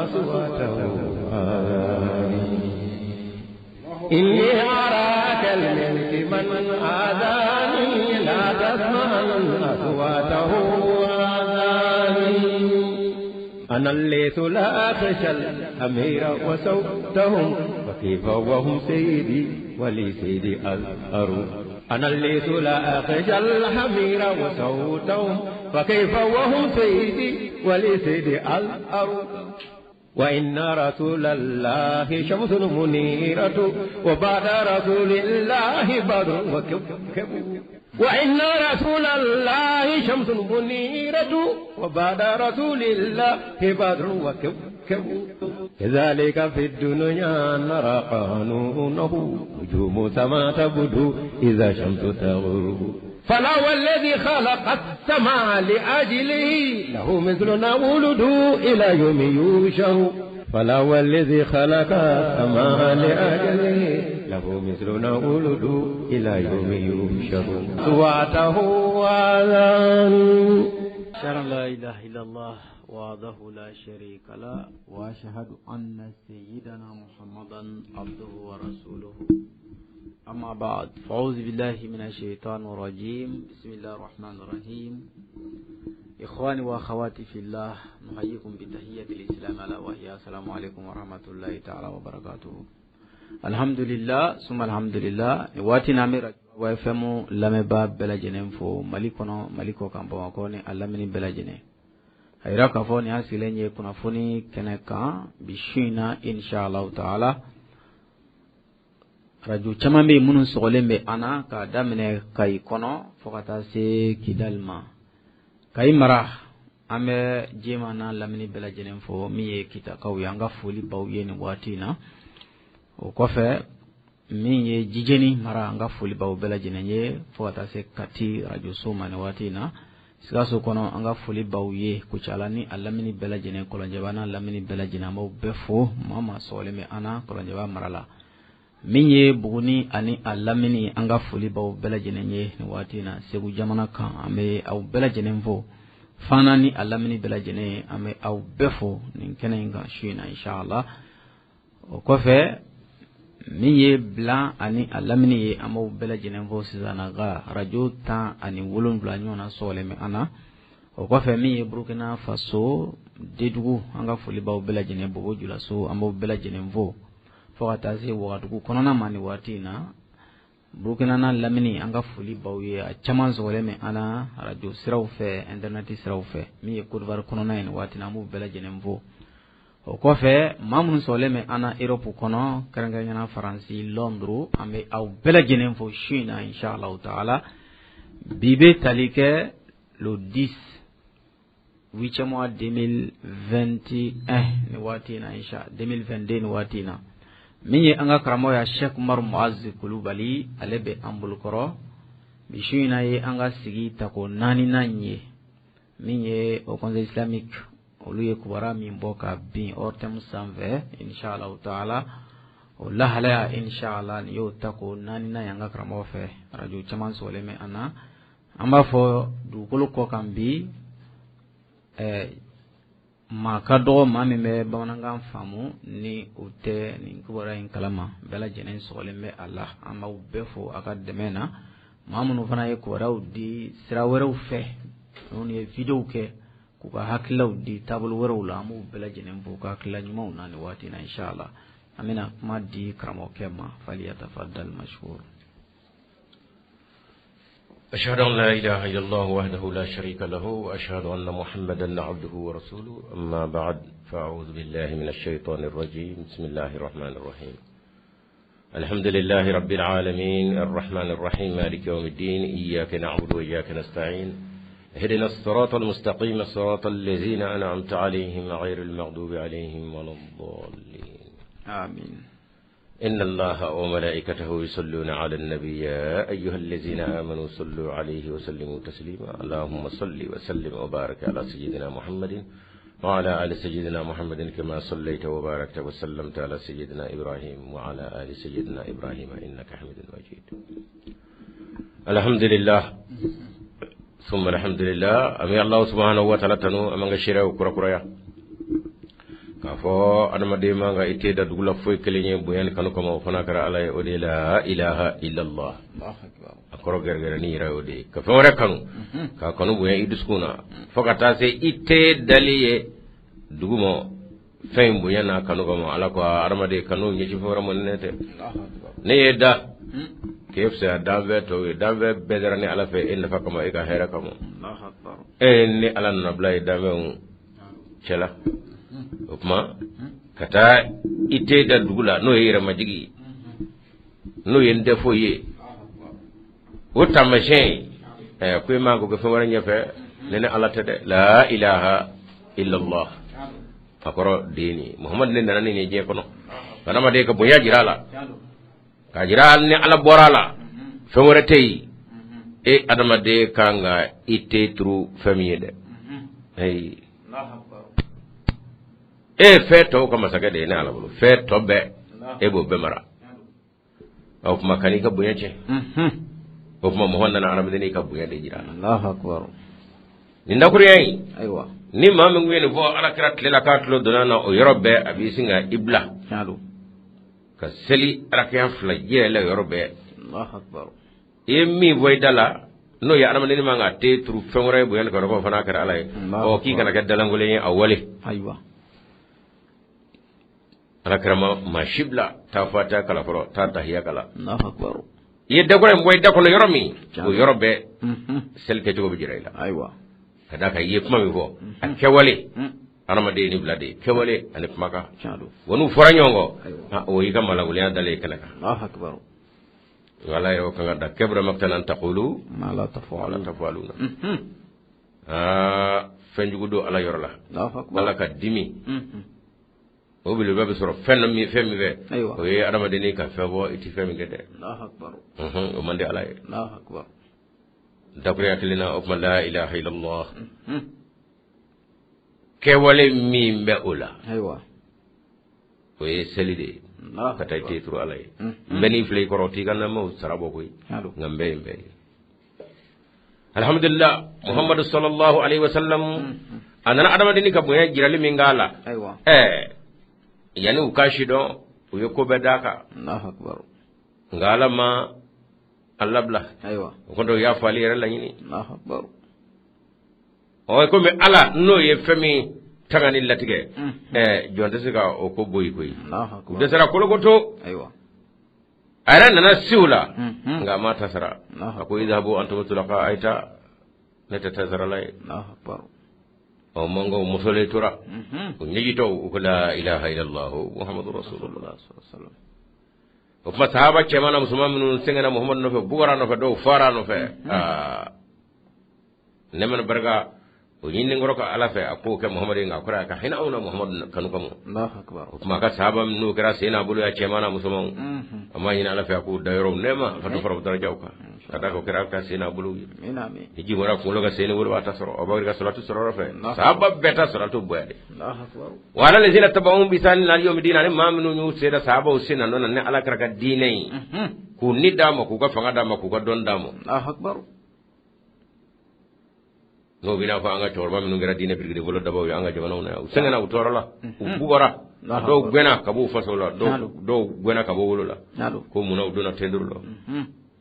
أصواته آذاني. إني أراك الملك من آذاني لا تسمع أصواته آذاني. أنا الليث لا أخشى الأمير وصوتهم فكيف وهم سيدي ولي سيدي أزهر. أنا الليث لا أخشى الحمير وصوتهم فكيف وهم سيدي ولي سيدي أزهر. وإن رسول الله شمس منيرة وبعد رسول الله بدر وكوكب. وإن رسول الله شمس منيرة وبعد رسول الله بدر وكوكب. كذلك في الدنيا نرى قانونه نجوم سما تبدو إذا شمس تغرب. فلا والذي خلق السماء لأجله له مثلنا ولد إلى يوم يوشر. فلا والذي خلق السماء لأجله له مثلنا ولد إلى يوم يوشر. سواته وذن أشهد أن لا إله إلا الله وحده لا شريك له وأشهد أن سيدنا محمدا عبده ورسوله. أما بعد، فأعوذ بالله من الشيطان الرجيم. بسم الله الرحمن الرحيم. إخواني وأخواتي في الله، نحييكم بتحية الإسلام ألا وهي السلام عليكم ورحمة الله تعالى وبركاته. الحمد لله ثم الحمد لله. Waati na an bɛ FM lamɛnbaa bɛɛ lajɛlen fo Mali kɔnɔ, Mali kɔ kan, Bamakɔ ni a lamini bɛɛ lajɛlen. A yira k'a fɔ nin y'an sigilen ye kunnafoni kɛnɛ kan bi su in na, inshallah taala. Radio caman bɛ yen minnu sɔgɔlen bɛ an na k'a daminɛ Kayi kɔnɔ fo ka taa se Kidali ma. Kayi mara, an bɛ Jema n'a lamini bɛɛ lajɛlen fo, min ye Kitakaw ye, an ka foli baw ye nin waati in na. O kɔfɛ, min ye Jijeni mara, an ka foli baw bɛɛ lajɛlen ye fo ka taa se Kati radio so ma nin waati in na. Sikaso kɔnɔ, an ka foli baw ye Kucala ni a lamini bɛɛ lajɛlen, Kɔlɔnjɛba n'a lamini bɛɛ lajɛlen, an b'aw bɛɛ fo. Maa maa sɔgɔlen bɛ an na Kɔlɔnjɛba mara la. Min ye Buguni ani a lamini, an ka foli baw bɛɛ lajɛlen ye nin waati in na. Segu jamana kan, an bɛ aw bɛɛ lajɛlen fo. Fana ni a lamini bɛɛ lajɛlen, an bɛ aw bɛɛ fo nin kɛnɛ in kan su in na, inshallah. O kɔfɛ, min ye Bila ani a lamini ye, an b'aw bɛɛ lajɛlen fo. Sisan ka radio 17 ɲɔgɔn na sɔgɔlen bɛ an na. O kɔfɛ, min ye Burukina Faso Dedugu, an ka foli baw bɛɛ lajɛlen, Bobo Julaso, an b'aw bɛɛ lajɛlen fo fo ka taa se Wagadugu kɔnɔna ma nin waati in na. Burukina n'a lamini, an ka foli baw ye, a caman sɔgɔlen bɛ an na radio siraw fɛ, internet siraw fɛ. Min ye Côte d'Ivoire kɔnɔna ye nin waati in na, an b'u bɛɛ lajɛlen fo. O kɔfɛ, maa minnu sɔgɔlen bɛ an na Europe kɔnɔ, kɛrɛnkɛrɛnnenya Faransi, Londres, an bɛ aw bɛɛ lajɛlen fo su in na, inshallah taala. Bi bɛ tali kɛ le 10 huitième mois 2021 nin waati in na, insha 2022 nin waati in na. Min ye an ka karamɔgɔ ya Cheikh Umaru Muazi Kulubali, ale bɛ an bolokɔrɔ bi su in na ye an ka sigi tako naaninan ye. Min ye au Conseil islamique, olu ye kibaruya min bɔ ka bin ORTM sanfɛ, inshallah taala, o lahalaya, inshallah, nin y'o tako naaninan ye an ka karamɔgɔ fɛ. Radio caman sɔgɔlen bɛ an na. An b'a fɔ dugukolo kɔ kan bi, maa ka dɔgɔ maa min bɛ bamanankan faamu ni o tɛ nin kibaruya in kalama. Bɛɛ lajɛlen sɔgɔlen bɛ a la. An b'aw bɛɛ fo a ka dɛmɛ na. Maa minnu fana ye kibaruyaw di sira wɛrɛw fɛ, minnu ye videow kɛ k'u ka hakililaw di taabolo wɛrɛw la, an b'u bɛɛ lajɛlen fo ka hakilila ɲumanw na nin waati in na, inshallah. An bɛna kuma di karamɔgɔkɛ ma. Falyatafaddal mashkur. أشهد أن لا إله إلا الله وحده لا شريك له وأشهد أن محمدا عبده ورسوله. أما بعد، فأعوذ بالله من الشيطان الرجيم. بسم الله الرحمن الرحيم. الحمد لله رب العالمين الرحمن الرحيم مالك يوم الدين إياك نعبد وإياك نستعين اهدنا الصراط المستقيم صراط الذين أنعمت عليهم غير المغضوب عليهم ولا الضالين. آمين. إن الله وملائكته يصلون على النبي يا أيها الذين آمنوا صلوا عليه وسلموا تسليما. اللهم صل وسلم وبارك على سيدنا محمد وعلى آل سيدنا محمد كما صليت وباركت وسلمت على سيدنا إبراهيم وعلى آل سيدنا إبراهيم إنك حميد مجيد. الحمد لله ثم الحمد لله. أمي الله سبحانه وتعالى تنو أمن شرع كرة كرة. K'a fɔ adamaden man ka i te da dugu la foyi kelen ye bonya ni kanu kama, o fana kɛra Ala ye. O de ye la ilaha illallah. A kɔrɔ gɛrɛgɛrɛnin yɛrɛ y'o de ye, ka fɛn wɛrɛ kanu, k'a kanu bonya i dusukun na fo ka taa se i te dali ye dugu ma fɛn in bonya n'a kanu kama. Ala ko adamaden kanu ɲɛsin fɛn wɛrɛ ma ni ne tɛ. Ne ye da k'e fisaya danfɛn tɔw ye, danfɛn bɛɛ dara ne Ala fɛ e nafa kama, e ka hɛrɛ kama. E ni Ala nana bila ye danfɛnw cɛla, o tuma ka taa i te da dugu la, n'o ye yɛrɛmajigi ye, n'o ye n tɛ foyi ye, o taamasiyɛn ye. Ko i man k'o kɛ fɛn wɛrɛ ɲɛfɛ ne ni Ala tɛ dɛ. La ilaha illallah, a kɔrɔ den ye Muhamadu ne nana ni nin diɲɛ kɔnɔ ka adamaden ka bonya jira a la, k'a jira ni Ala bɔra a la fɛn wɛrɛ tɛ yen. E adamaden kan ka i te turu fɛn min ye dɛ, ayi, e ye fɛn tɔw ka masakɛ de ye ne Ala bolo. Fɛn tɔ bɛɛ, e b'o bɛɛ mara. O tuma kan'i ka bonya tiɲɛ. O tuma mɔgɔ nana adamaden ka bonya de jira. Nin dakurunya in, ayiwa, ni maa min ye nin fɔ Ala kira tile la, k'a tulo donna na, o yɔrɔ bɛɛ a b'i sin ka i bila ka seli arakiya 2 yɛlɛ yɔrɔ bɛɛ. I ye min fɔ i da la, n'o ye adamaden man ka te turu fɛn wɛrɛ ye bonya ni kɔrɔfɔ fana kɛra Ala ye, ɔ k'i kana kɛ dalankolon ye a wale. Ayiwa. Ala kira ma maa si bila taa fatiha kalan fɔlɔ, taa tahiya kalan. I ye dakura in bɔ i da kɔnɔ yɔrɔ min, o yɔrɔ bɛɛ seli kɛcogo bɛ jira i la. Ayiwa. Ka d'a kan i ye kuma min fɔ, a kɛwale, adamaden ni bila de ye kɛwale ani kumakan, wa n'u fɔra ɲɔgɔn kɔ, o y'i ka malankolonya dalen ye kɛnɛ kan. Wala y'o kan ka da kabura maqtan an taqulu ma la taf'aluna. Aa, fɛn jugu don Ala yɔrɔ la, Ala ka dimi o belebeleba bɛ sɔrɔ fɛn dɔ min, fɛn min fɛ, o ye adamadennin ka fɛn fɔ i tɛ fɛn min kɛ dɛ, o man di Ala ye. Dakurunya kelen na, o tuma la ilaha illallah, kɛwale min bɛ o la, o ye seli de ye, ka taa i te turu Ala ye. N bɛ n'i filɛ i kɔrɔ, t'i ka namaw sara bɔ koyi, nka n bɛ yen bɛɛ ye. Alhamdulillah, Muhammadu sallallahu alaihi wasallam a nana adamadenni ka bonya jirali min k'a la, yanni u k'a si dɔn, u ye ko bɛɛ d'a kan, nka Ala ma a labila. O kɔntɛ, u y'a fɔ ale yɛrɛ laɲini. Ɔ, komi Ala n'o ye fɛn min tanga ni latigɛ, jɔn tɛ se ka o ko bɔ yen koyi. U dɛsɛra kolokoto, a yɛrɛ nana se u la, nka a ma ta sara. A ko idhabu antum tulaqa, a ye taa, ne tɛ ta sarala ye. Ɔ, mankaw musolen tora u ɲɛjitɔw, u ko la ilaha illallah muhammadu rasulullah. O tuma sahaba cɛman na musoman minnu sɛgɛnna Muhammadu nɔfɛ, bugara nɔfɛ, dɔw fara nɔfɛ, aa, nɛɛma ni barika o ɲininen kɔrɔ ka Ala fɛ, a k'o kɛ Muhamadu ye, nka a kɔrɔ a ka hinɛ anw na Muhamadu kanu kama. O tuma a ka sahaba minnu kɛra sen n'a bolo ya, cɛman na musomanw, a ma ɲini Ala fɛ a k'u da yɔrɔw nɛɛma ka dɔ fara u darajaw kan, ka d'a kan o kɛra ka sen n'a bolo ye. Ni ji bɔra kunkolo ka sen ni bolo b'a ta sɔrɔ, Abubakar ka salatu sɔrɔ yɔrɔ fɛ, sahaba bɛɛ ta salatu bonya de. Wa ala lazina taba'uhum bi ihsanin ila yawmi din, ani maa minnu y'u sera sahabaw sen na nɔ na ni Ala kira ka diinɛ ye, k'u ni d'a ma, k'u ka fanga d'a ma, k'u ka dɔn d'a ma. N'o bɛ n'a fɔ an ka cɛkɔrɔba minnu kɛra diinɛ birikidi bolo dabaw ye an ka jamanaw na yan, u sɛgɛnna, u tɔɔrɔla, u bugɔra, dɔw gɛnna ka bɔ u faso la, dɔw gɛnna ka bɔ wolo la, ko munna u donna tenduru la.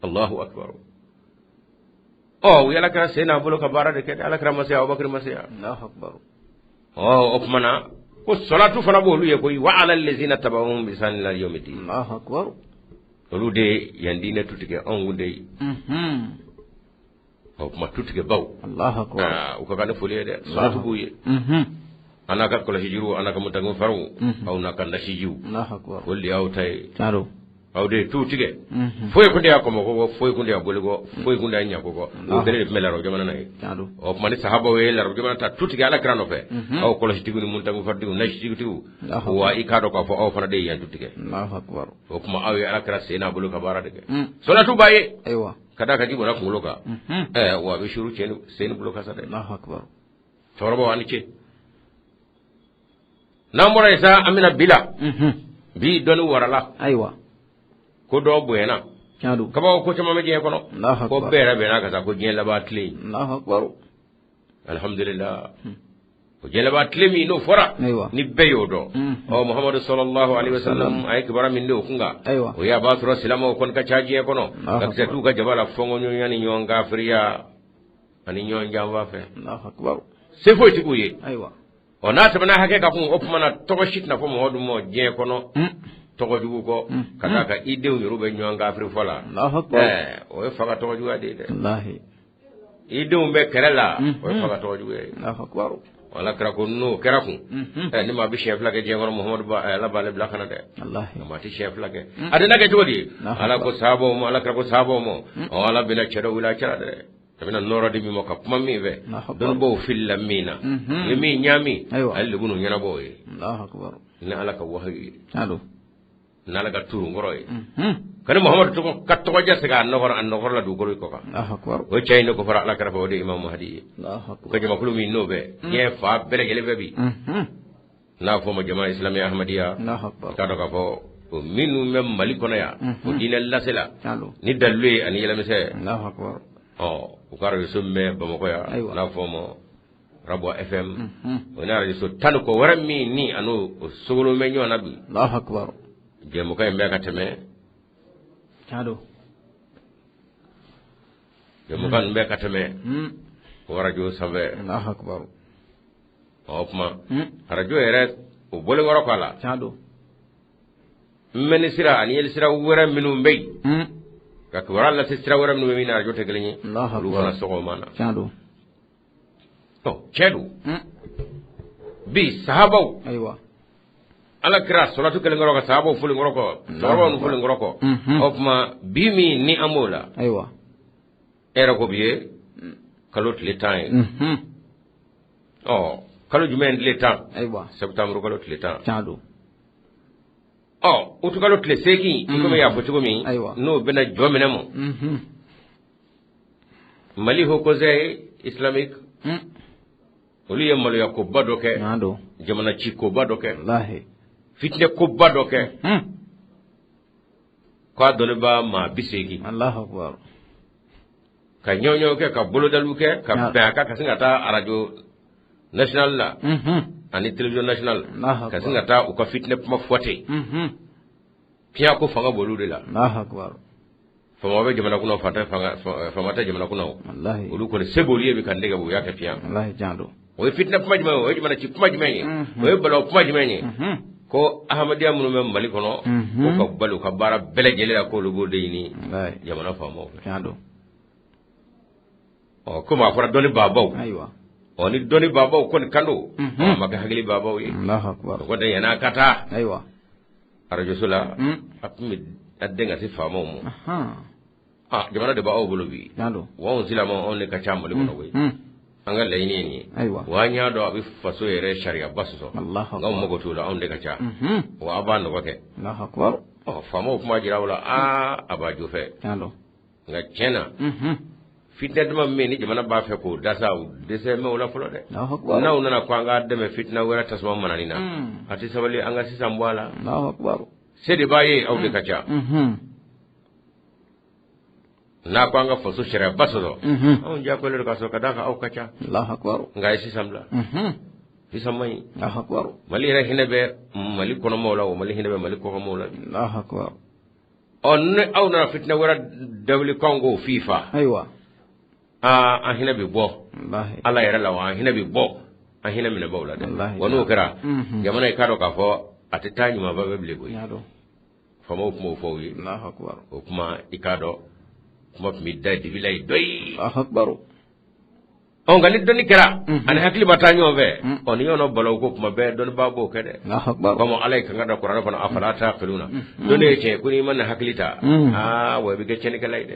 Allahu akbar. Ɔ, u ye Ala kira sen n'a bolo ka baara de kɛ dɛ. Ala kira ma se yan, Abubakar ma se yan. Ɔ, o tuma na ko salatu fana b'olu ye koyi. Wa ala lazina taba'uhum bi ihsanin ila yawmi din, olu de ye yan diinɛ tutigɛ, anw kun de ye. O tuma tutigɛbaw, u ka kan ni foli ye dɛ, salatu b'u ye. An n'a ka kɔlɔsi juruw, an n'a ka mutankun fariw, aw n'a ka nasijiw, olu de y'aw ta ye. Aw de ye tu tigɛ, foyi kun tɛ y'a kɔmɔkɔ kɔ, foyi kun tɛ y'a boli kɔ, foyi kun tɛ y'a ɲako kɔ. O kelen de tun bɛ larabu jamana na ye. O tuma ni sahabaw ye larabu jamana ta tu tigɛ Ala kira nɔfɛ, aw kɔlɔsitigiw ni mutankun faritigiw, nasijitigiw, wa i k'a dɔn k'a fɔ aw fana de ye yan tu tigɛ. O tuma aw ye Ala kira sen n'a bolo ka baara de kɛ. Salatu b'a ye ka d'a kan ji bɔra kunkolo kan, wa a bɛ suru sen ni bolo kan sa dɛ. Cɛkɔrɔbaw, aw ni ce. N'an bɔra yen sa, an bɛna bi la. Bi dɔnni warala. Ayiwa. Ko dɔ bonyana kabako, ko caman bɛ diɲɛ kɔnɔ, ko bɛɛ yɛrɛ bɛnna ka taa ko diɲɛ laban tile. Alhamdulillah, o O diɲɛ laban tile min n'o fɔra, ni bɛɛ y'o dɔn. Ɔ Muhamadu sallallahu alaihi wasallam a ye kibaruya min di o kun kan, o ye a b'a sɔrɔ silamɛw kɔni ka ca diɲɛ kɔnɔ, ka kisɛ t'u ka jaba la fɔnkɔɲɔgɔnya ni ɲɔgɔn kafiriya ani ɲɔgɔn janfa fɛ. Se foyi tɛ k'u ye. Ɔ n'a tɛmɛna hakɛ kan kun, o tuma na tɔgɔ si tɛna fɔ Muhamadu ma diɲɛ kɔnɔ tɔgɔ jugu kɔ, ka d'a kan i denw yɛrɛ bɛ ɲɔgɔn kafiri fɔ la. O ye fa ka tɔgɔ juguya de ye dɛ. I denw bɛ kɛlɛ la, o ye fa ka tɔgɔ juguya ye. Ala kira ko n'o kɛra kun, ni maa bɛ siɲɛ fila kɛ diɲɛ kɔnɔ, Muhamadu Ala b'ale bila ka na dɛ. Nka maa tɛ siɲɛ fila kɛ. A donna kɛ cogo di? Ala ko sahabaw ma, ala kira ko sahabaw ma, ɔ Ala bɛna cɛ dɔ wuli a cɛla dɛ. A bɛna nɔɔrɔ di min ma ka kuma min fɛ, dɔnnibaaw filila min na, u ye min ɲaami, ale de bɛn'o ɲɛnabɔ o ye. Ni Ala ka wahayu ye, ni Ala ka turunkɔrɔ ye, ka ni Muhamadu tɔgɔ ka tɔgɔja segin a nɔgɔrɔ a nɔgɔrɔ la dugukolo kɔ kan. O cɛ in de ko fɔra ala kira fɛ, o de ye Imam Mahdi ye. U ka jamakulu min n'o bɛ diɲɛ fan bɛɛ lajɛlen fɛ bi, n'a fɔ ma jama islamiya ahmadiyya, k'a dɔn k'a fɔ o minnu bɛ Mali kɔnɔ yan, o diinɛ lasela ni dalilu ye ani yɛlɛmisɛn. Ɔ u ka arajoso min bɛ Bamakɔ yan, n'a fɔ ma Rabwa FM, o ni arajoso tan ni kɔ wɛrɛ min ni a n'o sogolon bɛ ɲɔgɔn na bi. Jɛmukan in bɛ ka tɛmɛ, jɛmukan in bɛ ka tɛmɛ o arajo sanfɛ. O tuma arajo yɛrɛ o bɔlen kɔrɔ k'a la, mɛnni sira ani yeli sira wɛrɛ minnu bɛ yen, ka kibaruya lase sira wɛrɛ minnu bɛ min arajo tɛ kelen ye, olu fana sɔgɔma na. Cɛ don bi sahabaw, ayiwa, ala kira sɔlatu kelen kɔrɔ ka sahabaw folen kɔrɔ kɔ, cɛkɔrɔbaw ninnu folen kɔrɔ kɔ. O tuma bi min ni an b'o la, ayiwa, e yɛrɛ ko bi ye kalo tile 10 ye. Ɔ kalo jumɛn tile 10? Ayiwa, septembre kalo tile 10. Tiɲɛ don. Ɔ utukalo tile 8, i komi y'a fɔ cogo min, n'o bɛna jɔ minɛ ma, Mali Haut Conseil islamique, olu ye maloya koba dɔ kɛ, jamana ci koba dɔ kɛ, fitinɛ koba dɔ kɛ, k'a dɔnnibaa maa 80 ka ɲɔgɔn kɛ, ka bolodaliw kɛ, ka bɛn a kan, ka sin ka taa arajo national la ani télévision nationale, ka sin ka taa u ka fitinɛ kuma fɔ ten. Piyan ko fanga b'olu de la. Faama bɛ jamana kunna, faama tɛ jamana kunna, olu kɔni se b'olu ye bi ka nɛgɛ, u y'a kɛ piyan. O ye fitinɛ kuma jumɛn ye? O ye jamana ci kuma jumɛn ye? O ye balawu kuma jumɛn ye? Ko ahmadiyya minnu bɛ Mali kɔnɔ, ko ka bali u ka baara bɛɛ lajɛlen la, k'olu b'o de ɲini jamana faamaw fɛ. Ɔ komi a fɔra dɔnni baabaw, ɔ ni dɔnni baabaw kɔni kan don, a ma kɛ hakili baabaw ye. O ko tɛ yan'a ka taa arajoso la, a tun bɛ a den ka se faamaw ma. Ah, jamana de b'aw bolo bi, wa anw silamɛw, anw de ka ca Mali kɔnɔ koyi. An ka laɲini ye nin ye, wa an y'a dɔn a bɛ faso yɛrɛ sariyaba sɔsɔ, nka anw mago t'o la, anw de ka ca, wa aw b'a nɔgɔ kɛ. Ɔ faamaw kuma jira aw la, aa a b'a jo fɛ, nka tiɲɛ na, fitinɛ dama min ni jamana b'a fɛ k'o dasa, u dɛsɛ mɛ o la fɔlɔ dɛ. N'aw nana ko an k'a dɛmɛ fitinɛ wɛrɛ tasuma manani na, a tɛ sabali, an ka sisan bɔ a la. Se de b'a ye, aw de ka ca. N'a ko an ka faso sariyaba sɔsɔ, anw diyagoyalen don k'a sɔrɔ, ka d'a kan aw ka ca. Nka a ye sisan bila, sisan man ɲi. Mali yɛrɛ hinɛ bɛ Mali kɔnɔmaw la, o Mali hinɛ bɛ Mali kɔkanmaw la. Ɔ ni aw nana fitinɛ wɛrɛ dawuli k'anw k'o fifa, ayiwa, aa an hinɛ bɛ bɔ Ala yɛrɛ la, wa an hinɛ bɛ bɔ an hinɛ minɛbaw la dɛ. Wa n'o kɛra, jamana i k'a dɔn k'a fɔ a tɛ taa ɲumanba bɛ bilen koyi. Faamaw tun b'o fɔ u ye. O kuma i k'a dɔn kuma tun bɛ da dibi la yen dɔyi. Ɔ nka ni dɔnni kɛra ani hakili ma taa ɲɔgɔn fɛ, ɔ ni ɲɔgɔn balawu ko kuma bɛɛ, dɔnnibaa b'o kɛ dɛ. Komi Ala ye kan da kuranɛ kɔnɔ, afala taqiluna, dɔnni ye tiɲɛ ko n'i ma na hakili ta, aa wa i bɛ kɛ tiɲɛnikɛla ye dɛ.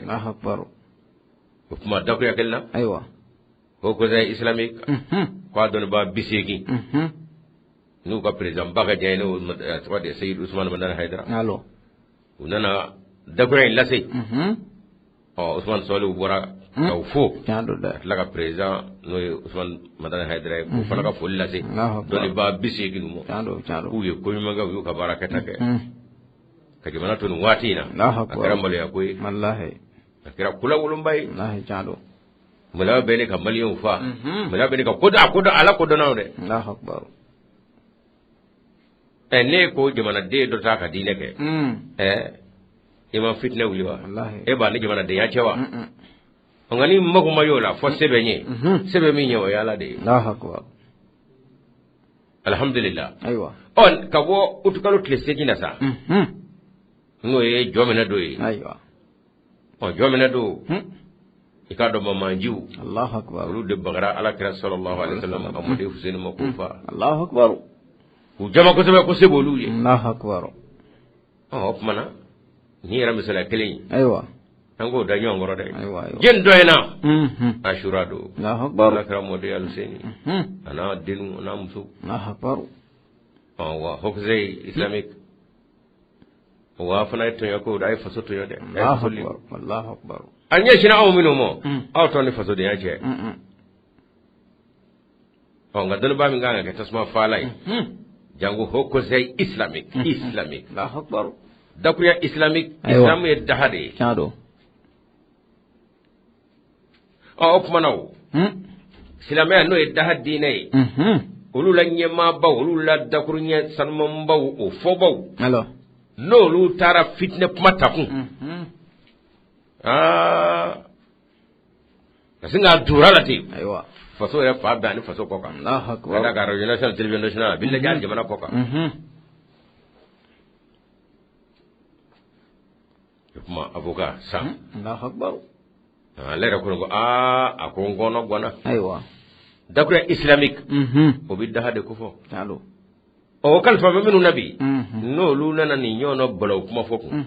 O kuma dakuya kelen na, ayiwa, Haut Conseil islamique k'a dɔnnibaa 80 n'u ka président ba ka diya n'o tɔgɔ de ye Seyid Usumani Madani Hayidara, u nana dakuya in lase. Ɔ Usumani Sɔlihu bɔra ka u fo, ka tila ka président n'o ye Usumani Madani Hayidara ye, k'o fana ka foli lase dɔnnibaa 80 ma, k'u ye ko ɲuman kɛ, u y'u ka baara kɛta kɛ ka jamana to nin waati in na. A kɛra maloya ko ye, a kɛra kulawolonba ye. Maloya bɛ ne ka maliyɛnw fa, maloya bɛ ne ka kodɔn kodɔn ala kodɔnnaw dɛ. Allahu akbar. Ɛ, ne ko jamanaden dɔ t'a ka diinɛ kɛ, ɛ, i ma fitinɛ wuli wa? E b'a ni jamanadenya cɛ wa? Nka ni mago ma y'o la, fɔ se bɛ n ye, se bɛ min ye, o ye Ala de ye. Allahu akbar. Alhamdulillah. Ayiwa. Ɔ, ka bɔ utukalo tile 8 na sa, n'o ye jɔminɛ don ye. Ayiwa. Ɔ, jɔminɛ don, i k'a dɔn mamajiw. Allahu akbar. Olu de bagara Ala kira sallallahu alaihi wasallam a mɔden Fuseni ma k'u fa. Allahu akbar. K'u jama kosɛbɛ ko se b'olu ye. Allahu akbar. Ɔ, o tuma na nin yɛrɛ misaliya kelen ye. Ayiwa. An k'o da ɲɔgɔn kɔrɔ dɛ. Ayiwa, ayiwa. Jɛni dɔ in na. Ashura don. Allahu akbar. Ala kira mɔden Aluseni. A n'a denw, a n'a muso. Allahu akbar. Ɔ, wa Haut Conseil islamique. Wa fana ye tɔɲɔ ko, a ye faso tɔɲɔ dɛ. Allahu akbar. Allahu akbar. A ɲɛsinna aw minnu ma, aw tɔ ni fasodenya cɛ. Ɔ, nka dɔnnibaa min kan ka kɛ tasuma faala ye, jango Haut Conseil islamique, islamique. Allahu akbar. Dakuruya islamique, islamu ye daha de ye. Tiɲɛ don. Ɔ, o tuma na o, silamɛya n'o ye daha diinɛ ye, olu la ɲɛmaabaw, olu la dakuruɲɛ sanumanbaw, o fɔbaw, n'olu taara fitinɛ kuma ta kun, aa, ka sin k'a dora la ten. Ayiwa. Faso yɛrɛ fan bɛɛ ani faso kɔ kan. Allahu akbar. Ka d'a kan radio nationale, télévision nationale, a bɛ lajɛ hali jamana kɔ kan. O kuma avocat san. Allahu akbar. Ale yɛrɛ ko aa, a ko n kɔnɔ ganna. Ayiwa. Dakuruya islamique. O bɛ daha de ko fɔ. Tiɲɛ don. Ɔ, o kalifa bɛ minnu na bi, n'olu nana nin ɲɔgɔn balawu kuma fɔ kun.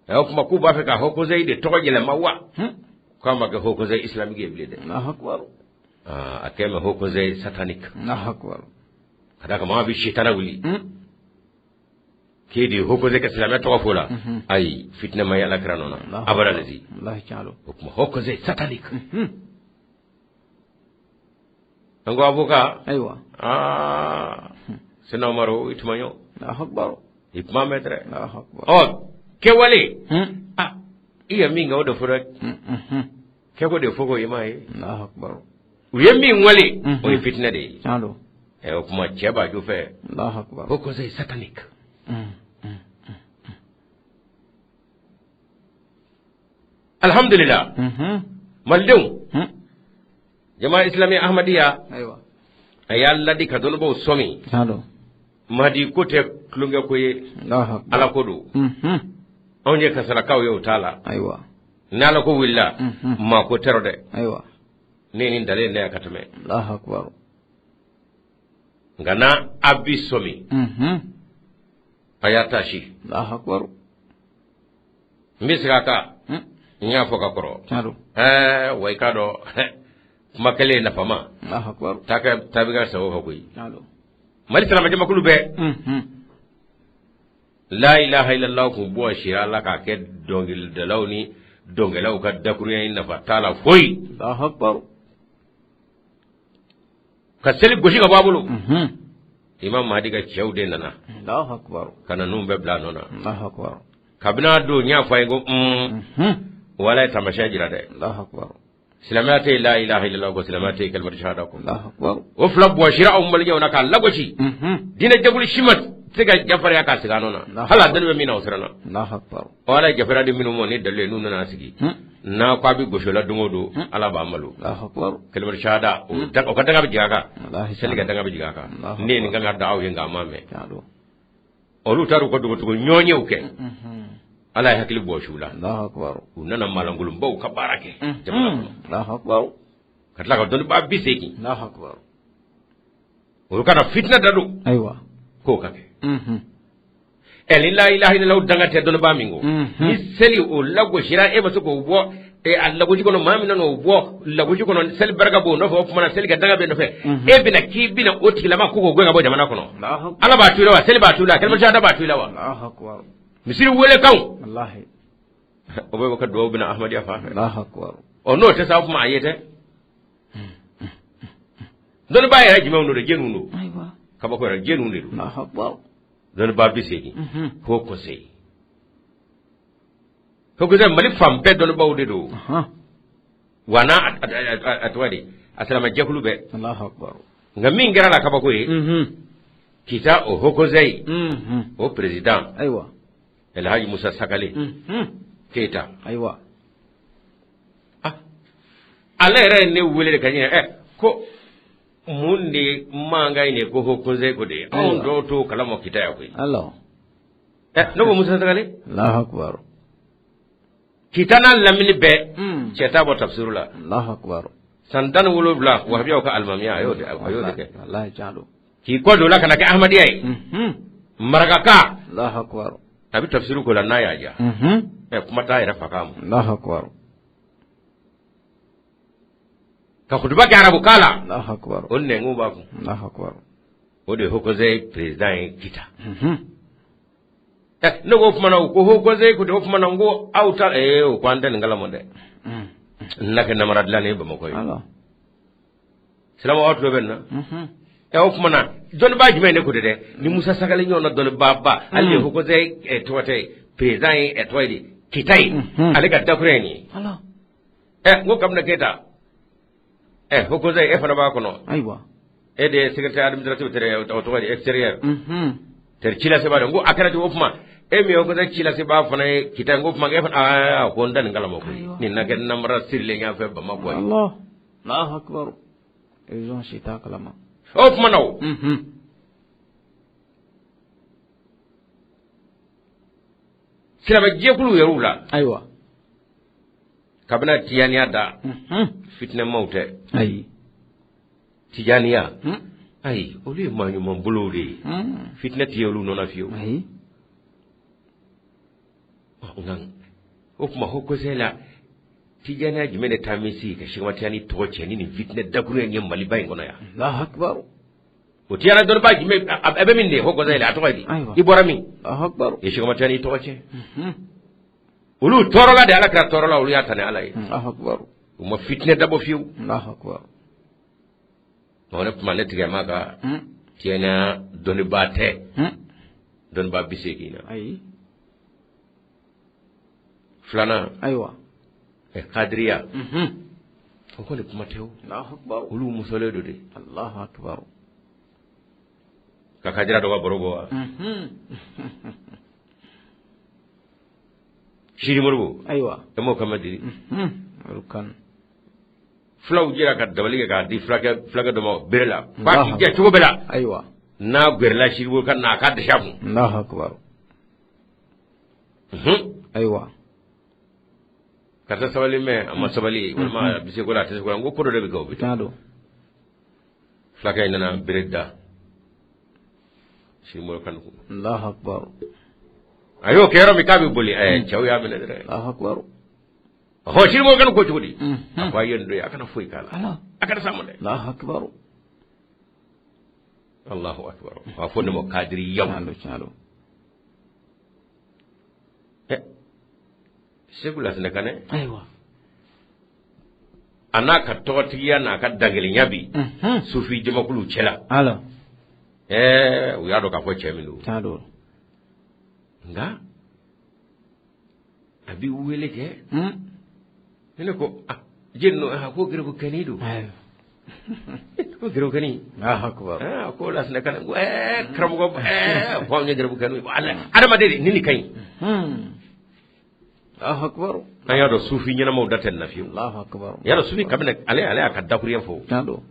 Ɛ, o kuma k'u b'a fɛ ka Haut Conseil de tɔgɔ yɛlɛma wa? K'a ma kɛ Haut Conseil islamique ye bilen dɛ. Allahu akbar. Aa, a kɛ mɛ Haut Conseil satanique. Allahu akbar. Ka d'a kan maa bɛ sitana wuli. K'e de ye Haut Conseil ka silamɛ tɔgɔ fɔ o la. Ayi, fitinɛ ma ye Ala kira nɔ na. Abada lezi. Wallahi, tiɲɛ don. O kuma Haut Conseil satanique. An ko avocat. Ayiwa. Aa, Sena Umaru, i tuma ɲɔ. Allahu akbar. I kuma mɛn dɛ. Allahu akbar. Ɔ, kɛwale. Aa, i ye min kɛ, o de fɔ dɛ. Kɛko de fɔ ko i m'a ye. Allahu akbar. U ye min wale, o ye fitinɛ de ye. Tiɲɛ don. Ɛ, o kuma cɛ b'a jo fɛ. Allahu akbar. Haut Conseil satanique. Alhamdulillah. Malidenw. Jama islami Ahmadiyya. Ayiwa. A y'a ladi ka dɔnnibaw sɔmi. Tiɲɛ don. Mahdi ko tɛ tulonkɛ ko ye. Allahu akbar. Ala ko don. Anw ye kasarakaw ye, o t'a la. Ayiwa. Ni Ala ko wulila, maa ko tɛ dɛ. Ayiwa. Ne ni dalen ne ka tɛmɛ. Allahu akbar. Nka n'a a bi sɔmi, a y'a taasi. Allahu akbar. N bɛ segin a kan. N y'a fɔ ka kɔrɔ. Tiɲɛ don. Ɛɛ, wa i k'a dɔn kuma kelen ye nafama. Allahu akbar. Taa kɛ taa bɛ ka sago fɔ koyi. Tiɲɛ don. Mali silamɛjamakulu bɛɛ. La ilaha illallah kun bɔ sira la k'a kɛ dɔnkilidalaw ni dɔnkɛlaw ka dakurunya in nafa t'a la foyi. Allahu akbar. Ka seli gosi ka bɔ a bolo. Imam Mahdi ka cɛw de nana. Allahu akbar. Ka na ninnu bɛɛ bila a nɔ na. Allahu akbar. Kabini a don n y'a fɔ a ye ko wala ye taamasiyɛn jira dɛ. Allahu akbar. Silamɛya tɛ la ilaha illallah ko, silamɛya tɛ kalimatu shahada ko. Allahu akbar. O fila bɔsira anw maliyɛnw na k'a lagosi. Diinɛ jɛkulu si ma se ka jafarinya k'a sigi a nɔ na. Hali a dɔnni bɛ min na, o siranna. Allahu akbar. Ɔ, Ala ye jafarinya di minnu ma ni dalilu ye, n'u nana sigi. N'a ko a bɛ gosi o la don o don, Ala b'a malo. Allahu akbar. Kalimatu shahada, o ka danga bɛ jigin a kan. Wallahi. Seli ka danga bɛ jigin a kan. Allahu Ne ye nin kan ka da aw ye, nka a ma mɛn. Tiɲɛ don. Olu taara u ka dogotogo ɲɔgɔnyew kɛ. Ala ye hakili bɔsi u la. Allahu akbar. U nana malankolonbaw ka baara kɛ jamana kɔnɔ. Allahu akbar. Ka tila ka dɔnnibaa 80. Allahu akbar. Olu kana fitinɛ da don. Ayiwa. K'o ka kɛ. Ɛ, ni la ilaha illallah danga tɛ dɔnnibaa min kɔ. Ni seli o lagosira, e ma se k'o bɔ a lagosi kɔnɔ, maa min nana o bɔ lagosi kɔnɔ, seli barika b'o nɔfɛ, o kumana seli ka danga bɛ nɔfɛ. E bɛna k'i bɛna o tigilama ko k'o gɛn ka bɔ jamana kɔnɔ. Allahu akbar. Ala b'a to i la wa? Seli b'a to i la? Kalimatu shahada b'a to i la wa? Allahu akbar. Misiri welekanw. Wallahi. O bɛ ka dugawu bɛna Ahmadiyya fan fɛ. Allahu akbar. Ɔ, n'o tɛ sa, o kuma a ye dɛ. Dɔnnibaa yɛrɛ jumɛnw don dɛ? Jɛnw don. Ayiwa. Kabako yɛrɛ, jɛnw de don. Allahu akbar. Dɔnnibaa 80. Haut Conseil. Haut Conseil, Mali fan bɛɛ dɔnnibaaw de don. Wa n'a a tɔgɔ di, a silamɛjɛkulu bɛɛ. Allahu akbar. Nka min kɛra la kabako ye, Kita o Haut Conseil, o président, Elhaji Musa Sakale Keyita. Ah, ale yɛrɛ ye ne wele de ka ɲɛ ko mun de mankan in de ko Haut Conseil ko de ye, anw dɔw t'o kalama Kita yan koyi. Ne ko Musa Sakale. Allahu akbar. Kita n'a lamini bɛɛ, cɛ t'a bɔ tafsiru la. Allahu akbar. San 17 wahabiyaw ka alimamiya, a y'o de a y'o de kɛ. Wallahi, tiɲɛ don. K'i kɔ don o la ka na kɛ ahmadiyya ye, marakakan. Allahu akbar. A bɛ tafsiru k'o la n'a y'a diya. Kuma t'a yɛrɛ fakan ma. Allahu akbar. Ka kutuba kɛ arabukan la. Allahu akbar. O nɛnkun b'a kun. Allahu akbar. O de ye Haut Conseil président ye Kita. Ne ko o tuma na, u ko Haut Conseil ko ten, o tuma na n ko aw ta o ko an tɛ nin kalama dɛ. N na kɛ namara dilan ye Bamakɔ ye. Silamɛw, aw tulo bɛ nin na. O tuma na dɔnnibaa jumɛn ne ko de dɛ, ni Musa Sakale ɲɔgɔn na dɔnnibaaba, ale ye Haut Conseil tɔgɔ tɛ président ye, tɔgɔ ye di, Kita ye, ale ka dakuruɲɛ ye nin ye. N ko Kabila Keyita, Haut Conseil e fana b'a kɔnɔ. E de ye secrétaire administratif tɛ, o tɔgɔ ye extérieur. Tɛri cilasebaa de, n ko a kɛra cogo o kuma, e min ye Haut Conseil cilasebaa fana ye Kita, n ko kuma e fana, aa ko n tɛ nin kalama koyi, nin na kɛ namara sirilen y'an fɛ Bamakɔ ye. Allahu akbar. Région si t'a kalama. O tuma na o silamɛjɛkulu yɛrɛw la. Kabini tijaniya da, fitinɛmaw tɛ. Ayi. Tijaniya, ayi, olu ye maa ɲuman bolow de ye. Fitinɛ tɛ ye olu nɔ na fiyewu. Ayi. Nka o tuma Haut Conseil la, tijaniya jumɛn de taa min sigi ka Sɛki Tijani tɔgɔ cɛ ni nin fitinɛ dakurunya in ye Maliba in kɔnɔ yan? Allahu akbar. O tijaniya dɔnnibaa jumɛn a bɛ min de ye Haut Conseil la, a tɔgɔ ye di? I bɔra min? Allahu akbar. I ye Sɛki Tijani tɔgɔ cɛ. Olu tɔɔrɔla de, Ala kira tɔɔrɔla, olu y'a ta ni Ala ye. Allahu akbar. U ma fitinɛ dabɔ fiyewu. Allahu akbar. Ne kuma ne tigɛ ma ka tijaniya dɔnnibaa tɛ. Dɔnnibaa 80 na. Ayi. Filanan. Kadiriya. O kɔni kuma tɛ o. Allahu akbar. Olu musolen don de. Allahu akbar. Ka kadiriya dɔ ka baro bɔ wa? Sidi Moribo. E m'o kama diri. Olu kan. Fulaw jɛra ka dabali kɛ k'a di fulakɛ dɔ ma bere la. K'a k'i jɛ cogo bɛɛ la. N'a gɛrɛla Sidi Moribo ka na a ka dɛsɛ a kun. Allahu akbar. Karisa sabali mɛ a ma sabali, walima a bɛ se ko la, a tɛ se ko la, n ko ko dɔ de bɛ kɛ, o bɛ Tiɲɛ don. Fulakɛ in nana bere da Sidi Moribo kan kun. Allahu akbar. A y'o kɛ yɔrɔ min k'a bɛ boli, cɛw y'a minɛ dɛ. Allahu akbar. Ɔhɔ, Sidi Moribo kan ko cogo di? A ko a ye nin don ye, a kana foyi k'a la. A kana s'a ma dɛ. Allahu akbar. Allahu akbar. A fɔ ne ma kadiriyaw. Tiɲɛ don. Segu Lasinɛ Kanɛ. A n'a ka tɔgɔtigiya n'a ka dankelenya bi sufi jamakuluw cɛla. U y'a dɔn k'a fɔ cɛ min don. Tiɲɛ don. Nka a bɛ wele kɛ. Ne ko a jeli a ko garibu kɛni don. Ko garibu kɛni. Allahu akbar. A ko Lasinɛ Kanɛ ko karamɔgɔ ko anw ye garibu kɛni ye. Adamaden de ni nin ka ɲi. Allahu akbar. An y'a dɔn sufi ɲɛnamaw da tɛ nin na fiyewu. Allahu akbar. Y'a dɔn sufi kabini ale y'a ka dakuruɲɛ fɔ. Tiɲɛ don.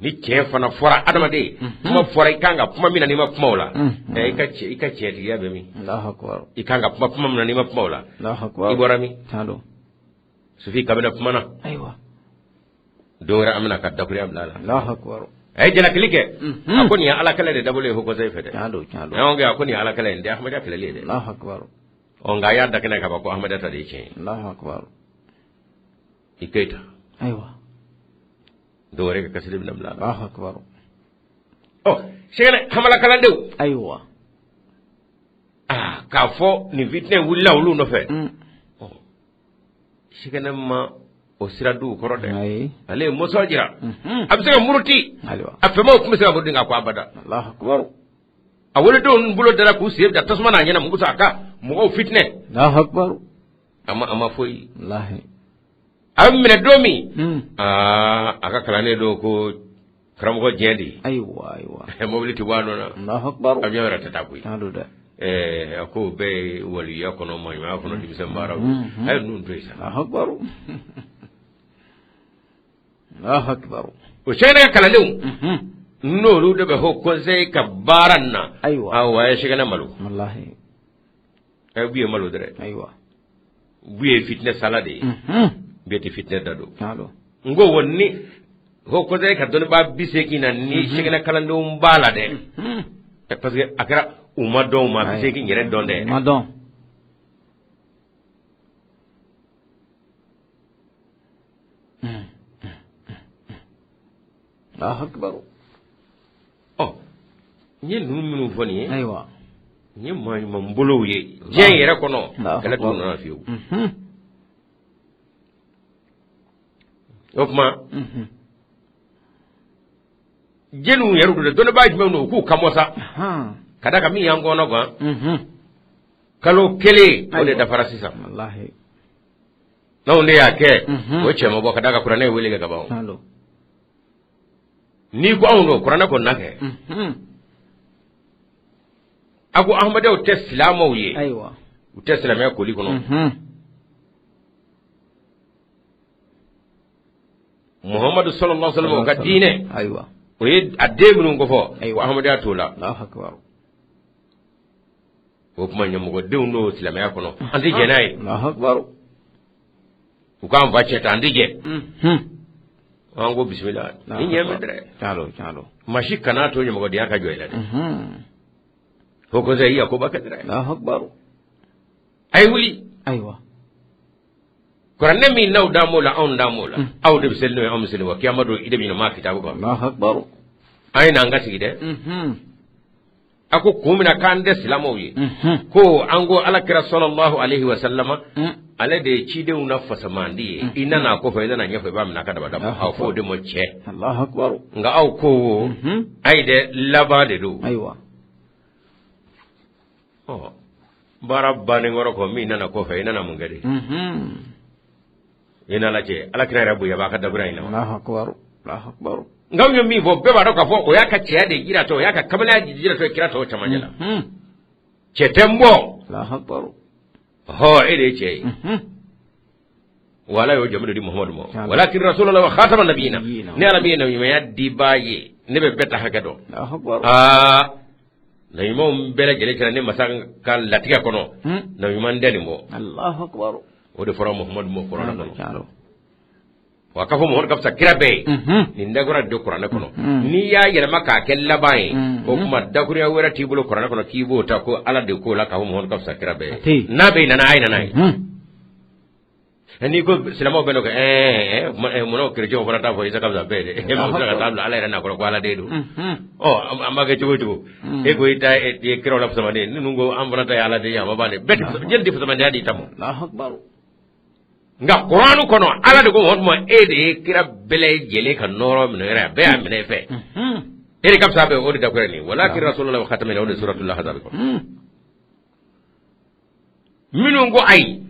Ni tiɲɛ fana fɔra adamaden, kuma fɔra i kan ka kuma min na n'i ma kuma o la, i ka tiɲɛtigiya bɛ min? Allahu akbar. I kan ka kuma min na n'i ma kuma o la, Allahu akbar. I bɔra min? Tiɲɛ don. Sufi kabini kuma na. Don wɛrɛ an bɛna ka dakuruɲɛ bila a la. Allahu akbar. A ye jalakili kɛ. A ko nin ye Ala kɛlɛ de dabɔlen ye Haut Conseil fɛ dɛ. Tiɲɛ don, tiɲɛ don. A ko nin ye Ala kɛlɛ ye, nin tɛ Ahmadiyya kɛlɛli ye dɛ. Allahu akbar. Ɔ, nka a y'a da kɛnɛ kan ko Ahmadiyya ta de ye tiɲɛ ye. Allahu akbar. I Keyita. Dɔw wɛrɛ ka kasiri bɛna bila a la. Allahu akbar. Ɔ, Sɛgɛnɛ hamala kalandenw. Aa, k'a fɔ nin fitinɛ wulila olu nɔfɛ. Ɔ, Sɛgɛnɛ ma o sira d'u kɔrɔ dɛ. Ayi. Ale ye mɔsɔn jira. A bɛ se ka muruti. A fɛmaw tun bɛ se ka muruti nka ko abada. Allahu akbar. A wolodenw bolo dara k'u sen bila tasuma n'a ɲɛna mugu sa a ka mɔgɔw fitinɛ. Allahu akbar. A ma foyi. Walahi. A bɛ minɛ don min, aa, a ka kalanden dɔw ko karamɔgɔ diɲɛ de. Ayiwa, ayiwa. Mobili tɛ bɔ a nɔ na. Allahu akbar. Avion yɛrɛ tɛ taa koyi. Tiɲɛ don dɛ. A ko bɛɛ ye waliya kɔnɔ, maɲumanya kɔnɔ, denmisɛn baaraw. A ye ninnu to yen sa. Allahu akbar. Allahu akbar. O Sɛkinɛ ka kalandenw, n'olu de bɛ haut conseil ka baara nin na. Ayiwa. Awɔ, a ye Sɛkinɛ malo. Wallahi. A ye Buye malo dɛrɛ. Ayiwa. Buye ye fitinɛ sala de ye. Buye tɛ fitinɛ da don. Tiɲɛ don. N ko wa ni haut conseil ka dɔnnibaa 80 na ni Sɛkinɛ kalandenw b'a la dɛ. Parce que a kɛra u ma dɔn, u ma 80 yɛrɛ dɔn dɛ. U ma dɔn. Allahu akbar. Ɔ, n ye ninnu minnu fɔ nin ye. Ayiwa. N ye maa ɲuman bolow ye diɲɛ yɛrɛ kɔnɔ, kɛlɛ t'u nɔ na fiyewu. O tuma, jɛniw yɛrɛ don dɛ, dɔnnibaa jumɛn don u k'u kan bɔ sa. Ka d'a kan min y'an kɔnɔ gan, kalo 1 o de dafara sisan. Wallahi. N'anw de y'a kɛ, o cɛ ma bɔ ka d'a kan kuranɛ ye wele kɛ ka ban. N'i ko anw don, kuranɛ ko na kɛ. A ko ahmadiyyaw tɛ silamɛw ye. Ayiwa. U tɛ silamɛya koli kɔnɔ. Muhammadu sallallahu alaihi wasallam ka diinɛ. Ayiwa. O ye a den minnu ko fɔ. Ayiwa. Ahmadiyya t'o la. Allahu akbar. O tuma ɲɛmɔgɔdenw don silamɛya kɔnɔ. An tɛ jɛn n'a ye. Allahu akbar. U k'an fa cɛ ta, an tɛ jɛ. An ko bisimila. Ni ɲɛ bɛ dɛrɛ. Tiɲɛ don, tiɲɛ don. Maa si kan'a to ɲɛmɔgɔdenya ka jɔ i la dɛ. O kɔsɛ i yakuba kɛ dɛrɛ. Allahu akbar. A ye wuli. Ayiwa. Kuranɛ min n'aw d'an m'o la, anw d'an m'o la. Aw de bɛ seli n'o ye, anw bɛ seli wa kiyama don i de bɛ ɲinɛ maa kitabu kan. Allahu akbar. An ye n'an ka sigi dɛ. A ko kun min na k'an tɛ silamɛw ye. Ko an ko ala kira sallallahu alaihi wa sallama, ale de ye cidenw na fasamandi ye. I nana a kɔfɛ, i nana ɲɛfɛ, i b'a minɛ a ka dabada ma. Aw fɔ o de ma cɛ. Allahu akbar. Nka aw ko ayi dɛ, laban de don. Ayiwa. Ɔ, baara bannen kɔrɔ kɔ, min nana kɔfɛ, i nana mun kɛ de? I nana cɛ, ala kira yɛrɛ bonya b'a ka dabura in na. Allahu akbar. Allahu akbar. Nka anw ye min fɔ, bɛɛ b'a dɔn k'a fɔ o y'a ka cɛya de jira tɔ, o y'a ka kamalenya de jira tɔ kira tɔw camancɛ la. Cɛ tɛ n bɔ. Allahu akbar. Hɔ, e de ye cɛ ye. Wa ala y'o jamu de di Muhamadu ma. Walakin rasulullah wa khataman nabiyina. Ne ala min ye nabiɲumanya dibaa ye, ne bɛ bɛɛ ta hakɛ dɔn. Allahu akbar. Aa, nabiɲumanw bɛɛ lajɛlen kɛra ne masa ka latigɛ kɔnɔ. Nabiɲuman tɛ nin bɔ. Allahu akbar. O de fɔra Muhamadu ma kuranɛ kɔnɔ. Wa k'a fɔ Muhamadu ka fisa kira bɛɛ ye. Nin dakura de kuranɛ kɔnɔ. N'i y'a yɛlɛma k'a kɛ laban ye, o tuma dakuruya wɛrɛ t'i bolo kuranɛ kɔnɔ k'i b'o ta ko ala de k'o la k'a fɔ Muhamadu ka fisa kira bɛɛ ye. N'a bɛ yen, nana a ye nana ye. N'i ko silamɛw bɛ n'o kɛ, munna kerecɛnw fana t'a fɔ Isa ka fisa bɛɛ ye dɛ? E ma se ka taa bila ala yɛrɛ n'a kɔrɔ ko ala den don. Ɔ, an b'a kɛ cogo o cogo. E ko i ta ye kiraw la fisamanden, ninnu ko an fana ta ye ala den ye, a ma ban dɛ. Bɛɛ tɛ jɛni tɛ fisamandenya di ta ma. Nka kuranɛ kɔnɔ, ala de ko Muhamadu ma, e de ye kira bɛɛ lajɛlen ka nɔɔrɔ minɛ yɛrɛ, a bɛɛ y'a minɛ e fɛ. E de ka fisa bɛɛ, o de dakura nin. Walakin rasulullah wa khatamin, o de suratul ahzab kɔnɔ. Minnu ko ayi,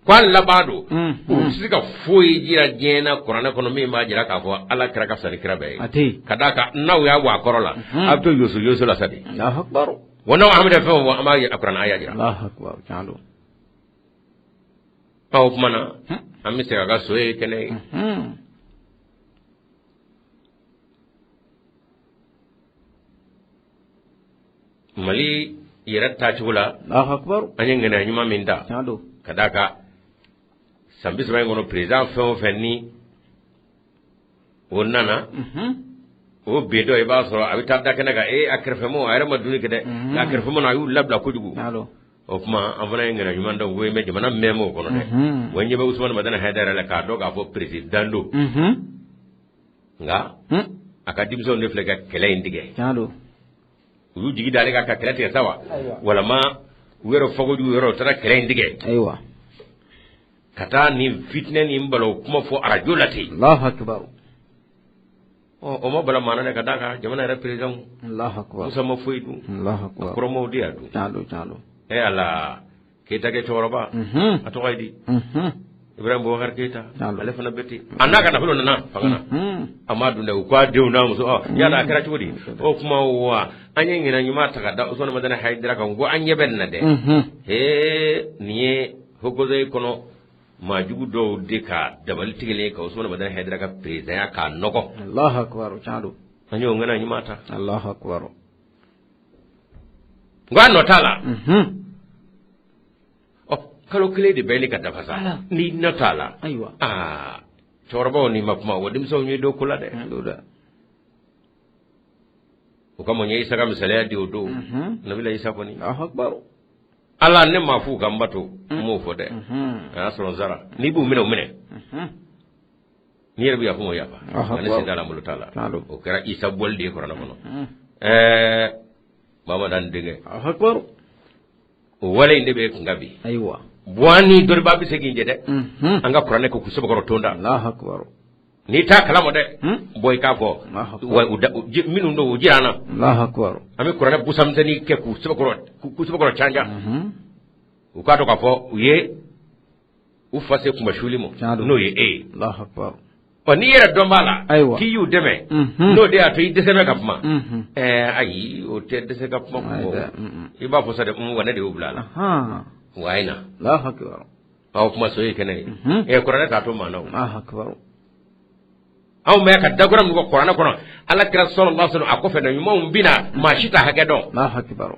ko a laban don, u tɛ se ka foyi jira diɲɛ na kuranɛ kɔnɔ min b'a jira k'a fɔ ala kira ka fisa ni kira bɛɛ ye. Ka d'a kan n'aw y'a bɔ a kɔrɔ la, a bɛ to yoso yoso la sa de. Wa n'aw Ahmed fɛn o fɛn, an b'a kuranɛ aya jira. O tuma na, an bɛ segin a ka so ye kɛnɛ ye. Mali yɛrɛ taacogo la, an ye ŋaniya ɲuman min ta, ka d'a kan san 30 in kɔnɔ, président fɛn o fɛn ni o nana, o bentɔ i b'a sɔrɔ a bɛ taa da kɛnɛ kan, a kɛrɛfɛmɔgɔw, a yɛrɛ ma dumuni kɛ dɛ, nka a kɛrɛfɛmɔgɔw a y'u labila kojugu. O tuma an fana ye ŋaniya ɲuman dɔw ko bɛ jamana mɛn o kɔnɔ dɛ. Wa n ɲɛ bɛ Usumani Madani Hayidara la k'a dɔn k'a fɔ président don. Nka a ka denmisɛnw de filɛ ka kɛlɛ in tigɛ. U y'u jigi d'ale kan ka kɛlɛ tigɛ sa wa, walama u yɛrɛ fakojugu yɔrɔ u taara kɛlɛ in tigɛ. Ayiwa. Ka taa nin fitinɛ nin balawu kuma fɔ arajo la ten. Allahu akbar. Ɔ, o ma bala maa na dɛ, ka d'a kan jamana yɛrɛ président. Allahu akbar. Musa ma foyi dun. Allahu akbar. A kɔrɔmaw de y'a dun. Tiɲɛ don, tiɲɛ don. E Ala, Keyita kɛ cɛkɔrɔba. A tɔgɔ ye di? Ibrahim Boubacar Keita ale fana bɛ ten a n'a ka nafolo nana fanga na a ma dun dɛ u k'a denw n'a muso yala a kɛra cogo di o kuma wa an ye ŋaniya ɲuman ta ka da Usumani Madani Hayidara kan ko an ɲɛ bɛ nin na dɛ ee nin ye Haut Conseil kɔnɔ maajugu dɔw de ka dabali tigɛlen ka Usumani Madani Hayidara ka présidentya k'a nɔgɔ. Alahu akibaru tiɲɛ don. An y'o ŋaniya ɲuman ta. Alahu akibaru. Nka a nɔ t'a la. Ɔ kalo kelen de bɛ ɲini ka dafa sa ni nɔ t'a la. Ayiwa. Aa cɛkɔrɔbaw n'i ma kuma o denmisɛnw ye don ko la dɛ. O kama n ye Isa ka misaliya di o don. Nabila Isa kɔni. Alahu akibaru. Ala ne m'a f'u ka n bato n m'o fɔ dɛ. A y'a sɔrɔ n sara n'i b'u minɛ u minɛ. N'i yɛrɛ bɛ yafa o yafa. Nka ne sen t'a la n bolo t'a la. O kɛra Isa bɔli de ye kuranɛ kɔnɔ. Ɛɛ Mamadu an denkɛ. Alahu akibaru. O wale in de bɛ kun kan bi. Ayiwa. Bon ni dɔnnibaa bɛ se k'i jɛ dɛ. An ka kuranɛ ko k'u sɛbɛkɔrɔ ton da. Alahu akibaru. N'i t'a kalama dɛ. Bɔ i k'a fɔ. Minnu don o jira an na. Alahu akibaru. An bɛ kuranɛ busamisɛnnin kɛ k'u sɛbɛkɔrɔ canja. U k'a dɔn k'a fɔ u ye u fa se kunmasuli ma n'o ye e ye. Alahu akibaru. Ɔ n'i yɛrɛ dɔn b'a la. Ayiwa. K'i y'u dɛmɛ. N'o de y'a to i dɛsɛ bɛ ka kuma. Ɛɛ ayi o tɛ dɛsɛ ka kuma kun bɔ. I b'a fɔ sa dɛ wa ne de y'u bila a la. Wa a ye na. Alahu akibaru. Aw kuma so ye kɛnɛ ye. Ɛ kuranɛ t'a to maa na o. Alahu akibaru. Anw bɛ ka dakura min fɔ kuranɛ kɔnɔ ala kira sallallahu alaihi wasallam a kɔfɛ na ɲumanw bɛ na maa si t'a hakɛ dɔn. Alahu akibaru.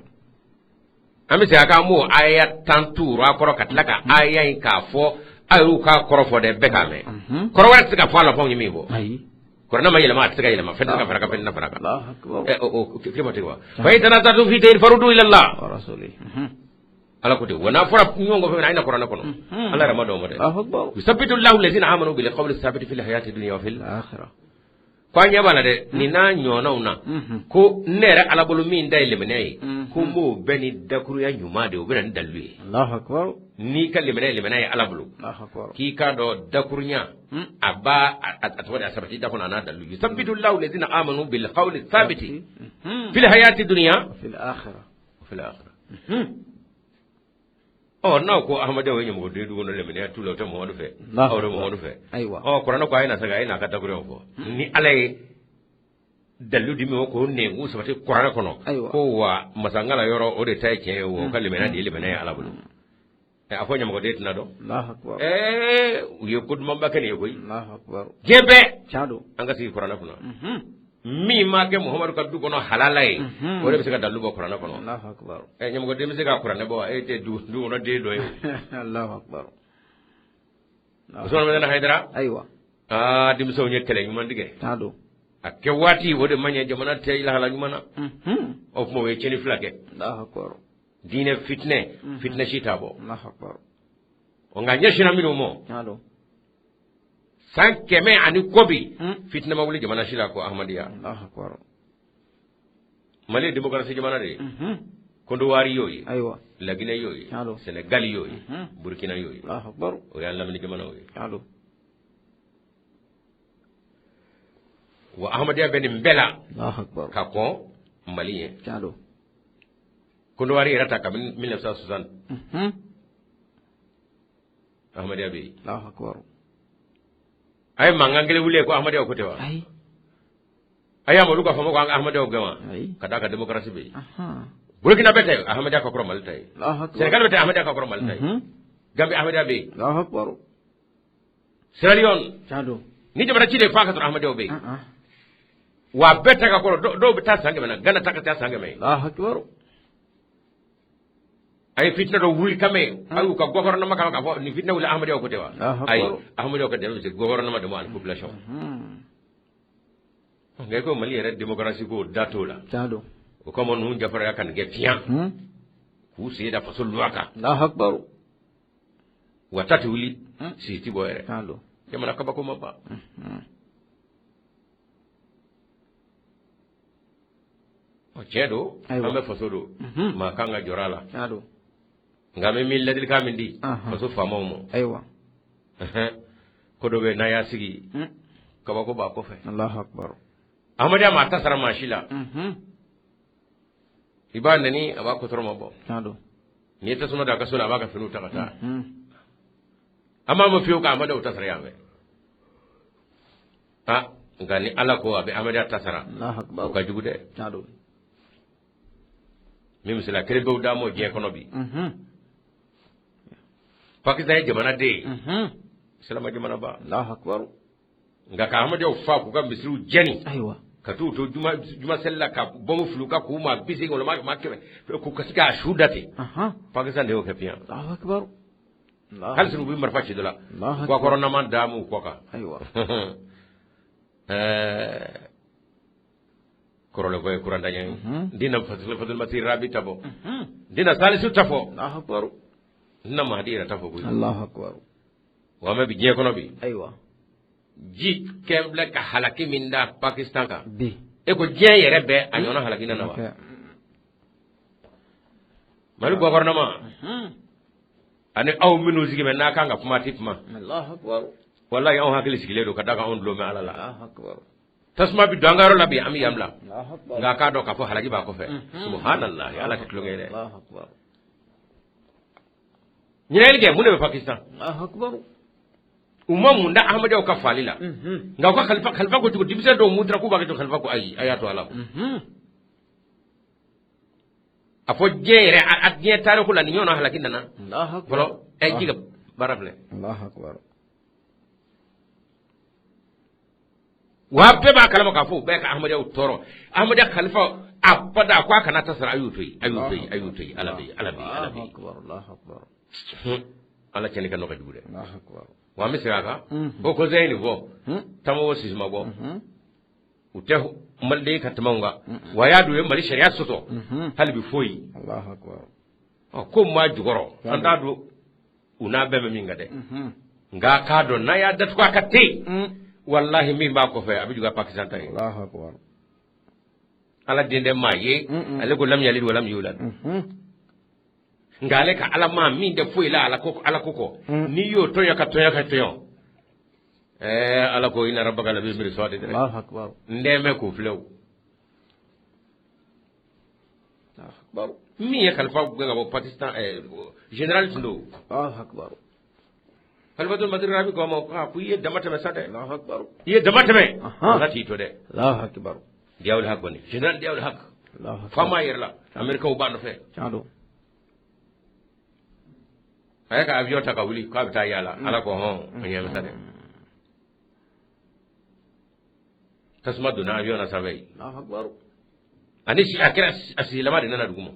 An bɛ segin a kan an b'o aya tan tuuru a kɔrɔ ka tila ka aya in k'a fɔ a y'u k'a kɔrɔ fɔ dɛ bɛɛ k'a mɛn. Kɔrɔ wɛrɛ tɛ se ka fɔ a la f'anw ye min fɔ. Ayi. Kuranɛ ma yɛlɛma a tɛ se ka yɛlɛma fɛn tɛ se ka fara a kan fɛn tɛna fara a kan. Ɛ o k'i ma ten wa. Fa in tanazatum fi shay'in farudduhu ila Allah. Wa rasulihi. Ala ko ten wa n'a fɔra ɲɔgɔn kɔ fɛn min na a ye na kuranɛ kɔnɔ. Ala yɛrɛ ma dɔn o ma dɛ. Alahu akibaru. Yusabbitu Allahu allazina amanu bil qawli sabiti fil hayati dunya wa fil Akhira. Ko an ɲɛ b'a la dɛ nin n'a ɲɔgɔnnaw na ko ne yɛrɛ Ala bolo min ta ye limaniya ye ko n b'o bɛn ni dakuruya ɲuman de ye o bɛ na ni dalilu ye. Alahu akibaru. N'i ka limaniya ye limaniya ye Ala bolo. Alahu akibaru. K'i k'a dɔn dakurunya a b'a a tɔgɔ di a sabati da kɔnɔ a n'a dalilu. Yusabbitu Allahu allazina amanu bil qawli sabiti fil hayati dunya Fil akhira. fil akhira. Ɔ n'aw ko ahamadenw ye ɲɛmɔgɔden du kɔnɔ limaniya t'u la u tɛ Muhamadu fɛ. Aw tɛ Muhamadu fɛ. Ayiwa. Ɔ kuranɛ ko a ye na sa a ye n'a ka dakuruyaw fɔ. Ni Ala ye dalilu di min ma k'o nɛnkun sabati kuranɛ kɔnɔ. Ayiwa. Ko wa masankala yɔrɔ o de ta ye tiɲɛ ye o ka limaniya de ye limaniya ye Ala bolo. A fɔ ɲɛmɔgɔden tɛna dɔn. Alahu akibaru. Ɛɛ u ye ko dumanba kɛ nin ye koyi. Alahu akibaru. Diɲɛ bɛɛ. Tiɲɛ don. An ka sigi kuranɛ kunna. Min ma kɛ Muhamadu ka du kɔnɔ halala ye o de bɛ se ka dalilu bɔ kuranɛ kɔnɔ. Alahu akibaru. Ɛ ɲɛmɔgɔden bɛ se ka kuranɛ bɔ e tɛ du kɔnɔ den dɔ ye. Alahu akibaru. Usumani Madani Hayidara. Ayiwa. Aa denmisɛnw ye kɛlɛ ɲuman tigɛ. Tiɲɛ don. A kɛ waati o de man ɲɛ jamana tɛ lahala ɲuman na. O tuma o ye tiɲɛni fila kɛ. Alahu akibaru. Diinɛ fitinɛ fitinɛ si t'a bɔ. Alahu akibaru. Nka ɲɛsinna minnu ma. Tiɲɛ don. San 100 ani kɔ bi fitinɛ ma wuli jamana si la ko Ahmadiyya. Alahu akibaru. Mali ye démocratie jamana de ye. Kondowari y'o ye. Ayiwa. Laginɛ y'o ye. Tiɲɛ don. Senegali y'o ye. Burukina y'o ye. Alahu akibaru. O y'an lamini jamanaw ye. Tiɲɛ don. Wa Ahmadiyya bɛ nin bɛɛ la. Alahu akibaru. Ka kɔn Mali ɲɛ. Tiɲɛ don. Kondowari yɛrɛ ta kabini 1960. Ahmadiyya bɛ yen. Alahu akibaru. A ye mankan kelen wuli ko Ahmadiyyaw ko ten wa? Ayi. A y'a mɛn olu ka fɔ ko an ka Ahmadiyyaw gɛn wa? Ayi. Ka d'a kan démocratie bɛ yen. Burukina Burukina bɛ tɛ Ahmadiyya ka kɔrɔ Mali ta ye. Alahu akibaru. Senegali bɛ tɛ Ahmadiyya ka kɔrɔ Mali ta ye. Gambi Ahmadiyya bɛ yen. Alahu akibaru. Sierra Leone. Tiɲɛ don. Ni jamana ci de f'a ka sɔrɔ Ahmadiyyaw bɛ yen. Wa bɛɛ ta ka kɔrɔ dɔw bɛ taa san 100 na Gana ta ka taa san 100 ye. Alahu akibaru. A ye fitinɛ dɔ wuli kama ye a y'u ka gouvernement kama k'a fɔ nin fitinɛ wuli Ahmadiyyaw ko ten wa? Ayi Ahmadiyyaw ka dɛmɛ bɛ se gouvernement de ma ani population. Nka i ko Mali yɛrɛ démocratie ko da t'o la. Tiɲɛ don. O kama ninnu jafaraya ka nin kɛ fiɲɛ. K'u sen da faso loi kan. Alahu akibaru. Wa ta tɛ wuli si tɛ bɔ yɛrɛ. Tiɲɛ don. Jamana kabako ma ban. Ɔ tiɲɛ don. Ayiwa. An bɛ faso don. Maa kan ka jɔrɔ a la. Tiɲɛ don. Nka an bɛ min ladilikan min di. Faso faamaw ma. Ayiwa. Ko dɔ bɛ yen n'a y'a sigi. Kabako b'a kɔfɛ. Alahu akibaru. Ahmadiyya maa ta sara maa si la. I b'a nɛni a b'a kɔtɔrɔ ma bɔ. Tiɲɛ don. N'i ye tasuma don a ka so la a b'a ka finiw ta ka taa. An m'a mɛn fiyewu ka Ahmadiyaw ta sara yan fɛ. Ah, nka ni Ala ko a bɛ Ahmadiya ta sara, o ka jugu dɛ. Min misaliya kelen pewu d'an ma diɲɛ kɔnɔ bi. Pakistan ye jamana den ye. Silama jamanaba. Nka ka Ahmadiyaw fa k'u ka misiriw jɛni. Ayiwa. Ka t'u to juma juma seli la ka bɔnbu fili u kan k'u maa 80 maa 100 k'u ka se k'a su da ten. Pakistan de y'o kɛ piyan. Hali sini u bɛ marifa ci dɔ la. Gɔfɛrɛnaman da m'u kɔ kan. Ayiwa. Ɛɛ kɔrɔlen ko ye kurandaɲɛ ye. N tɛna Fadul Masih Rabi ta fɔ. N tɛna Salisu ta fɔ. N tɛna Mahadi yɛrɛ ta fɔ koyi. Wa an bɛ bi diɲɛ kɔnɔ bi. Ayiwa. Ji kɛn filɛ ka halaki min da Pakistan kan. Bi. E ko diɲɛ yɛrɛ bɛɛ a ɲɔgɔnna halaki nana wa? Mali gɔfɛrɛnaman. Ani aw minnu sigi bɛ n'a kan ka kuma tɛ kuma. Walayi anw hakili sigilen don ka d'a kan anw dulon bɛ Ala la. Tasuma bɛ don an ka yɔrɔ la bi an bɛ yan bila. Nka a k'a dɔn k'a fɔ halaki b'a kɔfɛ. Subahanallahi Ala tɛ tulonkɛ ye dɛ. Ɲininkali kɛ mun de bɛ Pakistan? U ma mun da Ahmadiyaw ka faali la. Nka u ka khalifa khalifa ko cogo denmisɛn dɔw mun taara k'u b'a kɛ cogo khalifa ko ayi a y'a to Ala ma. A fɔ diɲɛ yɛrɛ a diɲɛ tariku la nin ɲɔgɔnna halaki nana fɔlɔ ɛ ji ka baara filɛ. Wa bɛɛ b'a kalama k'a fɔ u bɛɛ ka Ahmadiyaw tɔɔrɔ Ahmadiya khalifa abada ko a kana ta sara a y'u to yen a y'u to yen a y'u to yen Ala bɛ yen Ala bɛ yen Ala bɛ yen Ala cɛnni ka nɔ ka jugu dɛ wa an bɛ segin a kan o conseil nin fɔ tama o sisi ma bɔ u tɛ maliden ka tɛmɛ kan wa y'a dɔn u ye Mali sariya sɔsɔ hali bi foyi ɔ ko maa jukɔrɔ an t'a dɔn u n'a bɛɛ bɛ min kan dɛ nka k'a dɔn n'a y'a datugu a ka ten walahi min b'a kɔfɛ a bɛ juguya Pakistan ta ye Ala den tɛ maa ye ale ko lam yalid walam yulad nka ale ka ala maa min tɛ foyi la ala ko ala ko kɔ n'i y'o tɔɲɔ ka tɔɲɔ ka tɔɲɔ ɛɛ ala ko inna rabbaka labil mirsad dɛ n dɛmɛ k'o filɛ o min ye kalifa gɛn ka bɔ Pakistan général tun don Khalifatul Masih Rabi ko a ma ko i ye dama tɛmɛ sa dɛ i ye dama tɛmɛ ala t'i to dɛ Diyawul Haq kɔni général Diyawul Haq faama yɛrɛ la Américains b'a nɔfɛ a y'a ka avion ta ka wuli k'a bɛ taa yaala ala ko hɔn a ɲɛ bɛ sa dɛ tasuma donna avion na sanfɛ yen ani a kɛra a silama de nana dugu ma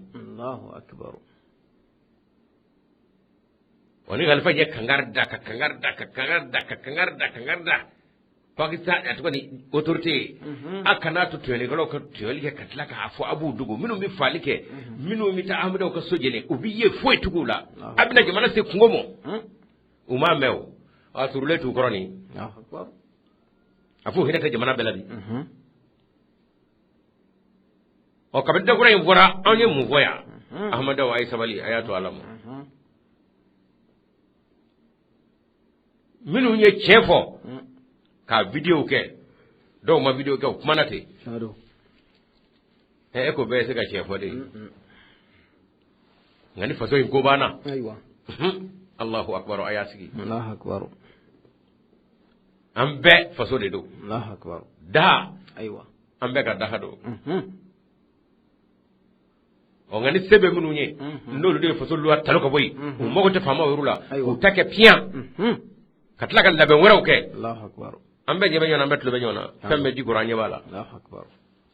wa ni khalifa ye kangari da ka kangari da ka kangari da ka kangari da kangari da Pakistan a tɔgɔ ni autorité ye a kana to tɔɲɔlikɛlaw ka tɔɲɔli kɛ ka tila k'a fɔ a b'u dogo minnu bɛ faali kɛ minnu bɛ taa Ahmadiyaw ka so jeni u bɛ ye foyi tugu u la a bɛna jamana se kungo ma u m'a mɛn o a turulen t'u kɔrɔ nin a fo hinɛ tɛ jamana bɛɛ la bi ɔ kabini dakura in fɔra anw ye mun fɔ yan Ahmadiyaw a ye sabali a y'a to Ala ma minnu ye tiɲɛ fɔ ka video kɛ dɔw ma video kɛ u kumana ten e ko bɛɛ se ka tiɲɛ fɔ de nka ni faso in ko banna ayiwa Allahu akbar a y'a sigi Allahu akbar an bɛɛ faso de don Allahu akbar daha ayiwa an bɛɛ ka daha don ɔ nka ni se bɛ minnu ye n'olu de ye faso loi talo ka bɔ yen u mago tɛ faamaw yɛrɛ la u ta kɛ piyan ka tila ka labɛn wɛrɛw kɛ an bɛɛ ɲɛ bɛ ɲɔgɔn na an bɛɛ tulo bɛ ɲɔgɔn na fɛn bɛɛ ji kɔrɔ an ɲɛ b'a la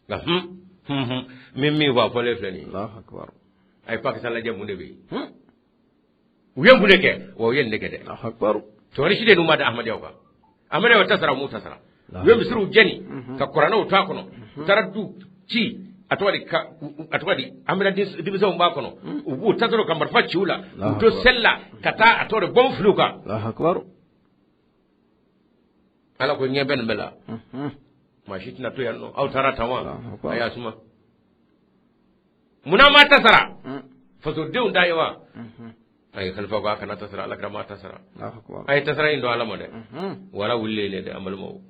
nka min min fɔ a fɔlen filɛ nin ye a ye Pakistan lajɛ mun de bɛ yen u ye mun de kɛ wa u ye nin de kɛ dɛ tɔɔrɔ si de n'u ma da Ahmadiyaw kan Ahmadiyaw ta sara u m'u ta sara u ye misiriw jeni ka kuranɛw to a kɔnɔ u taara du ci a tɔgɔ di ka a tɔgɔ di Ahmadiya denmisɛnw b'a kɔnɔ u b'u ta dɔrɔn ka marifa ci u la u to seli la ka taa a tɔgɔ di bɔnbu fili u kan Ala ko ɲɛ bɛ nin bɛɛ la maa si tɛna to yan nɔ aw taara tan wa a y'a suma munna ma ta sara fasodenw da ye wa a ye kalifa ko a kana ta sara ala kira ma ta sara a ye tasara in don ala ma dɛ wala wulilen ne dɛ an balimaw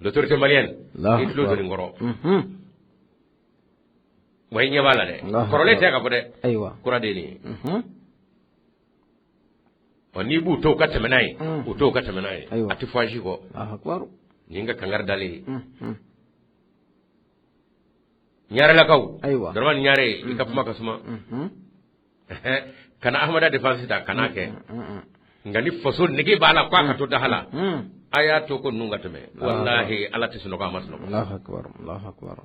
l'autorité malienne i tulo don nin kɔrɔ wa i ɲɛ b'a la dɛ kɔrɔlen tɛ ka fɔ dɛ ayiwa kura de ye nin ye. Ɔ n'i b'u to u ka tɛmɛ n'a ye, u to u ka tɛmɛ n'a ye, a tɛ fɔ a si kɔ. Nin ka kangari dalen ye. Ɲarelakaw, ayiwa, Daramani Ɲare, i ka kuma ka suma. Kana Ahmada défense ta, kana kɛ. Nka ni faso nege b'a la k'a ka to daha la, a y'a to ko ninnu ka tɛmɛ. Walahi, Ala tɛ sunɔgɔ, a ma sunɔgɔ. Allahu akbar, Allahu akbar.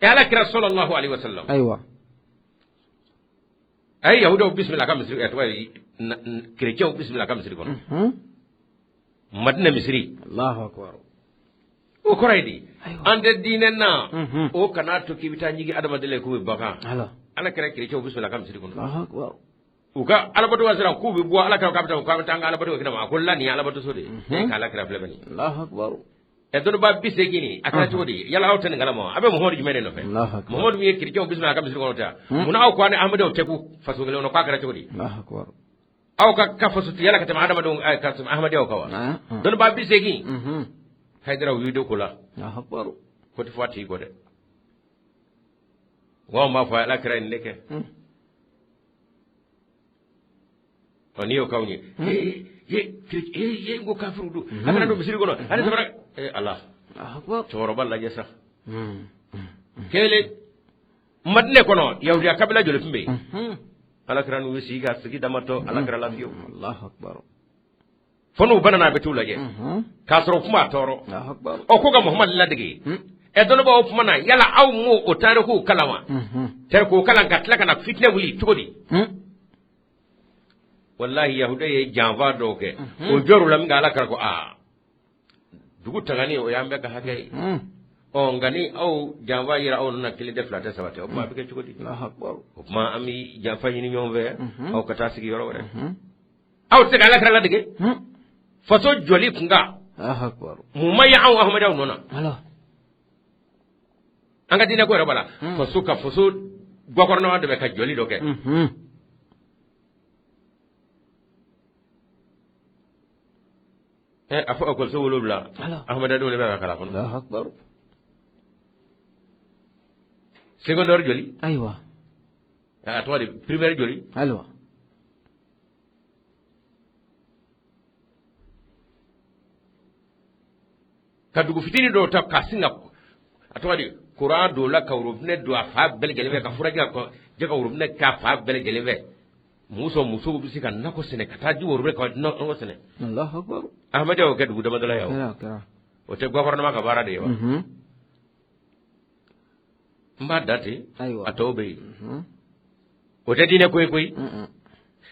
E Ala kira sallallahu alaihi wasallam. Ayiwa. A ye yahudaw bisimila a ka misiri, tɔgɔ ye kerecɛnw bisimila a ka misiri kɔnɔ. Madina misiri. Allahu akbar. O kɔrɔ ye di? An tɛ diinɛ na, o kana to k'i bɛ taa ɲigin adamaden la k'u bɛ bagan. Ala kira kerecɛnw bisimila a ka misiri kɔnɔ. U ka alabato ka sira k'u bɛ bɔ, Ala kira k'a bɛ taa, k'a bɛ taa an ka alabato kɛ ma. A ko la, nin ye alabatoso de ye. E ka Ala kira filɛ nin ye. Ɛ, dɔnnibaa 80 nin, a kɛra cogo di? Yala aw tɛ nin kalama? A bɛ Muhamadu jumɛn de nɔfɛ? Muhamadu min ye kerecɛnw bisimila a ka misiri kɔnɔ tɛ? Munna aw ko an ni Ahmadaw tɛ k'u faso kelen kɔnɔ? K'a kɛra cogo di? Aw ka faso tigiya la ka tɛmɛ adamadenw, ka tɛmɛ Ahmadiyaw kan wa? Dɔnnibaa 80 Hayidara, u y'i don ko la ko tɛ fɔ a tigi kɔ dɛ. Wa anw b'a fɔ Ala kira ye nin de kɛ. Ɔ, n'i y'o k'anw ye, ye n ko kafiriw don, a kana don misiri kɔnɔ ani sabara. Ee Ala, cɛkɔrɔba lajɛ sa. Kelen, Madinɛ kɔnɔ, yahudiya kabila joli tun bɛ yen? Ala kira n'u sigi ka sigi damatɔ, Ala kira lafiyewu. Fo n'u banana, a bɛ t'u lajɛ k'a sɔrɔ kuma tɔɔrɔ. Ɔ, ko ka Muhamadu ladege. Ɛ, dɔnnibaaw, o kuma na, yala aw m'o o tarikuw kalan wa? Tarikuw kalan ka tila ka na fitinɛ wuli cogo di? Walahi, yahudiya ye janfa dɔw kɛ, o jɔr'u la min kɛ, Ala kira ko aa, dugu tangani, o y'an bɛɛ ka hakɛ ye. Ɔ, nka ni aw janfa yira aw nana, kelen tɛ, fila tɛ, saba tɛ, o tuma a bɛ kɛ cogo di? O tuma an bɛ janfa ɲini ɲɔgɔn fɛ, aw ka taa sigi yɔrɔ wɛrɛ. Aw tɛ se ka Ala kira ladege faso jɔli kun kan. Mun ma ye anw Ahmadiyaw nɔ na? An ka diinɛ ko yɛrɛ b'a la. Faso ka faso gakɔrɔnama dɔ bɛ ka jɔli dɔ kɛ. A fɔ ekɔliso 7, Ahmadiyadenw de bɛ ka kalan kɔnɔ. Secondaire joli? Ayiwa. A tɔgɔ di, primaire joli? Ayiwa. Ka dugu fitinin dɔw ta ka sin ka, a tɔgɔ di, courant don la, ka robinet don a fan bɛɛ lajɛlen fɛ, ka furaji ka jɛ ka robinet k'a fan bɛɛ lajɛlen fɛ. Muso musow bɛ se ka nakɔ sɛnɛ, ka taa ji robinet ka nakɔ sɛnɛ. Ahmadiya y'o kɛ dugu damadɔ la yan. O tɛ gouvernement ka baara de ye wa? N b'a da ten, a tɔw bɛ yen. O tɛ diinɛ ko ye koyi.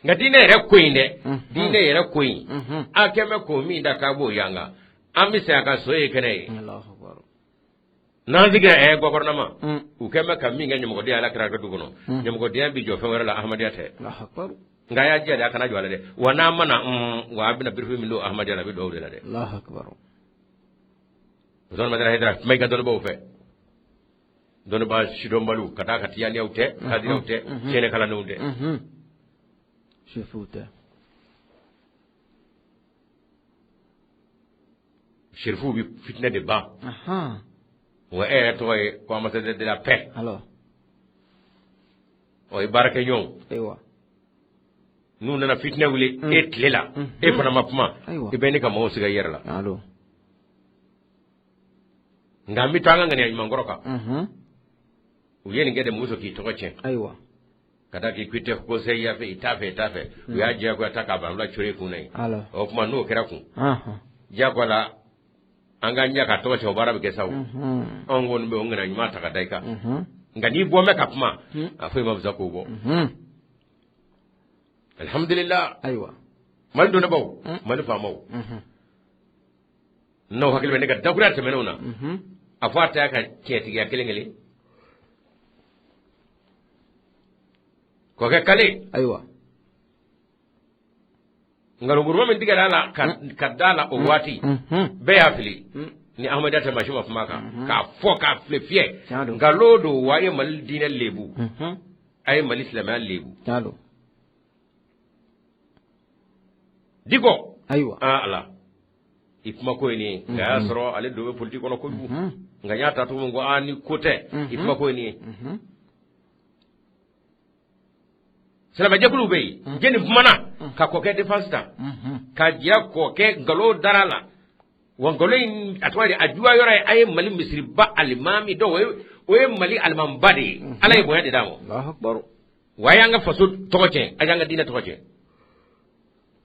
Nka diinɛ yɛrɛ ko in dɛ, diinɛ yɛrɛ ko in, an kɛn bɛ k'o min da k'a b'o yanga, an bɛ segin a kan, so ye kɛnɛ ye. N'an sigira ɛ gouvernement, u kɛn bɛ ka min kɛ ɲamɔgɔdenya, Ala kira ka du kɔnɔ, ɲamɔgɔdenya bɛ jɔ fɛn wɛrɛ la, Ahmadiyya tɛ. Nka a y'a jija de, a kana jɔ a la dɛ. Wa n'a ma na, wa a bɛna birifini min don Ahmadiyya la, a bɛ dugawu de la dɛ. Usman Madani Hayidara, kuma i ka dɔnnibaaw fɛ, dɔnnibaa sidɔnbaliw, ka d'a kan tijaniyaw tɛ, kadiriyaw tɛ, tiɲɛnɛ kalandenw tɛ. Sufiw tɛ. Serifuw bɛ fitinɛ de ban. Wa e yɛrɛ tɔgɔ ye ko ambassadeur de la paix. Ɔ, i baarakɛɲɔgɔnw, n'u nana fitinɛ wuli e tile la, e fana ma kuma, i bɛ ne ka mɔgɔw siga i yɛrɛ la. Nka an bɛ to an ka ŋaniya ɲuman kɔrɔ kan. U ye nin kɛ de muso k'i tɔgɔ tiɲɛ. Ayiwa. Ka da k'i tɛ conseil ya fɛ, i t'a fɛ, i t'a fɛ. U y'a diyagoya ta k'a banfula cori kun na yen. O tuma n'o kɛra kun diyagoya la, an ka ɲɛ ka tɔgɔ cɛ, o baara bɛ kɛ sa. O anw kɔni bɛ o ŋaniya ɲuman ta ka da i kan. Nka n'i bɔ bɛ ka kuma, a foyi ma fisa k'o bɔ. Alihamudulila. Ayiwa. Mali dɔnnibaw, Mali faamaw, n'aw hakili bɛ ne ka dakuruya tɛmɛnenw na, a fɔ a ta ka tiɲɛtigiya kelen kelen k'o kɛ kale. Ayiwa. Nkalonkuruma min tigɛra a la ka da la o waati, bɛɛ y'a fili ni Ahmadiyya tɛ, maa si ma kuma kan k'a fɔ k'a file fiyɛ. Nkalon don wa, a ye Mali diinɛ lebu, a ye Mali silamɛya lebu. Diko. Ayiwa. Aa Ala, i kuma ko ye nin ye. Nka a y'a sɔrɔ ale don bɛ politique kɔnɔ kojugu. Nka n y'a ta cogo min ko aa, ni ko tɛ, i kuma ko ye nin ye. Silamɛjɛkuluw bɛ yen jɛni kumana ka kɔkɛ défense ta ka jira kɔkɛ nkalon dara la wa nkalon in a tɔgɔ ye a juguya yɔrɔ ye a ye Mali misiriba alimami dɔw o ye Mali alimamiba de ye Ala ye bonya de d'a ma wa a y'an ka faso tɔgɔ tiɲɛ a y'an ka diinɛ tɔgɔ tiɲɛ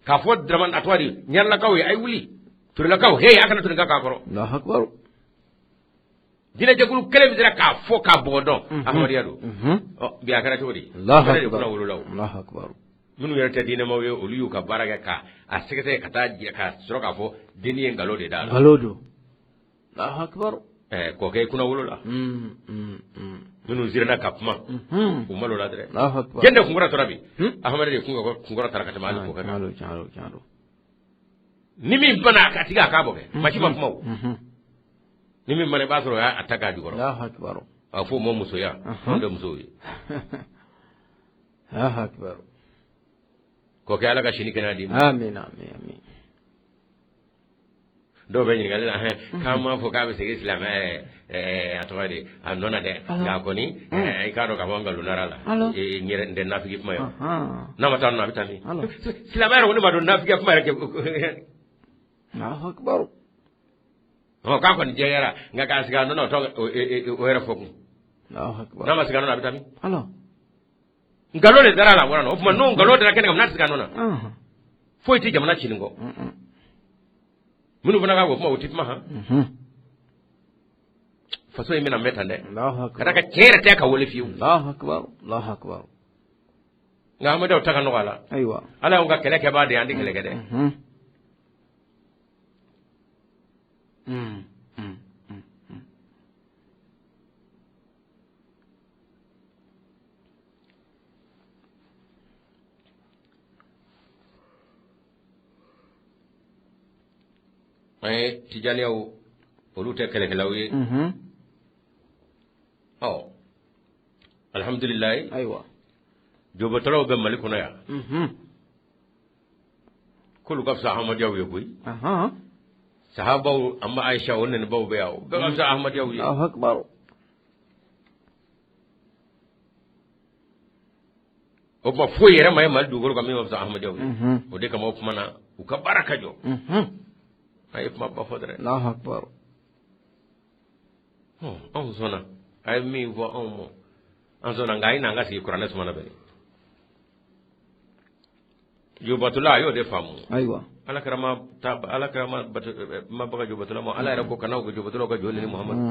k'a fɔ Dramane a tɔgɔ di Ɲarelakaw ye a ye wuli Turelakaw he a kana to nin ka k'a kɔrɔ Diinɛjɛkulu kelen min sera k'a fɔ k'a bɔgɔ dɔn ahmadiyya don bi a kɛra cogo di de kunna wolola minnu yɛrɛ tɛ diinɛmaw ye olu y'u ka baara kɛ k'a sɛgɛsɛgɛ ka taa ka sɔrɔ k'a fɔ dennin ye nkalon de d'a la nkalon don kɔkɛ i kunna wolola minnu siranna ka kuma u malola dɛ jɛn de kunkɔrɔtara bi ahmadiyya de kunkɔrɔtara ka tɛmɛ hali kɔkɛ kan ni min banna a ka tigi a k'a bɔ kɛ maa si ma kuma o ni min mana i b'a sɔrɔ o y'a ta k'a jukɔrɔ a fɔ o ma musoya anw tɛ musow ye kɔkɛ ala ka si ni kɛnɛya d'i ma dɔw bɛ ɲininkali la hɛn k'an m'a fɔ k'a bɛ segin silamɛ a tɔgɔ de a nɔ na dɛ nka kɔni i k'a dɔn k'a fɔ nkalon dara la n yɛrɛ n tɛ nafigi kuma ye n'a ma taa nɔ a bɛ taa min silamɛ yɛrɛ kɔni b'a dɔn nafigiya kuma yɛrɛ kɛ k'a kɔni jɛyara nka k'a sigi a nɔ na o yɛrɛ fɔ kun n'a ma sigi a nɔ na a bɛ taa min nkalon de dara la o tuma n'o nkalon dara kɛnɛ kan n'a sigi a nɔ na foyi tɛ jamana ci nin kɔ minnu fana ka o kuma o tɛ kuma han faso in bɛna mɛn tan dɛ ka d'a kan tiɲɛ yɛrɛ tɛ ka wele fiyewu nka amadiyaw ta ka nɔgɔ a la ayiwa ala y'anw ka kɛlɛ kɛbaa de ye an tɛ kɛlɛ kɛ dɛ An ye tijaniyaw olu tɛ kɛlɛkɛlaw ye ɔ alihamdulilayi ayiwa jobatolaw bɛ mali kɔnɔ yan k'olu ka fisa ahmadiyaw ye koyi sahabaw an ba ayisa o nɛnibaw bɛ yan o bɛɛ ka fisa ahmadiyaw ye o tuma foyi yɛrɛ ma ye mali dugukolo kan min ka fisa ahmadiyaw ye o de kama o tuma na u ka baara ka jɔ a ye kuma ba fɔ dɛrɛ anw sɔnna a ye min fɔ anw ma an sɔnna nka a ye n'an ka sigi kuranɛ suma na bɛn jobatula a y'o de faamu ayiwa ala kira ma ta ala kira ma ma baga jobatula ma ala yɛrɛ ko kana u ka jobatulaw ka jo neni muhamadu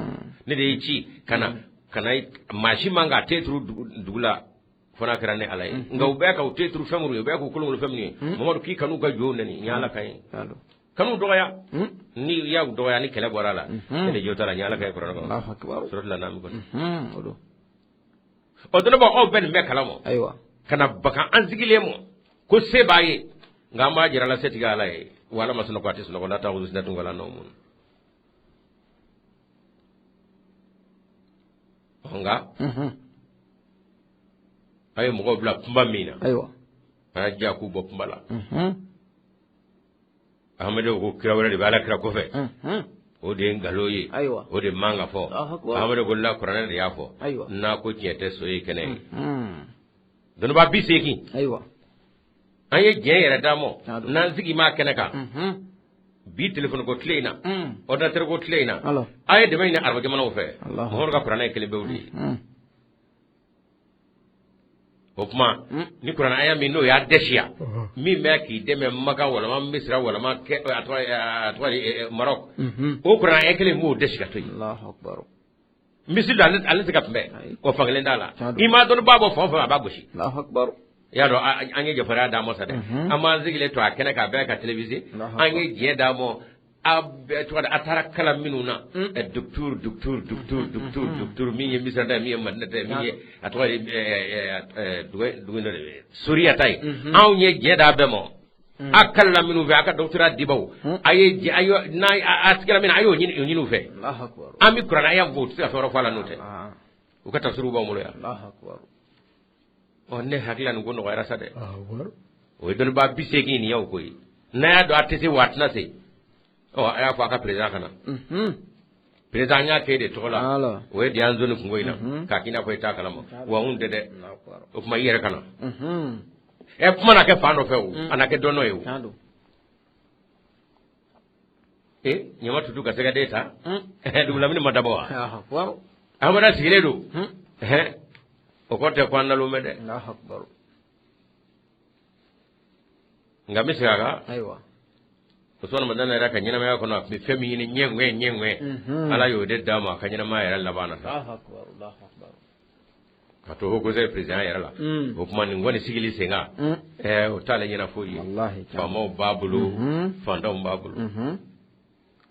ne de y'i ci ka na ka na maa si man k'a te turu dugu la fo n'a kɛra ne ala ye nka u bɛɛ ka u te turu fɛn minnu ye u bɛɛ k'u kolonkolon fɛn minnu ye mamadu k'i kan'u ka jow neni n ye ala kan ye kan'u dɔgɔya ni y'a dɔgɔya ni kɛlɛ bɔra a la ne de jo t'a la n ye ala kan ye kuranɛ kɔnɔ suratul anam kɔnɔ ɔ dɔnnibaaw aw bɛɛ nin bɛɛ kalama ayiwa ka na baga an sigilen ma ko se b'a ye nka an b'a jira la setigi ala ye wa ala ma sunɔgɔ a tɛ sunɔgɔ la ta'khudhuhu sinatun wala nawmun nka a ye mɔgɔw bila kunba min na ayiwa a y'a diya k'u bɔ kunba la Ahmadu ko kira wɛrɛ de bɛ ala kira kɔfɛ o de ye nkalon ye o de man ka fɔ Ahmadu ko la kuranɛ de y'a fɔ n'a ko tiɲɛ tɛ so ye kɛnɛ ye dɔnnibaa 80 ayiwa an ye diɲɛ yɛrɛ d'a ma n'an sigi maa kɛnɛ kan bi telefɔni ko tile in na ordinateur ko tile in na a ye dɛmɛ ɲini arabu jamanaw fɛ Muhamadu ka kuranɛ ye kelen pewu de ye o tuma ni kuranɛ aya min n'o y'a dɛsiya min bɛ k'i dɛmɛ Maka walama Misira walama a tɔgɔ Maroc o kuranɛ aya kelen b'o dɛsi ka to yen missile ale tɛ ka kunbɛn wa fankelen t'a la i ma dɔnnibaa bɔ fan o fan a b'a gosi i y'a dɔn an ye jafarinya d'a ma sa dɛ an b'an sigilen to a kɛnɛ k'a bɛɛ ka télévisé an ye diɲɛ d'a ma a bɛɛ tɔgɔ a taara kalan minnu na docteur docteur docteur docteur docteur min ye Misira ta ye min ye Madina ta ye min ye a tɔgɔ ye dugu in dɔ de bɛ Suriya ta ye anw ye diɲɛ d'a bɛɛ ma a kalanna minnu fɛ a ka doctorat dibaw a ye a ye n'a a sigira min na a y'o ɲini o ɲini u fɛ an bɛ kuranɛ aya fɔ u tɛ se ka fɛn wɛrɛ fɔ a la n'o tɛ u ka tafsiriw b'an bolo yan ɔ ne hakili la nin ko nɔgɔyara sa dɛ o ye dɔnnibaa 80 nin y'o ko ye n'a y'a dɔn a tɛ se wa a tɛna se ɔ a y'a fɔ a ka président ka na Président y'a kɛ de tɔgɔ la o ye de y'an zone kunko in na k'a k'i n'a fɔ i t'a kalama wa anw tɛ dɛ o tuma i yɛrɛ ka na ɛ kuma na kɛ fan dɔ fɛ o a na kɛ dɔn dɔ ye o e ɲama tutu ka sɛgɛden ta dugu lamini ma dabɔ wa Ahmada sigilen don o kɔrɔ tɛ ko an nalon bɛ dɛ nka n bɛ segin a kan ayiwa Usumani Madani yɛrɛ ka ɲɛnamaya kɔnɔ a tun bɛ fɛn min ɲini ɲɛŋɛ ɲɛŋɛ Ala y'o de d'a ma a ka ɲɛnamaya yɛrɛ laban na sa ka to haut conseil président yɛrɛ la o tuma nin kɔni sigili sen kan ɛɛ o t'ale ɲɛna foyi ye faamaw b'a bolo fantanw b'a bolo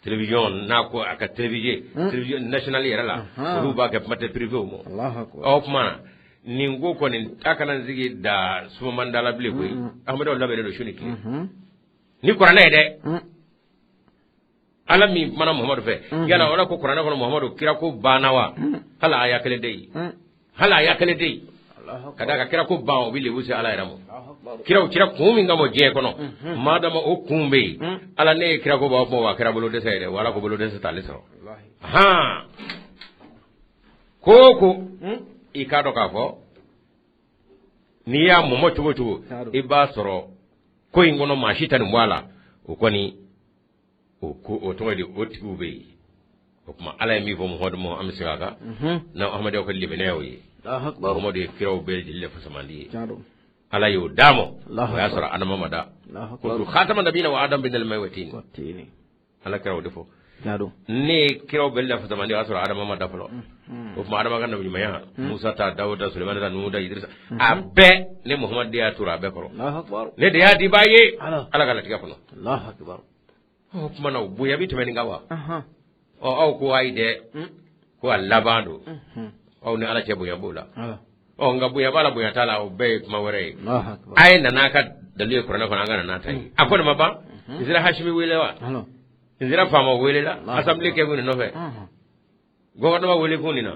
télévision n'a ko a ka télévision télévision nationale yɛrɛ la olu b'a kɛ kuma tɛ privéw ma o tuma na nin ko kɔni a kana n sigi da sumaman da la bilen koyi Ahmadaw labɛnnen don su ni tile ni kuranɛ ye dɛ Ala min kumana Muhamadu fɛ yala ala ko kuranɛ kɔnɔ Muhamadu kira ko banna wa hali aya kelen tɛ yen hali aya kelen tɛ yen ka d'a kan kira ko ban o bɛ lebu se ala yɛrɛ ma kiraw cira kun min kama diɲɛ kɔnɔ madama o kun bɛ yen ala ne ye kira ko b'a fɔ wa kira bolo dɛsɛ yɛrɛ wa ala ko bolo dɛsɛ t'ale sɔrɔ hɔn ko o ko i k'a dɔn k'a fɔ n'i y'a mɔmɔ cogo cogo i b'a sɔrɔ ko in kɔnɔ maa si tɛ nin bɔ a la o kɔni o ko o tɔgɔ di o tigiw bɛ yen o tuma ala ye min fɔ Muhamadu ma an bɛ segin a kan n'a Ahmadiyaw ka limaniya y'o ye Muhamadu ye kiraw bɛɛ lajɛlen fasamandi ye ala y'o d'a ma o y'a sɔrɔ Adama ma da kuntu khatama nabiyina wa Adam baynal ma'i wa tini ala kira o de fɔ ne ye kiraw bɛɛ la fasamandi o y'a sɔrɔ Adama ma da fɔlɔ o tuma Adama ka nabiɲumanya Musa ta Dawuda Sulemana ta Nuhu ta Idrisa a bɛɛ ne Muhamadu de y'a tora a bɛɛ kɔrɔ ne de y'a dibaa ye ala ka latigɛ kɔnɔ o tuma na bonya bɛ tɛmɛ nin kan wa ɔ aw ko ayi dɛ ko a laban don aw ni ala cɛ bonya b'o la ɔ nka bonya b'a la bonya t'a la o bɛɛ ye kuma wɛrɛ ye a ye nana ka dalilu ye kuranɛ kɔnɔ an ka nana ta ye a ko nin ma ban n sera Hasimi wele wa n sera faama wele la assemblée kɛ kun nin nɔfɛ gouvernement wele kun nin na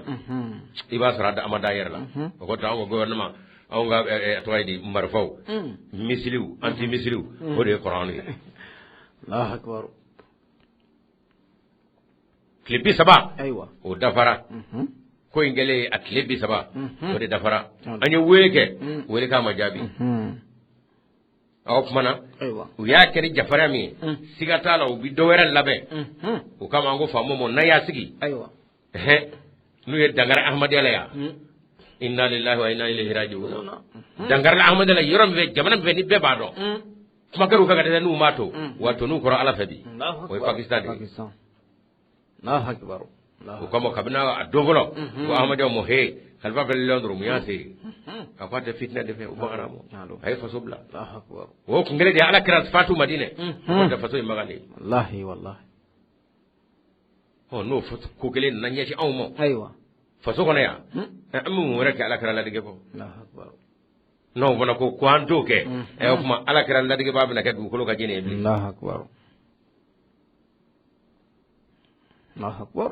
i b'a sɔrɔ a ma da yɛrɛ la o ko anw ka gouvernement anw ka tɔgɔ ye di marifaw misiliw anti misiliw o de ye kuranɛ ye tile 30 o dafara ko in kɛlen a tile 30 o de dafara an ye wele kɛ wele k'a ma jaabi o tuma na u y'a kɛ ni jafarinya min ye siga t'a la u bɛ dɔ wɛrɛ labɛn o kama an ko faamaw ma n'a y'a sigi n'u ye dankari Ahmadiyya la yan inna lillahi wa inna ilayhi raji'un dankari Ahmadiyya la yɔrɔ min fɛ jamana min fɛ ni bɛɛ b'a dɔn kuma kɛra u fɛ ka dɛsɛ n'u m'a to wa to n'u kɔrɔ Ala fɛ bi o ye Pakistan de ye o kama kabini a don fɔlɔ ko Ahmadiyyaw ma he kalifa bɛ Londres mun y'a se a ko a tɛ fitinɛ de fɛ o bagara ma a ye faso bila o kun kelen de ye Ala kira fatu Madinɛ o tɛ faso in makan de ye wallahi wallahi ɔ n'o ko kelen nana ɲɛsin anw ma ayiwa faso kɔnɔ yan an bɛ mun wɛrɛ kɛ Ala kira ladigɛ kɔ n'aw fana ko ko an t'o kɛ ɛ o tuma Ala kira ladigɛbaa bɛna kɛ dugukolo kan jɛnɛ ye bilen Allahu akbar Allahu akbar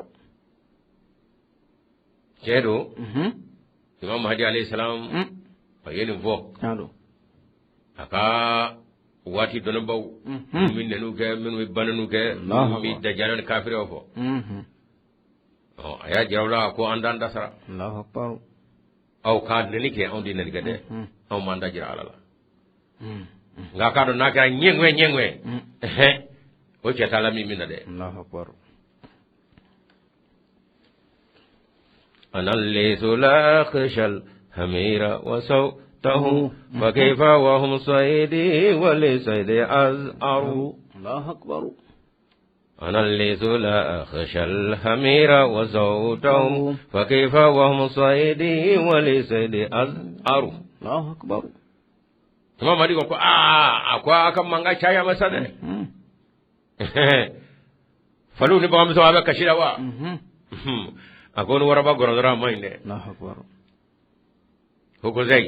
tiɲɛ don Imam Mahdi alayhi salam a ye nin fɔ a ka waati dɔnnibaw minnu bɛ nɛniw kɛ minnu bɛ banniw kɛ minnu bɛ dajala ni kafiriyaw fɔ ɔ a y'a jira u la ko an t'an da sara aw ka nɛni kɛ anw tɛ nɛni kɛ dɛ anw b'an da jira Ala la nka k'a dɔn n'a kɛra ɲɛŋɛ ɲɛŋɛ o cɛ t'a la min bɛ na dɛ أنا الليث لا أخشى الحمير وصوتهم فكيف وهم صيدي ولصيد أزأر الله أكبر أنا الليث لا أخشى الحمير وصوتهم فكيف وهم صيدي ولصيد أزأر الله أكبر Imam Mahdi ko aa a ko a ka mankan caya ma sa dɛ faliw ni baganmisɛnw a bɛ kasi la wa a ko ni waraba gɔrɔndɔrɔ a ma ɲi dɛ ko conseil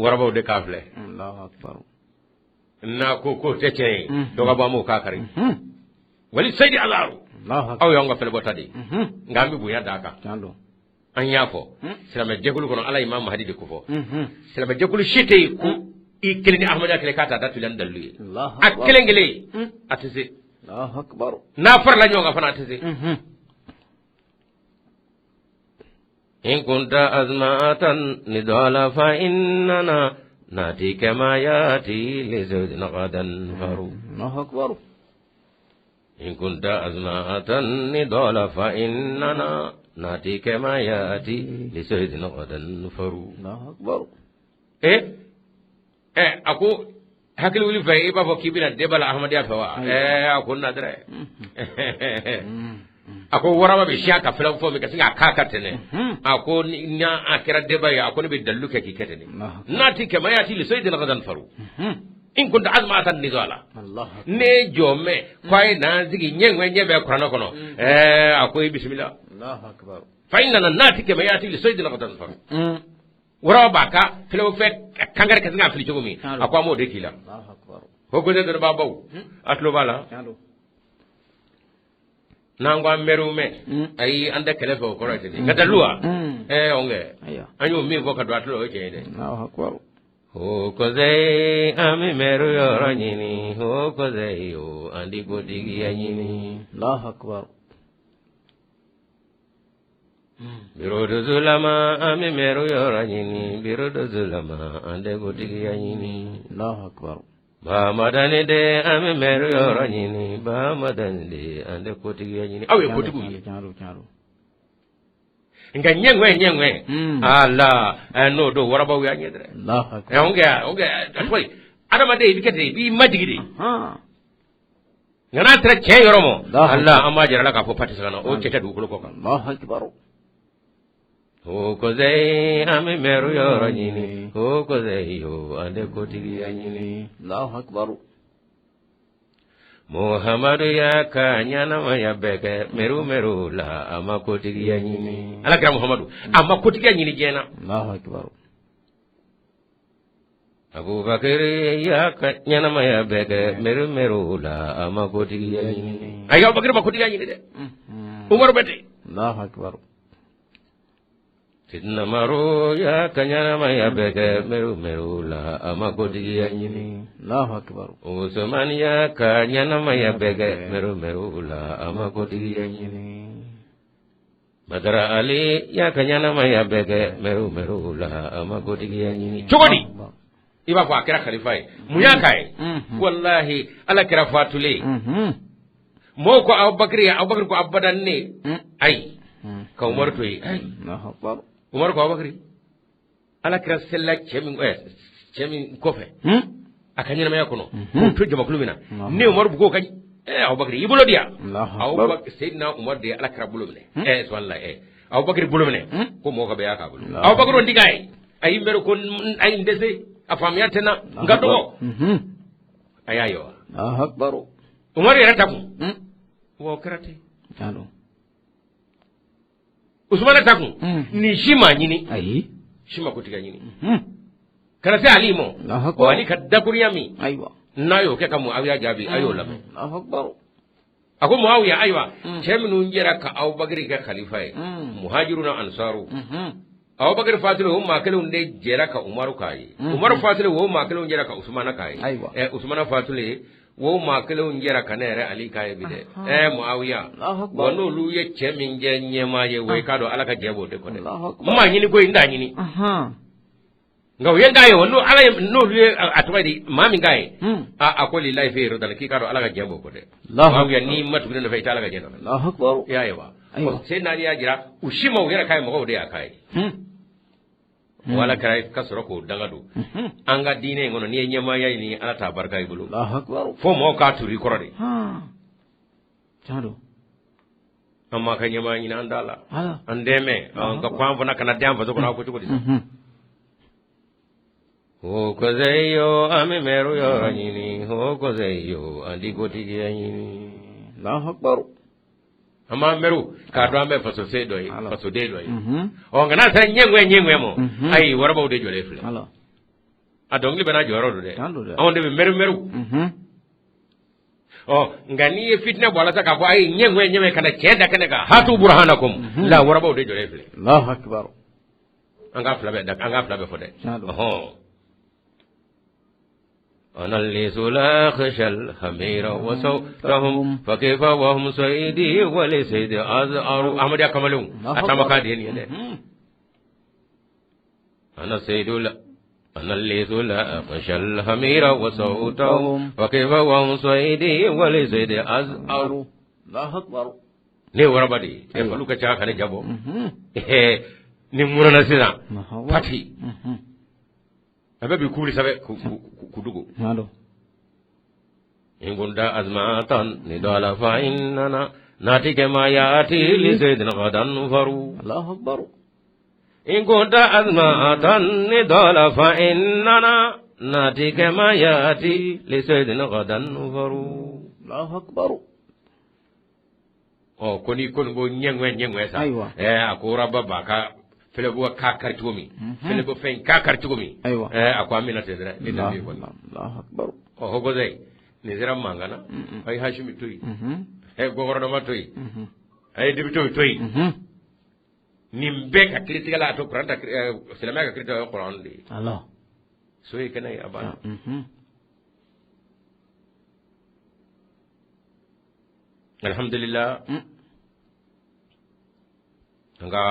warabaw de k'a filɛ n'a ko k'o tɛ tiɲɛ ye dɔ ka bɔ an b'o k'a kari wali seyidi alaru aw y'anw ka fɛlɛbɔta de ye nka an bɛ bonya d'a kan an y'a fɔ silamɛjɛkulu kɔnɔ ala Imam Mahdi de ko fɔ silamɛjɛkulu si tɛ yen ko i kelen ni Ahmadiyya kelen k'a ta datugu ni dalilu ye a kelen kelen a tɛ se n'a farala ɲɔgɔn kan fana a tɛ se. In kunta azmatan nidala fa innana nati kama yati li zawjin gadan faru. Allahu akbar. In kunta azmatan nidala fa innana nati kama yati li zawjin gadan faru. Allahu akbar. A ko hakili wuli fɛ i b'a fɔ k'i bɛna débat la Ahmadiyya fɛ wa? A ko na dɛrɛ. A ko waraba bɛ siya ka fɛn fɔ min ka sin k'a k'a ka tɛnɛ. A ko ni a kɛra débat ye, a ko ne bɛ dalilu kɛ k'i kɛ ten. Nati kama yati li sayyidina gadan faru. In kunta azmatan nidala. Ne jɔ mɛ k'a ye n'an sigi ɲɛ ɲɛ bɛ kuranɛ kɔnɔ. A ko i bisimila. Allahu akbar. Fa innana nati kama yati li sayyidina gadan faru. Waraba b'a ka fɛn fɛn kankari ka sin k'a fili cogo min, a ko an b'o de k'i la. Ko ko ne dɔrɔn baw a tulo b'a la. N'an ko an mɛriw mɛn, ayi an tɛ kɛlɛ fɛ o kɔrɔ ye ten. Ka dalu wa? Ɔnkɛ an y'o min fɔ ka don a tulo o ye tiɲɛ ye dɛ. O kɔsɛyi an bɛ mɛriw yɔrɔ ɲini, o kɔsɛyi o an di kotigiya ɲini. Allahu akbar. Biro dozolama an bɛ mɛriw yɔrɔ ɲini, biro dozolama an tɛ kotigiya ɲini. Allahu akbar. Bamadani de an bɛ mɛriw yɔrɔ ɲini, bamadani de an tɛ kotigiya ɲini. Aw ye kotigiw ye. Nka ɲɛŋɛ ɲɛŋɛ ala n'o don warabaw y'a ɲɛ dɛ. Ɔnkɛ a tɔgɔ ye adamaden i bɛ kɛ ten, i b'i majigi de. Nka n'a sera cɛ yɔrɔ ma, ala an b'a jira la k'a fɔ pati na o cɛ tɛ dugukolo kɔ kan. O kɔsɛyi an bɛ mɛriw yɔrɔ ɲini, o kɔsɛyi o an tɛ kotigiya ɲini. Allahu akbar. Muhamadu y'a ka ɲɛnamaya bɛɛ kɛ mɛriw mɛriw la, a ma kotigiya ɲini. Ala kira Muhamadu a ma kotigiya ɲini diɲɛ na. Allahu akbar. Abubakar y'a ka ɲɛnamaya bɛɛ kɛ mɛriw mɛriw la, a ma kotigiya ɲini. Ayi Abubakar ma kotigiya ɲini dɛ. Umaru bɛ ten. Allahu akbar. Sidina Umaru y'a ka ɲɛnamaya bɛɛ kɛ mɛriw mɛriw la, a ma kotigiya ɲini. Allahu akbar. Usumani y'a ka ɲɛnamaya bɛɛ kɛ mɛriw mɛriw la, a ma kotigiya ɲini. Badara Ali y'a ka ɲɛnamaya bɛɛ kɛ mɛriw mɛriw la, a ma kotigiya ɲini. Cogo di? I b'a fɔ a kɛra khalifa ye. Mun y'a k'a ye? Walahi ala kɛra fatulen. Mɔgɔw ko Abubakar ye, Abubakar ko abada ne. Ayi. Ka Umaru to yen. Ayi. Umaru ko Abubakar, ala kɛra selila cɛ min kɔfɛ a ka ɲɛnamaya kɔnɔ, k'o to jamakulu min na, ne Umaru ko ka Abubakar i bolo di yan. Abubakar Seydina Umaru de ye ala kɛra bolo minɛ. Subhanallah Abubakar bolo minɛ ko mɔgɔ ka bɛɛ y'a k'a bolo. Abubakar o diga ye. Ayi mɛri ko ayi n dɛsɛ a faamuya tɛ n na n ka dɔgɔ. A y'a ye wa? Allahu akbar. Umaru yɛrɛ ta kun. Wa o kɛra ten. Usumana ta kun. Nin si ma ɲini. Ayi. Si ma kotigiya ɲini. Kana se Ali ma. O Ali ka dakurunya min. Ayiwa. N'a y'o kɛ ka Muawiya jaabi a y'o lamɛn. Allahu akbar. A ko Muawiya ayiwa cɛ minnu jɛra ka Abubakar kɛ khalifa ye. Muhajiru na ansaru. Abubakar fatulen o maa kelenw de jɛra ka Umaru k'a ye. Umaru fatulen o maa kelenw jɛra ka Usumana k'a ye. Ayiwa. Usumana fatulen o maa kelenw jɛra ka ne yɛrɛ Ali k'a ye bi dɛ. Muawiya. Wa n'olu ye cɛ min kɛ ɲɛmaa ye o i k'a dɔn ala ka jɛ b'o de kɔ dɛ. N m'a ɲini koyi n t'a ɲini. Nka u ye n k'a ye o n'o ala ye n'olu ye a tɔgɔ di maa min k'a ye. A ko lilahi fi ridal k'i k'a dɔn ala ka jɛ b'o kɔ dɛ. Muawiya n'i ma tugu ne nɔfɛ i tɛ ala ka jɛ nɔfɛ. Allahu akbar. I y'a ye wa? Seydina Ali y'a jira u si ma u yɛrɛ k'a ye mɔgɔw de y'a k'a ye. Wala kɛra ka sɔrɔ k'o danga don. An ka diinɛ in kɔnɔ n'i ye ɲɛmaaya ɲini ala t'a barika i bolo. Fo mɔgɔw k'a turu i kɔrɔ de. An m'a ka ɲɛmaaya ɲini an t'a la. An dɛmɛ nka ko an fana kana den an faso kɔnɔ aw ko cogo di. O kɔsɛyi an bɛ mɛriw yɔrɔ ɲini, o kɔsɛyi an di kotigiya ɲini. Allahu akbar. An b'an mɛriw k'a dɔn an bɛ fasosen dɔ ye, fasoden dɔ ye. Ɔ nka n'a sera ɲɛŋɛ ɲɛŋɛ ma, ayi warabaw de jɔlen filɛ. A dɔnkili bɛ n'a jɔyɔrɔ don dɛ. Anw de bɛ mɛriw mɛriw. Ɔ nka n'i ye fitinɛ bɔ a la sa k'a fɔ ayi ɲɛŋɛ ɲɛŋɛ ka na cɛ da kɛnɛ kan, hatu burhanakum la warabaw de jɔlen filɛ. Allahu akbar. An ka fila bɛɛ da, an ka fila bɛɛ fɔ dɛ. Ɔhɔn. أنا اللي لا خشى الخمير وصوتهم فكيف وهم سيدي ولسيدي أزأر أحمد يا كمالون أتما كادين يا. أنا سيد أنا الليث لا أخشى الحمير وصوتهم وكيف وهم صيدي ولزيد أزأر. الله أكبر. Ne waraba de ye, faliw ka ca ka ne jabɔ. Ni munana sisan pati a bɛ bi kubili sɛbɛ kudugu. In kunta azmatan nidala fa innana nati kama yati li sayyidina gadan faru. Allahu akbar. In kunta azmatan nidala fa innana nati kama yati li sayyidina gadan faru. Allahu akbar. Ɔ ko n'i kɔni ko ɲɛŋɛ ɲɛŋɛ sa, a ko waraba b'a ka fɛlɛbɔ k'a kari cogo min, fɛlɛbɔ fɛn k'a kari cogo min, a ko an bɛna ten dɛ, ne danbe kɔni. Ɔ hɔgɔzɛ nin sera mankan na, a ye Hasimi to yen, a ye gɔgɔrɔdama to yen, a ye député to yen, nin bɛɛ ka kiiritigɛla a to kuran ta, silamɛya ka kiiritigɛla o ye kuran de ye. So ye kɛnɛ ye a banna. Alhamdulillah. Nka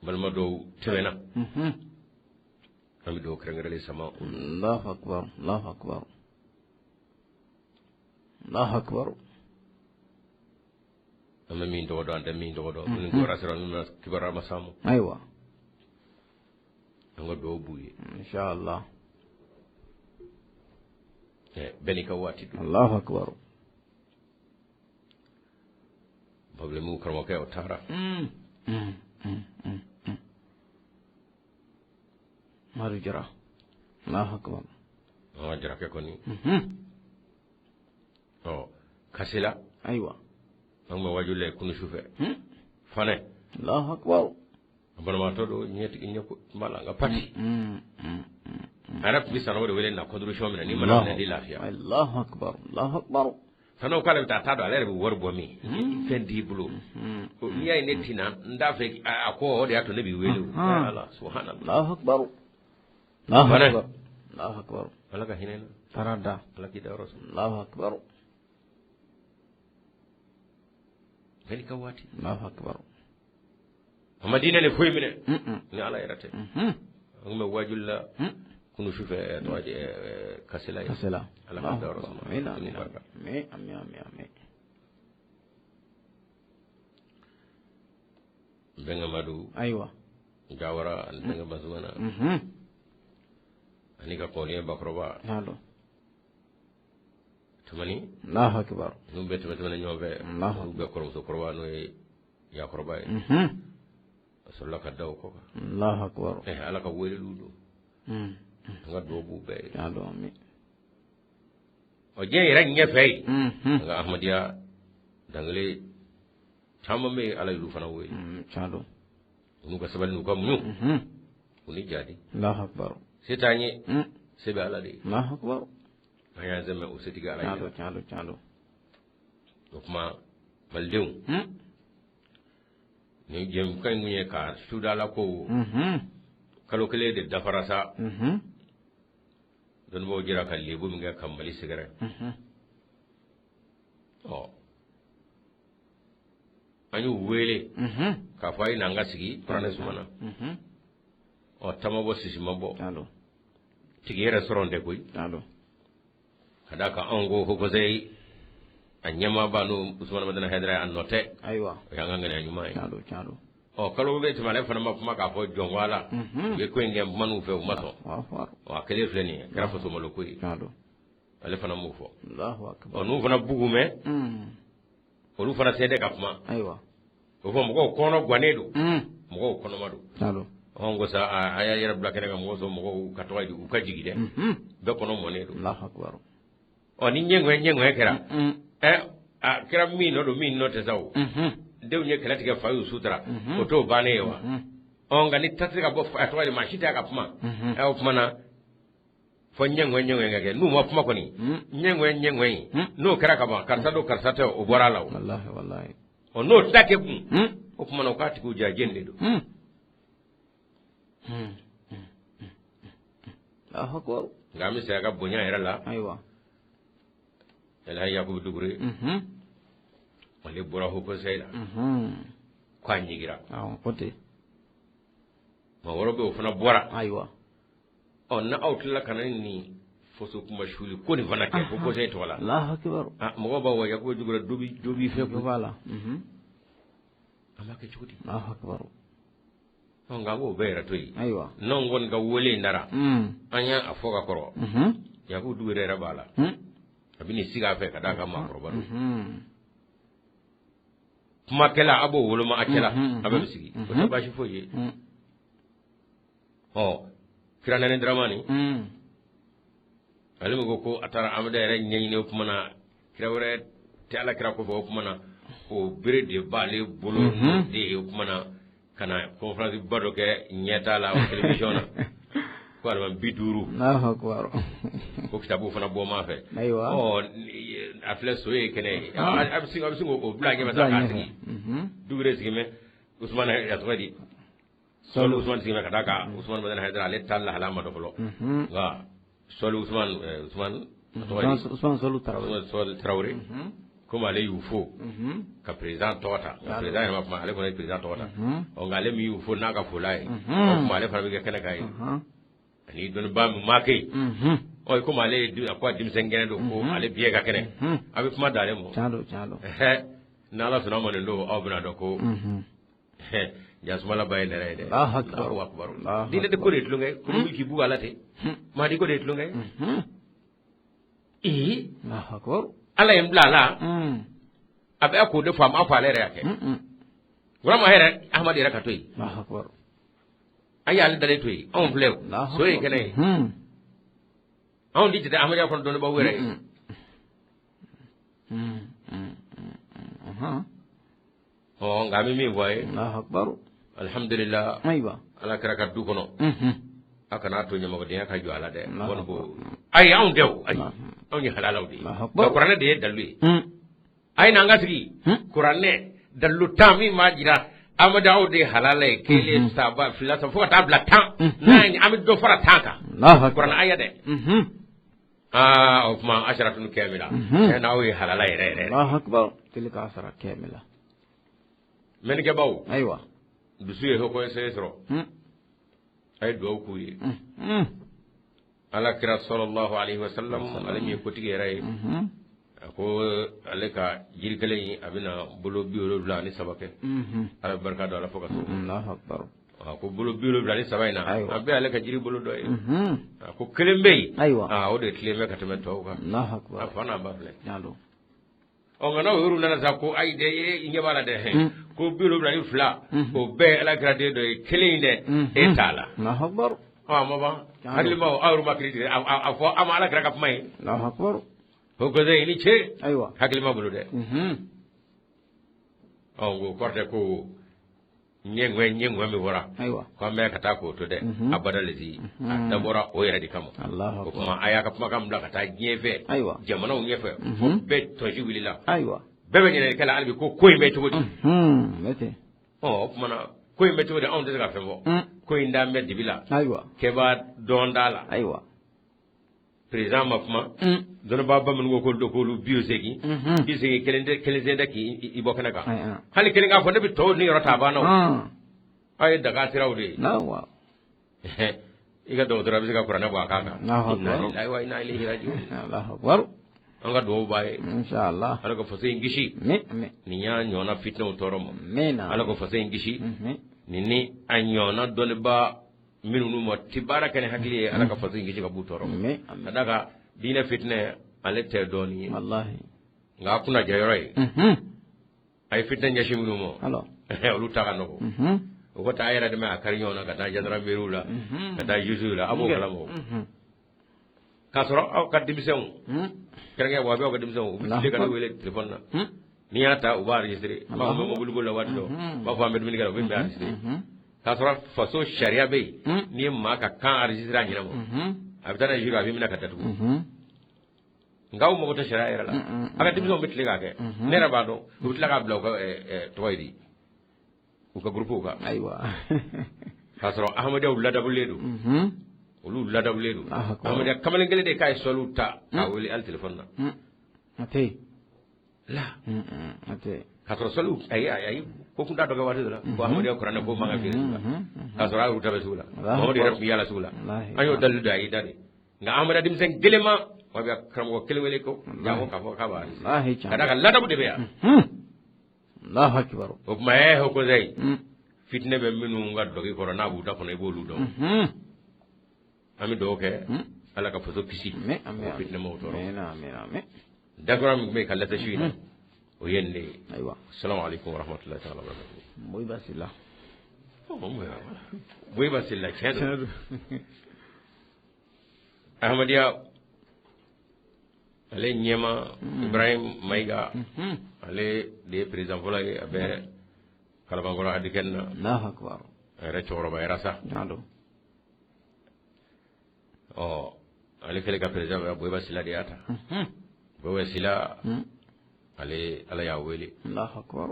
balima dɔw tɛmɛna, an bɛ dɔw kɛrɛnkɛrɛnlen sama. Allahu akbar, Allahu akbar, Allahu akbar. An bɛ min tɔgɔ dɔn, an tɛ min tɔgɔ dɔn, minnu kibaruya sera, minnu kibaruya ma s'an ma. Ayiwa. An ka dugawu b'u ye. Inshallah. Bɛɛ n'i ka waati don. Allahu akbar. Problème karamɔgɔkɛ o taara. Madu Jara. Allahu akbar. An ka Jarakɛ kɔni. Ɔ kasila. Ayiwa. An tun bɛ wajuli la kunu sufɛ. Fanɛ. Allahu akbar. A banabaatɔ don, ɲɛtigi ɲɛ tun b'a la nka pati. A yɛrɛ tun bɛ Sanogo de wele na contribution minɛ n'i mana minɛ di lafiya. Allahu akbar, Allahu akbar. Sanogo k'ale bɛ taa a t'a dɔn ale yɛrɛ bɛ wari bɔ min fɛn t'i bolo n'i y'a ye ne tinna n t'a fɛ a ko o de y'a to ne b'i wele o. Ala subhanallah. Allahu akbar. Allahu akbar. Allahu akbar. Ala ka hinɛ na. Taara da. Ala k'i dayɔrɔ sɔrɔ. Allahu akbar. Bɛɛ n'i ka waati. Allahu akbar. A ma diinɛ ni foyi minɛ ni Ala yɛrɛ tɛ. An tun bɛ wajuli la kunu sufɛ tɔgɔ di kasela ye. Kasela. Ala ka dayɔrɔ sɔrɔ. Amin amin amin amin amin. Bɛnkɛ Madu. Ayiwa. Jawara ani Bɛnkɛ Basumana. Ani ka kɔniye Bakɔrɔba. Tiɲɛ. Tumani. Allahu akbar. Ninnu bɛɛ tɛmɛ tɛmɛna ɲɔgɔn fɛ. Olu bɛɛ kɔrɔmuso kɔrɔba n'o ye Yakɔrɔba ye. A sɔrɔla ka da o kɔ kan. Allahu akbar. Ala ka weleliw don. An ka dugawu b'u bɛɛ ye. Ɔ diɲɛ yɛrɛ ɲɛfɛ yen. An ka Ahmadiyya dangele caman bɛ yen, Ala y'olu fana wele. Tiɲɛ don. U n'u ka sabali n'u ka muɲu. U ni jadi. Allahu akbar. Se t'an ye. Se bɛ Ala de ye. Allahu akbar. An y'an sɛmɛ o setigi Ala ye. Tiɲɛ don, tiɲɛ don. O tuma malidenw. Ni jɛmukan in kun ye ka sudala ko. Kalo kelen de dafara sa. Dɔnnibaaw jɛra ka lebu min kɛ ka Mali sɛgɛrɛ. Ɔ an y'u wele k'a fɔ a ye n'an ka sigi kuranɛ sumana. Ɔ tama bɔ sisi ma bɔ. Tigi yɛrɛ sɔrɔ tɛ koyi. Ka d'a kan anw ko Haut Conseil a ɲɛmaaba n'o Usumani Madani Hayidara ye a nɔ tɛ. Ayiwa. O y'an ka ŋaniya ɲuman ye. Tiɲɛ don. Ɔ kalo bɛ tɛmɛ ale fana ma kuma k'a fɔ jɔn ko Ala. U ye ko in kɛ kuma n'u fɛ u ma sɔn. Ɔ a kɛlen filɛ nin ye a kɛra fasomalo ko ye. Ale fana m'o fɔ. Ɔ n'u fana bugu mɛn. Olu fana se tɛ ka kuma. Ayiwa. O fɔ mɔgɔw kɔnɔ gannen don. Mɔgɔw kɔnɔma don. Ɔ ko sa a y'a yɛrɛ bila kɛnɛ kan mɔgɔw sɔn mɔgɔw ka tɔgɔ di u ka jigin dɛ. Bɛɛ kɔnɔ mɔnen don. Ɔ ni ɲɛŋɛ kɛra. A kɛra min nɔ don min nɔ tɛ sa o. Denw ye kɛlɛ tigɛ fa y'u sutura. O t'o bannen ye wa. Ɔ nka ni ta tɛ se ka bɔ a tɔgɔ di maa si tɛ ka kuma. O kuma na fɔ ɲɛŋɛ ka kɛ n'u ma kuma kɔni. Ɲɛŋɛ in n'o kɛra ka ban karisa don karisa tɛ o bɔra a la o. Ɔ n'o tɛ kɛ kun. O kuma na o k'a tigiw ja jɛn de don. Nka an bɛ segin a ka bonya yɛrɛ la. Ayiwa. Elhaji Yakubu Dukure. Ale bɔra Haut Conseil la. K'a ɲigira. Awɔ, ko ten. Maa wɛrɛ bɛ, o fana bɔra. Ɔ, n'aw tilala ka na nin faso kuma suli ko nin fana kɛ ko conseil tɔgɔ la. Allahu akbar. Ah, mɔgɔw b'a waja ko jugu dɔ bi dɔ b'i fɛ. Dɔ b'a la. An b'a kɛ cogo di? Allahu akbar. Ɔ, nka an k'o bɛɛ yɛrɛ to yen. Ayiwa. N'anw kɔni ka wele in dara, an y'a fɔ ka kɔrɔ, Yakubu Dugure yɛrɛ b'a la, a bɛ n'i sigi a fɛ ka d'a kan maakɔrɔba don. Kumakɛla, a b'o woloma a cɛla, a bɛɛ bɛ sigi, o tɛ baasi foyi ye. Ɔ, Kiranani Dramani, ale min ko ko a taara Amadu yɛrɛ ɲɛɲini, o kuma na kira wɛrɛ tɛ Ala kira kɔfɛ, o kuma na o bere de b'ale bolo de ye, o kuma na ka na conférence ba dɔ kɛ ɲɛta la o télévision na ko adama 50. Allahu akbar. Ko kitabu fana bɔ ma fɛ. Ayiwa. Ɔ, a filɛ, so ye kɛnɛ ye, a bɛ se k'o bila ɲɛfɛ sa k'a sigi. Dugure sigi mɛ, Usumani, a tɔgɔ di, Sɔli Usumani sigi mɛ, ka d'a kan Usumani Madani Hayidara, ale ta lahala ma dɔn fɔlɔ, nka Sɔli Usumani, Usumani, a tɔgɔ di? Usman Sɔli Tarawele. Usumani Sɔli Tarawele, komi ale y'u fo ka président tɔgɔ ta, nka président yɛrɛ ma kuma, ale kɔni ye président tɔgɔ ta. Ɔ, nka ale min y'u fo n'a ka fola ye, o tuma ale fana bɛ kɛ kɛnɛ kan ye, ani dɔnnibaa min maa kɛ yen. Ɔ, komi ale ye a ko a denmisɛn kɛnɛ don, ko ale biɲɛ ka kɛnɛ, a bɛ kuma d'ale ma. Tiɲɛ don, tiɲɛ don. N'Ala sɔnna ma, nin don aw bɛna dɔn ko jasumala ba ye nɛrɛ ye dɛ. Allahu akbar. Allahu akbar. Allahu. Diinɛ de ko de ye tulonkɛ ye, ko k'i bugu ala ten, maa di ko de ye tulonkɛ ye. Ee! Allahu akbar. Ala ye n bila a la, a bɛ k'o de fɔ, a m'a fɔ ale yɛrɛ y'a kɛ. Vraiment yɛrɛ, Ahmadu yɛrɛ ka to yen. Allahu akbar. An y'ale dalen to yen, anw filɛ o so ye kɛnɛ ye, anw di jate Ahmadiyya kɔnɔ dɔnnibaaw yɛrɛ ye. Ɔ, nka an bɛ min fɔ a ye, Allahu akbar. Alhamdulillah. Ayiwa. Ala kɛra ka du kɔnɔ, a kana to ɲamakadenya ka jɔ a la dɛ. Kɔni ko ayi, anw tɛ o, ayi, anw ye halalaw de ye. Allahu akbar. Nka kuranɛ de ye dalilu ye. A ye n'an ka sigi kuranɛ dalilu 10 min b'a jira Amadu de ye halala ye, kelen, saba, fila, saba, fo ka taa bila 10 n'a ye, an bɛ dɔ fara 10 kan. Allahu akbar. Kuranɛ aya dɛ. Aa, o tuma asharatun kamila, tiɲɛ na aw ye halala yɛrɛ yɛrɛ. Allahu akbar. Tilka asara kamila. Mɛnikɛbaw. Ayiwa. Dusu ye hɔkɔsɛ sɔrɔ, a ye dugawu k'u ye. Ala kira sallallahu alaihi wasallam, ale min ye kotigi yɛrɛ ye, a ko ale ka jiri kelen in, a bɛna bolo 73 kɛ. Ala bɛ barika don ala fo ka so. Allahu akbar. A ko bolo 73 in na, Ayiwa. a bɛɛ ale ka jiri bolo dɔ ye. A ko kelen bɛ yen. Ayiwa. Aa, o de tilen bɛ ka tɛmɛ tɔw kan. Allahu A akbar. fa n'a ba filɛ. Tiɲɛ don. Ɔ, nka n'aw yɛrɛ nana sa ko ayi dɛ, e ɲɛ b'a la dɛ, ko 72, o bɛɛ ye ala kira den dɔ ye, kelen in dɛ, e t'a la. Allahu akbar. Ɔ, a ma ban, hakilimaw, aw yɛrɛ ma kiiri tigɛ, a fɔ aw ma ala kira ka kuma ye. Allahu akbar. O ko i ni ce. Ayiwa. Hakilima bolo dɛ. Ɔ, o kɔrɔ tɛ ko ɲɛŋɛ ɲɛŋɛ min fɔra Ayiwa. ko an bɛ ka taa k'o to dɛ, abada lezi, a dabɔra o yɛrɛ de kama. Allahu O akbar. tuma a y'a ka kumakan bila ka taa diɲɛ fɛ, Ayiwa. jamanaw ɲɛfɛ, fo bɛɛ tɔsi wulila, Ayiwa. bɛɛ bɛ ɲininkali la hali bi ko ko in bɛ cogo di. Bɛ ten. Ɔ, o tuma na ko in bɛ cogo di, anw tɛ se ka fɛn fɔ. Ko in d'an bɛ dibi la, Ayiwa. kɛbaa dɔn t'a la. Ayiwa. Président ma kuma, dɔnnibaaba minnu ko k'olu don, k'olu 80, 80 kelen tɛ, kelen sen tɛ k'i bɔ kɛnɛ kan, hali kelen k'a fɔ ne bɛ tɔw ni yɔrɔ ta, a banna o. Aw ye daga siraw de ye. Ayiwa. I ka dɔgɔtɔrɔ bɛ se ka kuranɛ bɔ a kan kan. Allahu akbar. Inna lillahi wa inna ilayhi raji'un. Allahu akbar. An ka dugawu b'a ye. Inshallah. Ala ka faso in kisi Amin. Amin. nin y'a ɲɔgɔnna fitinɛw tɔɔrɔ ma. Amin. Ala ka faso in kisi Amin. nin ni a ɲɔgɔnna dɔnnibaa minnu ma ti baara kɛ ni hakili ye, Ala ka faso in kisi ka b'u tɔɔrɔ ma. Amin. Ka d'a kan diinɛ fitinɛ ale tɛ dɔɔnin ye. Wallahi. Nka a kunna jɛ yɔrɔ ye, a ye fitinɛ ɲɛsin minnu ma, Alors. olu ta ka nɔgɔ, o ka taa a yɛrɛ dɛmɛ a kari ɲɔgɔn na ka taa gendarmerie la, ka taa juge la, a b'o kalama o. K'a sɔrɔ aw ka denmisɛnw, kɛrɛnkɛrɛn wa a bɛ aw ka denmisɛnw, u bɛ tile ka ne wele téléphone na, n'i y'a ta u b'a enregistré, u b'a fɔ n bɛ mobili boli la waati dɔ, u b'a fɔ an bɛ dumuni kɛ la, u bɛ bɛn enregistré, k'a sɔrɔ faso sariya bɛ yen, n'i ye maa ka kan enregistré a ɲɛna ma, a bɛ taa n'a ye juge, a bɛ minɛ ka datugu. Nka aw mago tɛ sariya yɛrɛ la, a ka denmisɛnw bɛ tile k'a kɛ, ne yɛrɛ b'a dɔn, u bɛ tila k'a bila u ka tɔgɔ ye di, u ka groupe kan. Ayiwa. K'a sɔrɔ ahmadiyyaw ladabulen don, olu ladabulen don. Ahmadiyya kamalen kelen de k'a ye sɔliw ta k'a wele hali téléphone na. A tɛ yen. La. A tɛ yen. K'a sɔrɔ sɔliw ayi ko kun t'a dɔ kɛ waati dɔ la ko Ahmadiyya kuranɛ ko man ka feere sugu la k'a sɔrɔ a y'u ta bɛ sugu la Mamadu yɛrɛ tun bɛ yaala sugu la an y'o dalilu da a y'i da de nka Ahmadiyya denmisɛn kelen ma wahabiya karamɔgɔ kelen wele ko janko k'a fɔ k'a b'a ka d'a kan ladabu de bɛ yan. Allahu akbar. O tuma ɛ haut conseil fitinɛ bɛ minnu ka dɔki kɔrɔ n'a b'u da kɔnɔ i b'olu dɔn. An bɛ dugawu kɛ Ala ka faso kisi o fitinɛmaw tɔɔrɔ. Dakura min tun bɛ ka lase su in na o ye nin de ye. Ayiwa. Salamu aleykum wa rahmatulahi taala wa barakatuhu. Boyiba Sila. Boyiba Sila tiɲɛ don. Ahmadiyya ale ɲɛma Ibrahim Mayiga ale de ye président fɔlɔ ye a bɛ Kalabankɔrɔ Adikɛni na. Allahu akbar. A yɛrɛ cɛkɔrɔbayara sa. Ɔ ale kɛlen ka président ya Boyiba Sila de y'a ta. Boyiba Sila ale Ala y'a wele. Allahu akbar.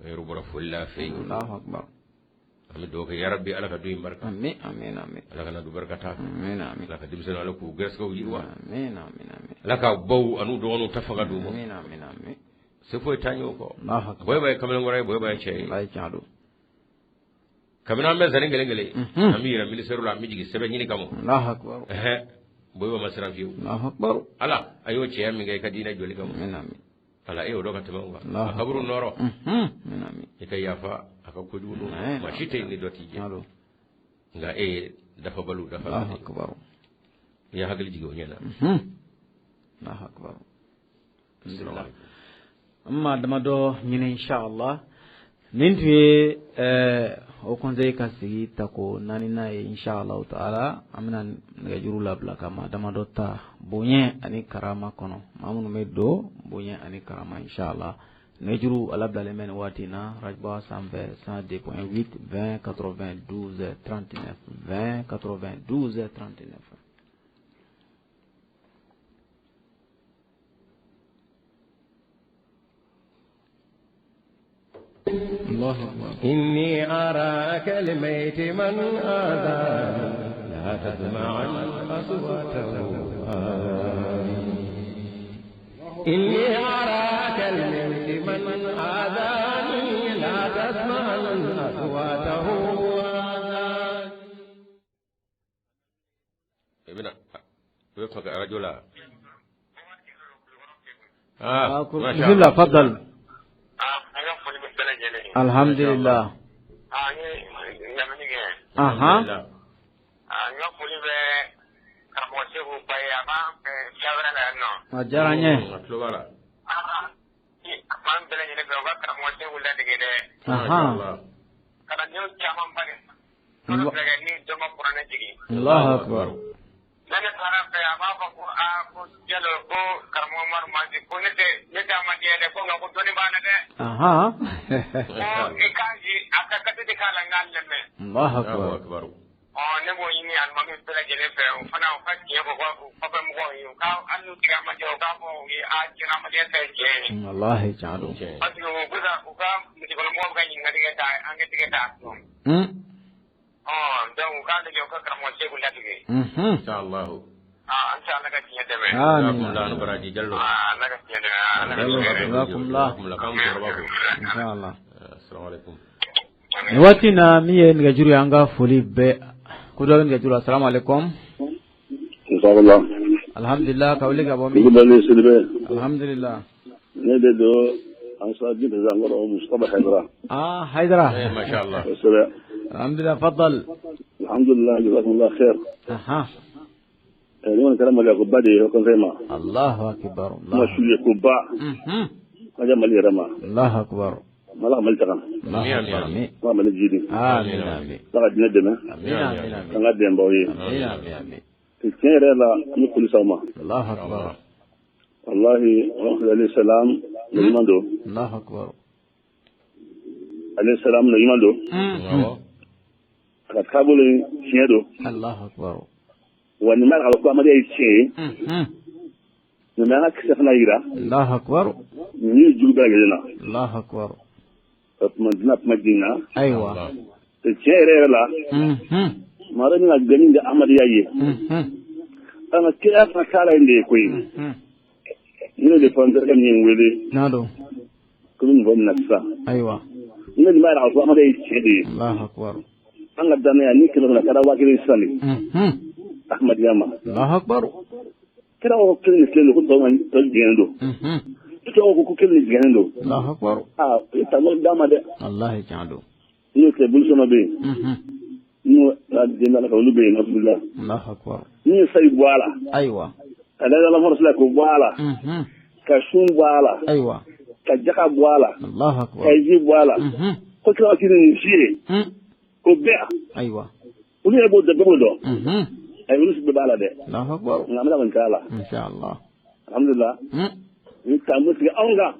Yɛrɛ bɔra foli la fɛ yen. Allahu akbar. An bɛ dugawu kɛ yarabi Ala ka du in barika. Amin amin amin. Ala kana du barika taa. Amin amin. Ala ka denmisɛnninw Ala k'u gɛrɛsɛgɛw yiriwa. Amin amin amin. Ala ka baw an'u dɔgɔninw ta fanga d'u ma. Amin amin amin. Se foyi t'an ye o kɔ. Allahu akbar. Boyiba ye kamalenkɔrɔ ye, Boyiba ye cɛ ye. Walayi tiɲɛ don. Kabini an bɛ sanni kelen kelen an bɛ yɛrɛ ministère la an bɛ jigin sɛbɛn ɲini kama. Allahu akbar. Boyiba ma siran fiyewu. Allahu akbar. Ala a y'o cɛya min kɛ i ka diinɛ jɔli kama. Amin amin. Ala e y'o dɔn ka tɛmɛ o kan. A kaburu nɔrɔ. Amin amin. I ka yafa a ka kojugu ninnu ma. Maa si tɛ yen ni dɔ t'i jɛ. Nka e ye dafabaliw dafa. Allahu akbar. I ye hakili jigin o ɲɛ na. Allahu akbar. Alhamdulillah. An maa damadɔ ɲini inshallah. Nin tun ye haut conseil ka sigi tako naaninan ye inshallah taala. An bɛna nɛgɛjuru labila ka maa damadɔ ta bonya ani karama kɔnɔ. Maa minnu bɛ don bonya ani karama inshallah. Nɛgɛjuru a labilalen bɛ nin waati in na Rajba sanfɛ 102.8 20 92 39 20 92 39. الله أكبر. إني أراك الميت من آذاني لا تسمع أصواته آذاني. إني أراك الميت من آذاني لا تسمع أصواته آذاني. ابن وفق رجلا. بسم الله تفضل. الحمد لله. اها. A diyara n ye. Allahu akbar. Ne taara fɛ a b'a fɔ ko aa ko Jalo ko karamɔgɔ Umaru Masi ko ne tɛ Ahmadiyya dɛ ko nka ko dɔnni b'a la dɛ. Ko i k'a ye a ka kasɛti k'a la n k'a lamɛn. Allahu akbar. Ɔ ne b'o ɲini alimami bɛɛ lajɛlen fɛ o fana u ka tiɲɛ fɔ u kɔfɛ mɔgɔw ye u ka hali n'u tɛ Ahmadiyya u k'a fɔ u ye a tiɲɛna Ahmadiyya ta ye tiɲɛ ye. Walahi tiɲɛ don. Parce que u bɛ ka u ka misikɔnɔmɔgɔw bɛ ka ɲininkali kɛ k'a enquête kɛ k'a dɔn. Ɔ donc u k'a lajɛ u ka karamɔgɔ Seku ladege. Inshallah. An tɛ Ala ka tiɲɛ dɛmɛ. Amin. Ala baraji Jalo. Ala ka tiɲɛ dɛmɛ. Ala ka tiɲɛ dɛmɛ. Jazakumullah. Inshallah. Assalamu alaikum. Nin waati in na min ye nɛgɛjuru ye an ka foli bɛɛ ko dɔ bɛ nɛgɛjuru la. Assalamu alaikum. Inshallah. Alhamdulillah ka wuli ka bɔ min. Kulubali Sidibe. Alhamdulillah. Ne de don Ansar Dine président kɔrɔ Mustapha Hayidara. Ah Hayidara. Masha Allah. Kosɛbɛ. Alhamdulillah fadal. Alhamdulillah jazakumullah khair. Aha. Ni kɔni kɛra Mali ko ba de ye haut conseil ma. Allahu akbar. Kuma su ye ko ba. Ka ja Mali yɛrɛ ma. Allahu akbar. Ala ka Mali taga. Amin amin. Ala ka Mali jidi. Amin amin. Ala ka diinɛ dɛmɛ. Amin amin amin. An ka dɛmɛbaaw ye. Amin amin amin. Tiɲɛ yɛrɛ la an bɛ foli s'aw ma. Allahu akbar. Wallahi alayhi salam ɲuman don. Allahu akbar. Alayhi salam ɲuman don. A ka taabolo in tiɲɛ don. Allahu akbar. Wa nin b'a ko Ahmadiyya ye tiɲɛ ye. Nin bɛ an ka kisɛ fana yira. Allahu akbar. Nin ye jugu bɛɛ lajɛlen na. Allahu akbar. O tuma dina kuma jiginna. Ayiwa. Tiɲɛ yɛrɛ yɛrɛ la. Maa dɔ bɛna gɛnni kɛ Ahmadiyya ye. An ka kira fana taara yen de ye koyi. Ne de fɔ n terikɛ min ye n wele. N'a don. Ko mɔgɔ min na sisan. Ayiwa. Ne nin b'a jira k'a fɔ Amadu ye tiɲɛ de ye. Allahu akbar. An ka danaya ni kɛmɛ kɛmɛ kɛra 1000 sisan de. Ahmadiyya ma. Allahu akbar. Kira ko kelen ni kelen don ko tɔw tɔ jɛngɛnnen don. Tɔw ko ko kelen ni jɛngɛnnen don. Allahu akbar. Aa o ye taabolo d'a ma dɛ. Wallahi tiɲɛ don. N'o tɛ bolisɔnna bɛ yen. N'o den ala ka olu bɛ yen alhamdulillah. Allahu akbar. N'u ye sayi bɔ a la. Ayiwa. Ka la mɔrɔsila k'o bɔ a la. Ka sun bɔ a la. Ayiwa. Ka jaka bɔ a la. Allahu akbar. Ka ji bɔ a la. Ko kira kiri nin si ye. O bɛɛ. Ayiwa. Olu yɛrɛ b'o dɔn bɛɛ b'o dɔn. Ayi olu si bɛɛ b'a la dɛ. Allahu akbar. Nka an bɛna kɔni k'a la. Inshallah. Alhamdulillah. Ni k'an tigɛ anw kan.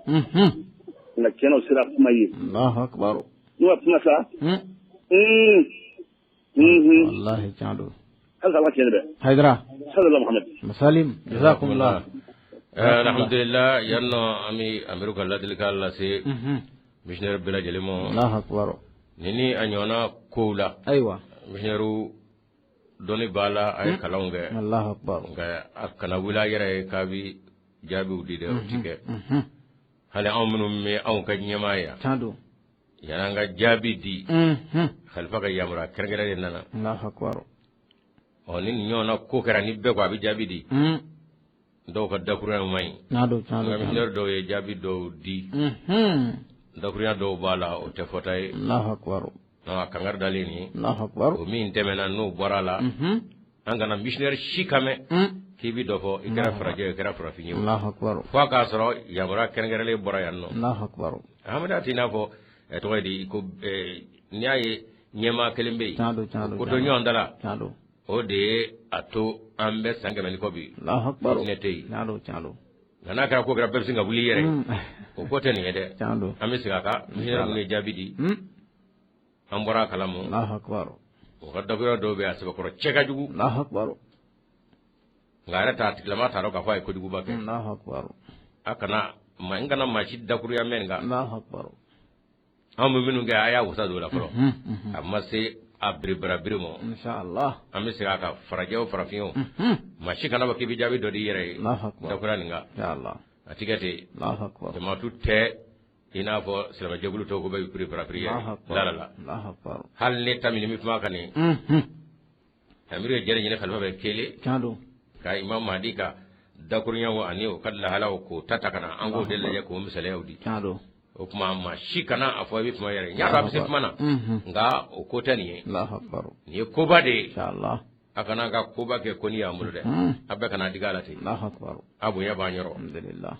Nka tiɲɛ na o sera kuma ye. Allahu akbar. N'u ka kuma sa. Wallahi tiɲɛ don. Hali k'an ka tiɲɛ dɛ. Hayidara. Sallallahu Muhammad. Salim. Jazakumullah. Alhamdulillah yan nɔ an bɛ amiru ka ladilikan lase missionnaire bɛɛ lajɛlen ma. Allahu akbar. Ni ni a ɲɔgɔnna kow la. Ayiwa. Missionnaire dɔnni b'a la a ye kalanw kɛ. Allahu akbar. Nka a kana wuli a yɛrɛ ye k'a bi jaabiw di dɛ o ti kɛ. Hali anw minnu bɛ anw ka ɲɛmaa yan. Tiɲɛ don. Yan'an ka jaabi di. Khalifa ka yamaruya kɛrɛnkɛrɛn de nana. Allahu akbar. Ɔ ni nin ɲɔgɔnna ko kɛra ni bɛɛ ko a bɛ jaabi di. Dɔw ka dakurunya man ɲi. Tiɲɛ don tiɲɛ don. Nka missionnaire dɔw ye jaabi dɔw di. Dakurunya dɔw b'a la o tɛ fɔta ye. Allahu akbar. A kangari dalen nin ye. Allahu akbar. O min tɛmɛna n'o bɔra a la. An kana missionnaire si kan mɛn. K'i bi dɔ fɔ i kɛra farajɛ i kɛra farafin ye. Allahu akbar. Fo a k'a sɔrɔ yamaruya kɛrɛnkɛrɛnlen bɔra yan nɔ. Allahu akbar. Ahmadiyya t'i n'a fɔ tɔgɔ ye di ko n'i y'a ye ɲɛmaa kelen bɛ yen. Tiɲɛ don tiɲɛ don. Ko dɔ ɲɔgɔn da la. Tiɲɛ don. O de ye a to an bɛ san 100 ni kɔ bi. Allahu akbar. Fitinɛ tɛ yen. Tiɲɛ don tiɲɛ don. Nka n'a kɛra ko kɛra bɛɛ bɛ sin ka wuli i yɛrɛ ye. O ko tɛ nin ye dɛ. Tiɲɛ don. An bɛ segin a kan missionnaire minnu ye jaabi di. An bɔra a kalama. Allahu akbar. O ka dakurunya dɔw bɛ yen a sɛbɛkɔrɔ cɛ ka jugu. Allahu akbar. Nka a yɛrɛ t'a tigilama t'a dɔn k'a fɔ a ye kojuguba kɛ. Allahu akbar. A kana ma n kana maa si dakurunya mɛn nin kan. Allahu akbar. Anw bɛ minnu kɛ a y'a wasa don o la fɔlɔ. A ma se a biribarabiri ma. Inshallah. An bɛ segin a kan farajɛ o farafin o. Maa si kana fɔ k'i bɛ jaabi dɔ di i yɛrɛ ye. Allahu akbar. Dakurunya nin kan. Inshallah. A ti kɛ ten. Allahu akbar. Jamaatu tɛ i n'a fɔ silamɛjɛkulu tɔw ko bɛɛ bɛ biribarabiri yɛrɛ. La la la. Allahu akbar. Hali ne ta min bɛ kuma kan nin. Amiru ye jɛnɛ ɲini khalifa fɛ kelen. Tiɲɛ don. Ka Imam Mahdi ka dakurunyaw ani o ka lahalaw k'o ta ta ka na an k'o de lajɛ k'o misaliyaw di. Tiɲɛ don. O tuma maa si kana a fɔ i bɛ kuma yɛrɛ n y'a dɔn a bɛ se kuma na. Nka o ko tɛ nin ye. Allahu akbar. Nin ye koba de ye. Inshallah. A kana ka koba kɛ ko ni y'an bolo dɛ. A bɛɛ kana digi a la ten. Allahu akbar. A bonya b'an yɔrɔ. Alhamdulillah.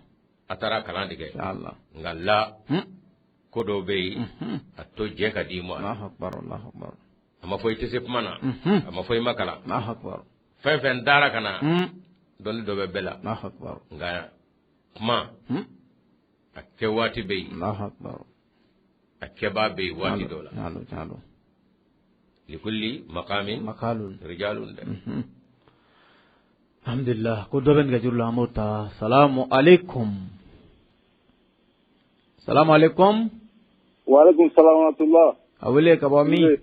A taara kalan de kɛ. Inshallah. Nka la ko dɔw bɛ yen a to jɛ ka d'i ma. Allahu akbar. Allahu akbar. A ma fɔ i tɛ se kuma na. A ma fɔ i ma kalan. Allahu akbar. Fɛn fɛn dara ka na. Dɔnni dɔ bɛ bɛɛ la. Allahu akbar. Nka kuma. A kɛ waati bɛ yen. Allahu akbar. A kɛbaa bɛ yen waati dɔ la. Tiɲɛ don tiɲɛ don. Likulli maqamin maqalun rijalun dɛ. Alhamdulillah ko dɔ bɛ nɛgɛjuru la an b'o ta. Salamu aleykum. Salamu aleykum. Wa aleykum salaam wa rahmatullah. Ka wele ka bɔ min?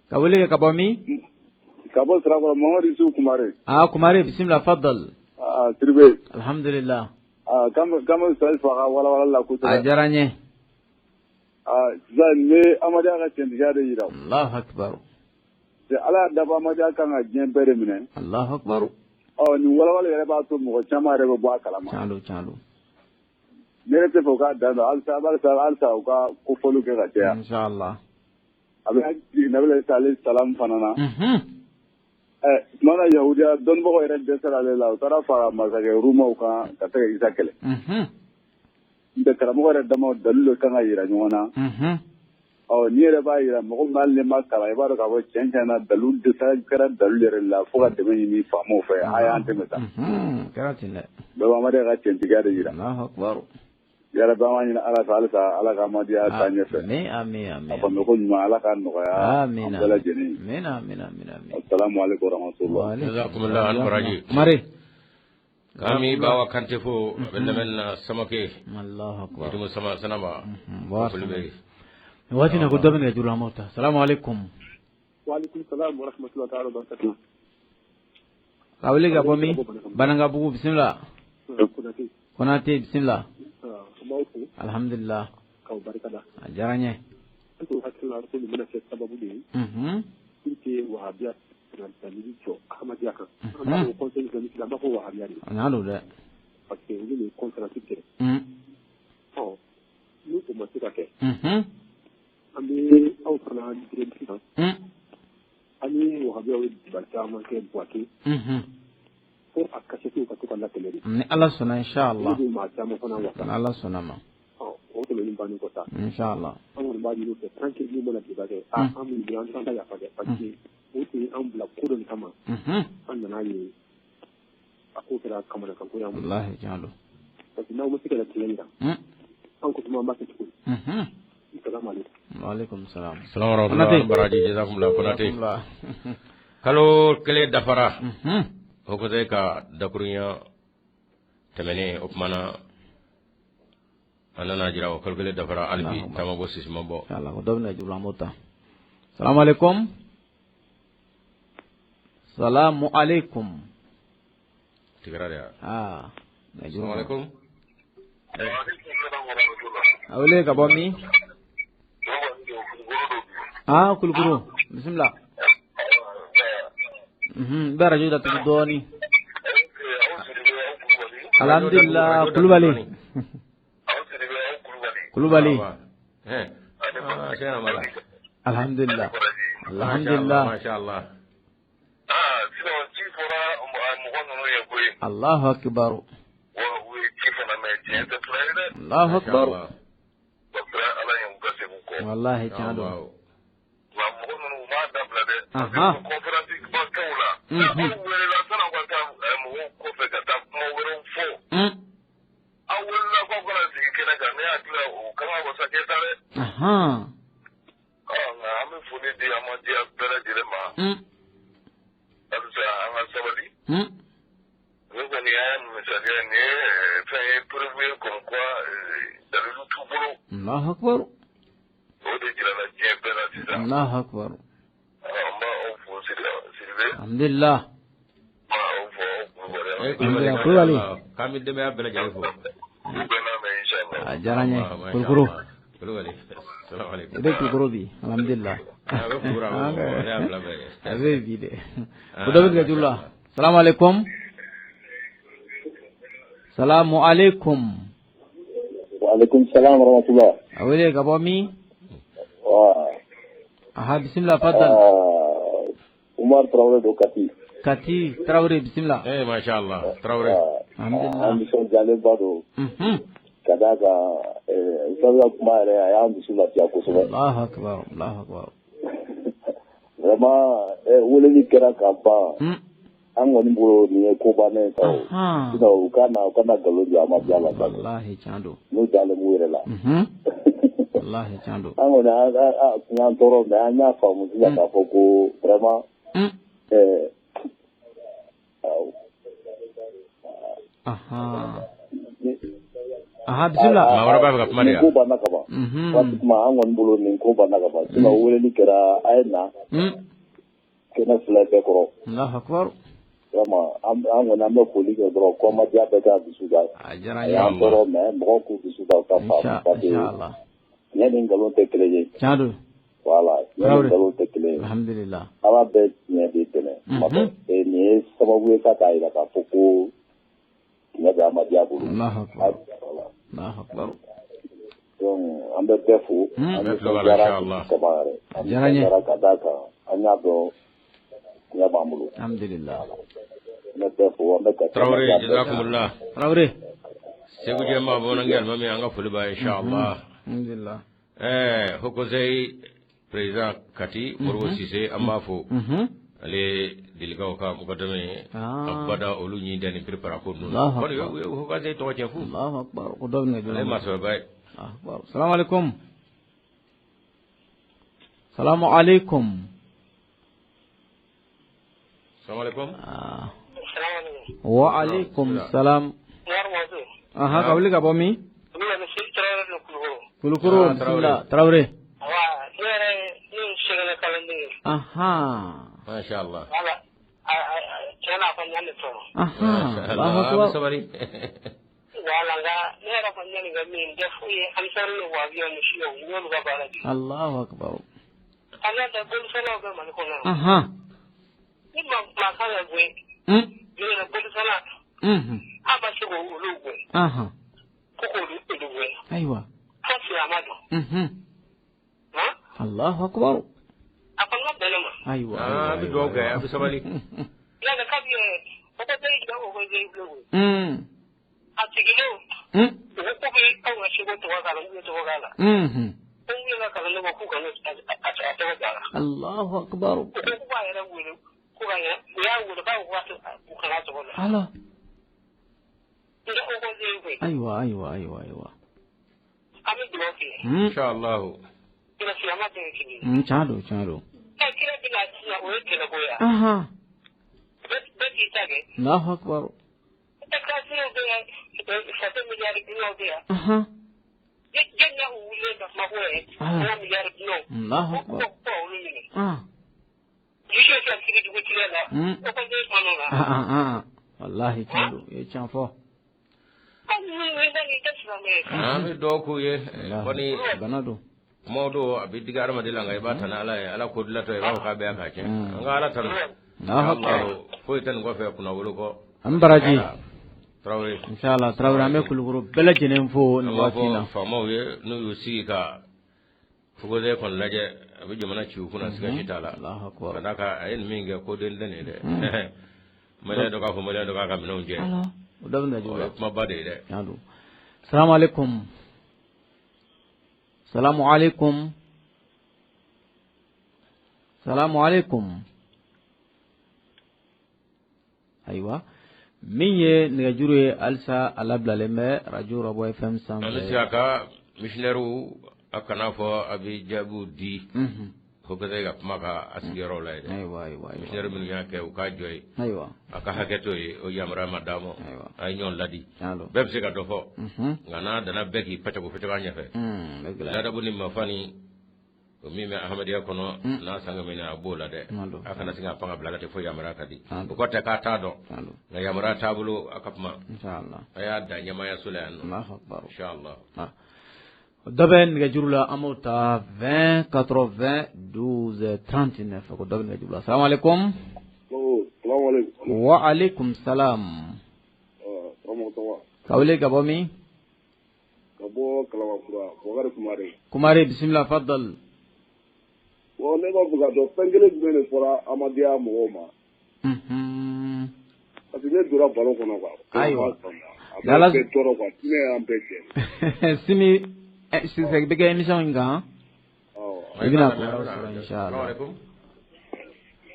Ka wele ka bɔ min? Ka bɔ Sirakɔrɔ Mamadu Yusufu Kumare. Ah Kumare bisimila fadal. Ah Sidibe. Alhamdulillah. Ah k'an bɛ sayi fo a ka walawalali la kosɛbɛ. A diyara n ye. Ah sisan nin bɛ Ahmadiyya ka tiɲɛtigiya de yira. Allahu akbar. Ala y'a dabɔ Ahmadiyya kan ka diɲɛ bɛɛ de minɛ. Allahu akbar. Ɔ nin walawala yɛrɛ b'a to mɔgɔ caman yɛrɛ bɛ bɔ a kalama. Tiɲɛ don tiɲɛ don. Ne yɛrɛ tɛ fɛ u k'a dan don halisa halisa u ka kofɔliw kɛ ka caya. Inshallah. A bɛ jigin Nabila Isa alayhi salam fana na. Tuma na yahudiya dɔnnibagaw yɛrɛ dɛsɛra ale la u taara fara masakɛ Rumaw kan ka se ka Isa kɛlɛ. N tɛ karamɔgɔ yɛrɛ damaw dalilu kan ka yira ɲɔgɔn na. Ɔ n'i yɛrɛ b'a yira mɔgɔ min hali n'i ma kalan i b'a dɔn k'a fɔ tiɲɛ tiɲɛ na dalilu dɛsɛ kɛra dalilu yɛrɛ la fo ka dɛmɛ ɲini faamaw fɛ a y'an dɛmɛ sa. Kɛra ten dɛ. Bɛɛ bɛ Ahmadiyya ka tiɲɛtigiya de yira. Allahu akbar. Yarabi an b'a ɲini Ala fɛ halisa Ala ka Ahmadiyya taa ɲɛfɛ. Amin amin amin. A faamu ko ɲuman Ala k'a nɔgɔya an bɛɛ lajɛlen ye. Amin amin amin amin. Asalamu aleykum warahmatulah. Jazakumullah an baraji. Mare. K'an Bawa Kante fo a bɛ lamɛnni na Samake. Allahu akbar. Idumu Sama Sanaba. Foli bɛ yen. Nin waati in na ko dɔ bɛ nɛgɛjuru la an b'o ta. Salamu aleykum. Wa aleykum salam wa rahmatullahi ta'ala wa barakatuh. Ka wele ka bɔ min? Banankabugu bisimila. Konate. Konate bisimila. Alhamdulillah. K'aw barika da. A diyara n ye. An t'o hakili la ko nin bɛna kɛ sababu de ye. Pour que wahabiya dalili jɔ Ahmadiyya kan. An b'a fɔ conseil islamique la, an b'a fɔ wahabiya de. A ɲa don dɛ. Parce que olu de ye conférence kɛ. Ɔ, n'o o ma se ka kɛ. An bɛ aw fana direct kan. An ni wahabiyaw ye débat caman kɛ Buwake. Fo a kasɛtiw ka to ka latɛmɛ de. Ni Ala sɔnna, inshallah. Olu bɛ maa caman fana wasa. Ni Ala sɔnna ma. Ɔ, o tɛmɛnen bannen kɔ sa. Inshallah. An kɔni b'a ɲini u fɛ tant que n'u mana débat kɛ, a an b'u an t'an ta yafa dɛ, parce que o tun ye an bila ko dɔ de kama. An nana ye a ko kɛra kamanakanko y'an bolo. Wallahi, tiɲɛ don. Parce que n'aw ma se ka tiɲɛ jira, an ko tuma an b'a kɛ cogo di? Salamu aleykum. Wa aleykum salam. Salamu warahmatullahi baraji jazakumullah Konate. Kalo kelen dafara. O ko ka dakurunya tɛmɛnen o kumana an nana jira o kalo kelen dafara hali bi taama bɔ sisi ma bɔ. Inshallah, ko dɔ bɛna juru an b'o ta. Salamu aleykum. Salamu aleykum. Tigɛra de ya. Aa. Salamu aleykum. A wele ka bɔ min? Ah, Kulukoro. Bisimila. N bɛ arajo datugu dɔɔni. Alhamdulillah, Kulubali. Kulubali. Alhamdulillah. Alhamdulillah. Masha Allah. Allahu akbar. Allahu akbar. Wallahi, tiɲɛ don. Aha. Aha. An bɛ foli di Ahmadiyya bɛɛ lajɛlen ma. Halisa an ka sabali. Ne kɔni y'a misaliya nin ye fɛn ye preuve ye comme quoi dalilu t'u bolo. Allahu akbar. O de jirala diɲɛ bɛɛ la sisan. Allahu akbar. An b'aw fo Sidibe. Alhamdulillah. N b'aw fo aw Kulubali. Kulubali. Kulubali. K'an bɛ denbaya bɛɛ lajɛlen fo. U bɛɛ n'a mɛn inchallah. A diyara n ye. Kulukoro. Kulubali. Salamu aleykum. I bɛ Kulukoro bi. Alhamdulillah. A bɛ Kulukoro awɔ. Ne y'a bila bɛɛ ye. A bɛ bi dɛ. Ko dɔ bɛ nɛgɛjuru la. Salamu aleykum. Salamu aleykum. Wa aleykum salam wa rahmatullah. A wele ka bɔ min? Aha, bisimila, fadal. Umar Traoré do Kati. Kati Traoré, bisimila. Eh, masha Allah, Traoré. Alhamdulillah. An nisɔndiyalenba don. Ka d'a kan Ustaz ka kuma yɛrɛ a y'an dusu lafiya kosɛbɛ. Allahu akbar, Allahu akbar. Vraiment, weleli kɛra ka ban. An kɔni bolo nin ye ko bannen ye sa o. Sinon u ka na u kana nkalon don Ahmadiyya la sa. Wallahi, tiɲɛ don. N'u dalen b'u yɛrɛ la. Wallahi, tiɲɛ don. An kɔni an tun y'an tɔɔrɔ mais an y'a faamu sisan k'a fɔ ko vraiment Aha, bisimila. Maa wɛrɛ b'a fɛ ka kuma de nin ko banna ka ban. Pratiquement an kɔni bolo nin ko banna ka ban. Sinon weleli kɛra a ye na. Kɛnɛ fila bɛɛ kɔrɔ. Allahu akbar. Vraiment an kɔni an bɛ foli kɛ dɔrɔn ko Ahmadiyya bɛɛ k'a dusu da. A diyara A n ye. y'an tɔɔrɔ mais mɔgɔw k'u dusu da u ka faamu parce que Inshallah. tiɲɛ ni nkalon tɛ kelen ye. Tiɲɛ don. Voilà, tiɲɛ ni Traoré. nkalon tɛ kelen ye. Alhamdulillah. Ala bɛ tiɲɛ de dɛmɛ. Kuma bɛɛ. Nin ye sababu ye sa k'a jira k'a fɔ ko tiɲɛ bɛ Ahmadiyya bolo. Allahu akbar. Voilà. Allahu akbar. Donc an bɛ bɛɛ fo. An Bɛɛ tulo b'a la, nisɔndiyara inshallah. kaba yɛrɛ. An Diyara n ye. nisɔndiyara ka d'a kan an y'a dɔn tiɲɛ b'an bolo. Alhamdulillah. An bɛ bɛɛ fo an bɛ ka Traoré, jazakumullah. Traoré. Segu jɛma bamanankɛ alimami an ka foli b'a ye inshallah. Alhamdulillah. Haut Conseil président Kati Modibo Sise an b'a fo. Ale delikaw ka mukadame ye. A bada olu ɲi da ni préparer ko ninnu. Allahu Kɔni akbar. u ye Haut Conseil tɔgɔ tiɲɛ fu. Allahu akbar. Ko dɔ bɛ nɛgɛjuru Ale ye la. maa sɛbɛba ye. Allahu akbar. Salamu aleykum. Salamu aleykum. Salamu aleykum. Wa aleykum salam. Aha, ka wuli ka bɔ min? Kulukoro, bisimila. Traoré. Aha. Masha Allah. Aha. Allahu akbar. Sabali. Wala, nka ne yɛrɛ kɔni nin kɛ min tɛ foyi ye ansaru ni wahabiyaw ni siyaw n y'olu ka baara kɛ. Allahu akbar. An y'a da bolisɔnnaw bɛ Mali kɔnɔ yan. Ahan. Ni maa maa kan ka gɛn. Yɛrɛ bolisɔnna. An ma se k'olu gɛn. Ahan. Ko k'olu olu gɛn. Ayiwa. Fo silamɛ don. Han. Allahu akbar. A kɔni ma bɛn ne ma. Ayiwa. An bɛ dugawu kɛ, a bɛ sabali. Yala kabi o ko bɛɛ jɔ o ko bɛɛ jɔ. A sigilenw. U ko k'u bɛ anw ka seko tɔgɔ k'a la, n'u ye tɔgɔ k'a la. Ko n'u ye ka kalan ne ma k'u kana a tɔgɔ k'a la. Allahu akbar. U ko k'u b'a yɛrɛ wele ko ka ɲɛ, u y'a wele k'a ko u kana tɔgɔ la. Ala. N tɛ o ko bɛɛ koyi. Ayiwa ayiwa ayiwa ayiwa. An bɛ dugawu kɛ. Inshallah. Kira silamɛ bɛɛ ye kelen ye. Tiɲɛ don, tiɲɛ don. Ɛ kira bɛna sisan o ye kɛlɛko ye wa? Ahan. Bɛɛ k'i ta kɛ. Allahu akbar. Ɛ kafiriw bɛ yan, faso miliyari dunanw bɛ yan. Ahan. Jɔn y'a wulilen ka kuma ko ye an ka miliyari dunanw. Allahu akbar. Ko olu minɛ. Juge ka sigi dugutigiya la. O ko ne kuma n'o la. Wallahi tiɲɛ don, i ye tiɲɛ fɔ. An bɛ dugawu k'u ye kɔni bana don. Kumaw don a bɛ digi hadamaden la nka i b'a ta ni Ala ye, Ala ko dilatɔ i b'a fɔ k'a bɛɛ y'a k'a tiɲɛ. An ka Ala tanu. Foyi tɛ nin kɔfɛ kunnawolo kɔ. An baraji. Tarawele. Inshallah Tarawele, an bɛ Kulukoro bɛɛ lajɛlen fo nin waati in na. An b'a fɔ faamaw ye n'u y'u sigi ka Fugode kɔni lajɛ a bɛ jamana ci u kunna siga si t'a la. Ka d'a kan a ye nin min kɛ ko den tɛ nin ye dɛ. Maliyɛn dɔ k'a fɔ maliyɛn dɔ k'a ka minɛnw jɛ. O dɔ bɛ na juguya. O ye kumaba de ye dɛ. Tiɲɛ don. Salamu aleykum. Salamu aleykum. Salamu aleykum. Ayiwa min ye nɛgɛjuru ye halisa a labilalen bɛ radio Rabɔ FM sanfɛ. An bɛ se a ka missionnaires a kana fɔ a bɛ jaabiw di. Fo ka ka kuma ka a sigiyɔrɔ la yen dɛ. Ayiwa ayiwa. Missionnaires minnu y'a kɛ u k'a jɔ yen. Ayiwa. A ka hakɛ to yen, o yamaruya ma d'a ma. Ayiwa. A ye ɲɔgɔn ladi. Tiɲɛ don. Bɛɛ bɛ se ka dɔ fɔ. Nka n'a danna bɛɛ k'i pacago pacago a ɲɛfɛ. Ladabu ni mafa ni o min bɛ ahmadiyya kɔnɔ n'a san kɛmɛ a b'o la dɛ. A kana sin ka pan ka bila la ten fo yamaruya ka di. O kɔrɔ tɛ k'a t'a dɔn. Nka yamaruya t'a bolo a ka kuma. A y'a da ɲɛmaayaso la yan nɔ. Inshallah. Dɔ bɛ nɛgɛjuru la, an b'o ta 20 80 12 39 ko dɔ bɛ nɛgɛjuru la. Salamu aleykum. Wa aleykum salam. Ka wele ka bɔ min? Ka bɔ Kalabankura, Bubakari Kumare. Kumare, bisimila, fadal. Bon, ne b'a fɛ ka dɔn fɛn kelen jumɛn de fɔra Ahmadiyya mɔgɔw ma. Parce que ne donna baro kɔnɔ quoi. Ayiwa. A bɛ bɛɛ tɔɔrɔ quoi, diinɛ y'an bɛɛ jɛ. Sini sisan bɛ kɛ émission in kan. I bɛna kibaruyaw sɔrɔ inshallah.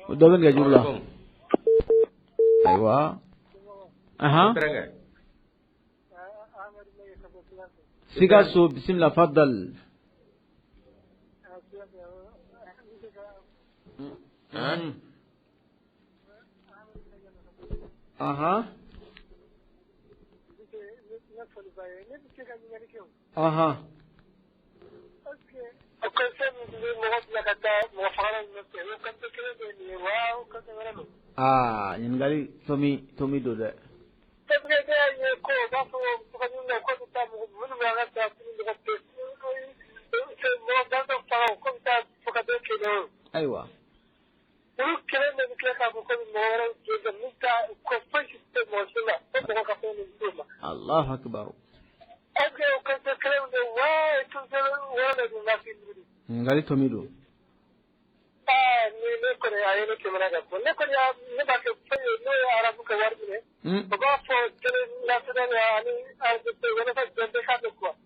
O dɔ bɛ nɛgɛjuru la. Ayiwa. Ahan. Sikaso, bisimila, fadal. Ahan. Ahan. Aa, ɲininkali tomi tomi don dɛ. Ayiwa. Allahu akbar. Ɲininkali tomi don.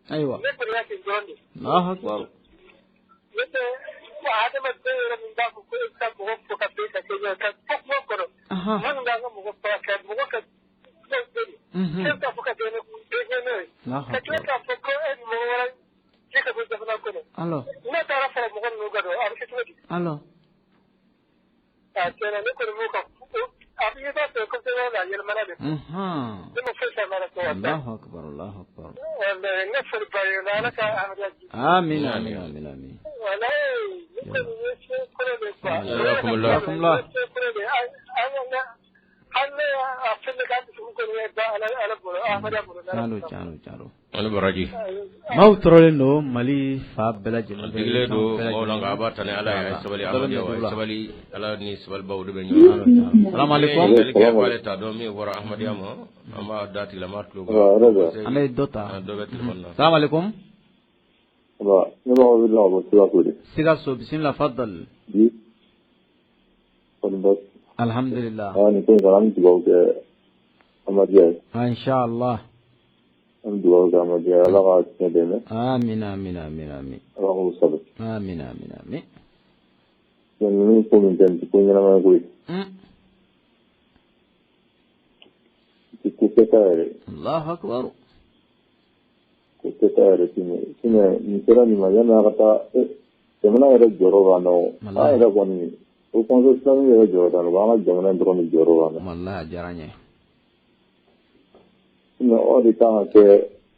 Ayiwa. Allahu akbar. Alors. Alors. Allahu akbar, Allahu akbar. Amin, amin, amin, amin. Jazakumullah. Tiɲɛ don. Baraji. Maaw tɔɔrɔlen don Mali fa bɛɛ lajɛlen. Digilen don maaw la, nka a b'a ta ni Ala ye. A ye sabali, Ahmadiyya, a ye sabali. Ala ni sabalibaw de bɛ ɲɔgɔn na. Salamu alaikum. K'ale t'a dɔn min bɔra Ahmadiyya ma, an b'a da tigilama tulo kan. An bɛ dɔ ta. Dɔ bɛ téléphone na. Salamu alaikum. Ne b'aw wele ka bɔ Sikaso de. Sikaso, bisimila, fadal. Bi kɔni basi. Alhamdulillah. Aa, nin ko in kɔni, an bɛ dugawu kɛ Ahmadiyya ye. Inshallah. An bɛ dugawu kɛ Ahmadiyya ye, Ala ka tiɲɛ dɛmɛ. Amin, amin, amin, amin. Ala k'u sabati. Amin, amin, amin. Ninnu ko min tɛ, nin tɛ ko ɲɛnama ye koyi. Nin tɛ ko kɛta yɛrɛ. Allahu akbar. Ko kɛta yɛrɛ tɛ nin ye. Sinon nin sera nin ma, yanni a ka taa jamana yɛrɛ jɔyɔrɔ b'an na o. An yɛrɛ kɔni, o Conseil islamique yɛrɛ jɔyɔrɔ t'an na, o b'an ka jamana in dɔrɔn de jɔyɔrɔ b'an na. Wallahi, a diyara n ye. Sinon aw de kan ka kɛ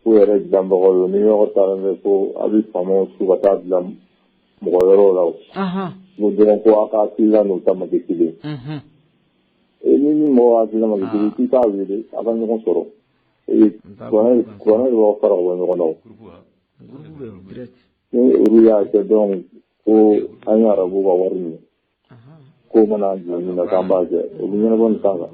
ko yɛrɛ dilanbagaw ye. Ni yɔrɔ taalen bɛ ko a bɛ faamaw su ka taa bila mɔgɔ wɛrɛw la o. Ko dɔrɔn ko aw ka hakilina n'u ta ma kɛ kelen ye. Ni ni mɔgɔ hakilina ma kɛ kelen ye, k'i k'a wele a ka ɲɔgɔn sɔrɔ. Kuranɛ de b'aw fara ka bɔ ɲɔgɔn na o. Ni olu y'a kɛ dɔrɔn ko an ye arabuw ka wari minɛ, ko mana jɔ min na k'an b'a kɛ, o bɛ ɲɛnabɔ nin kan kan.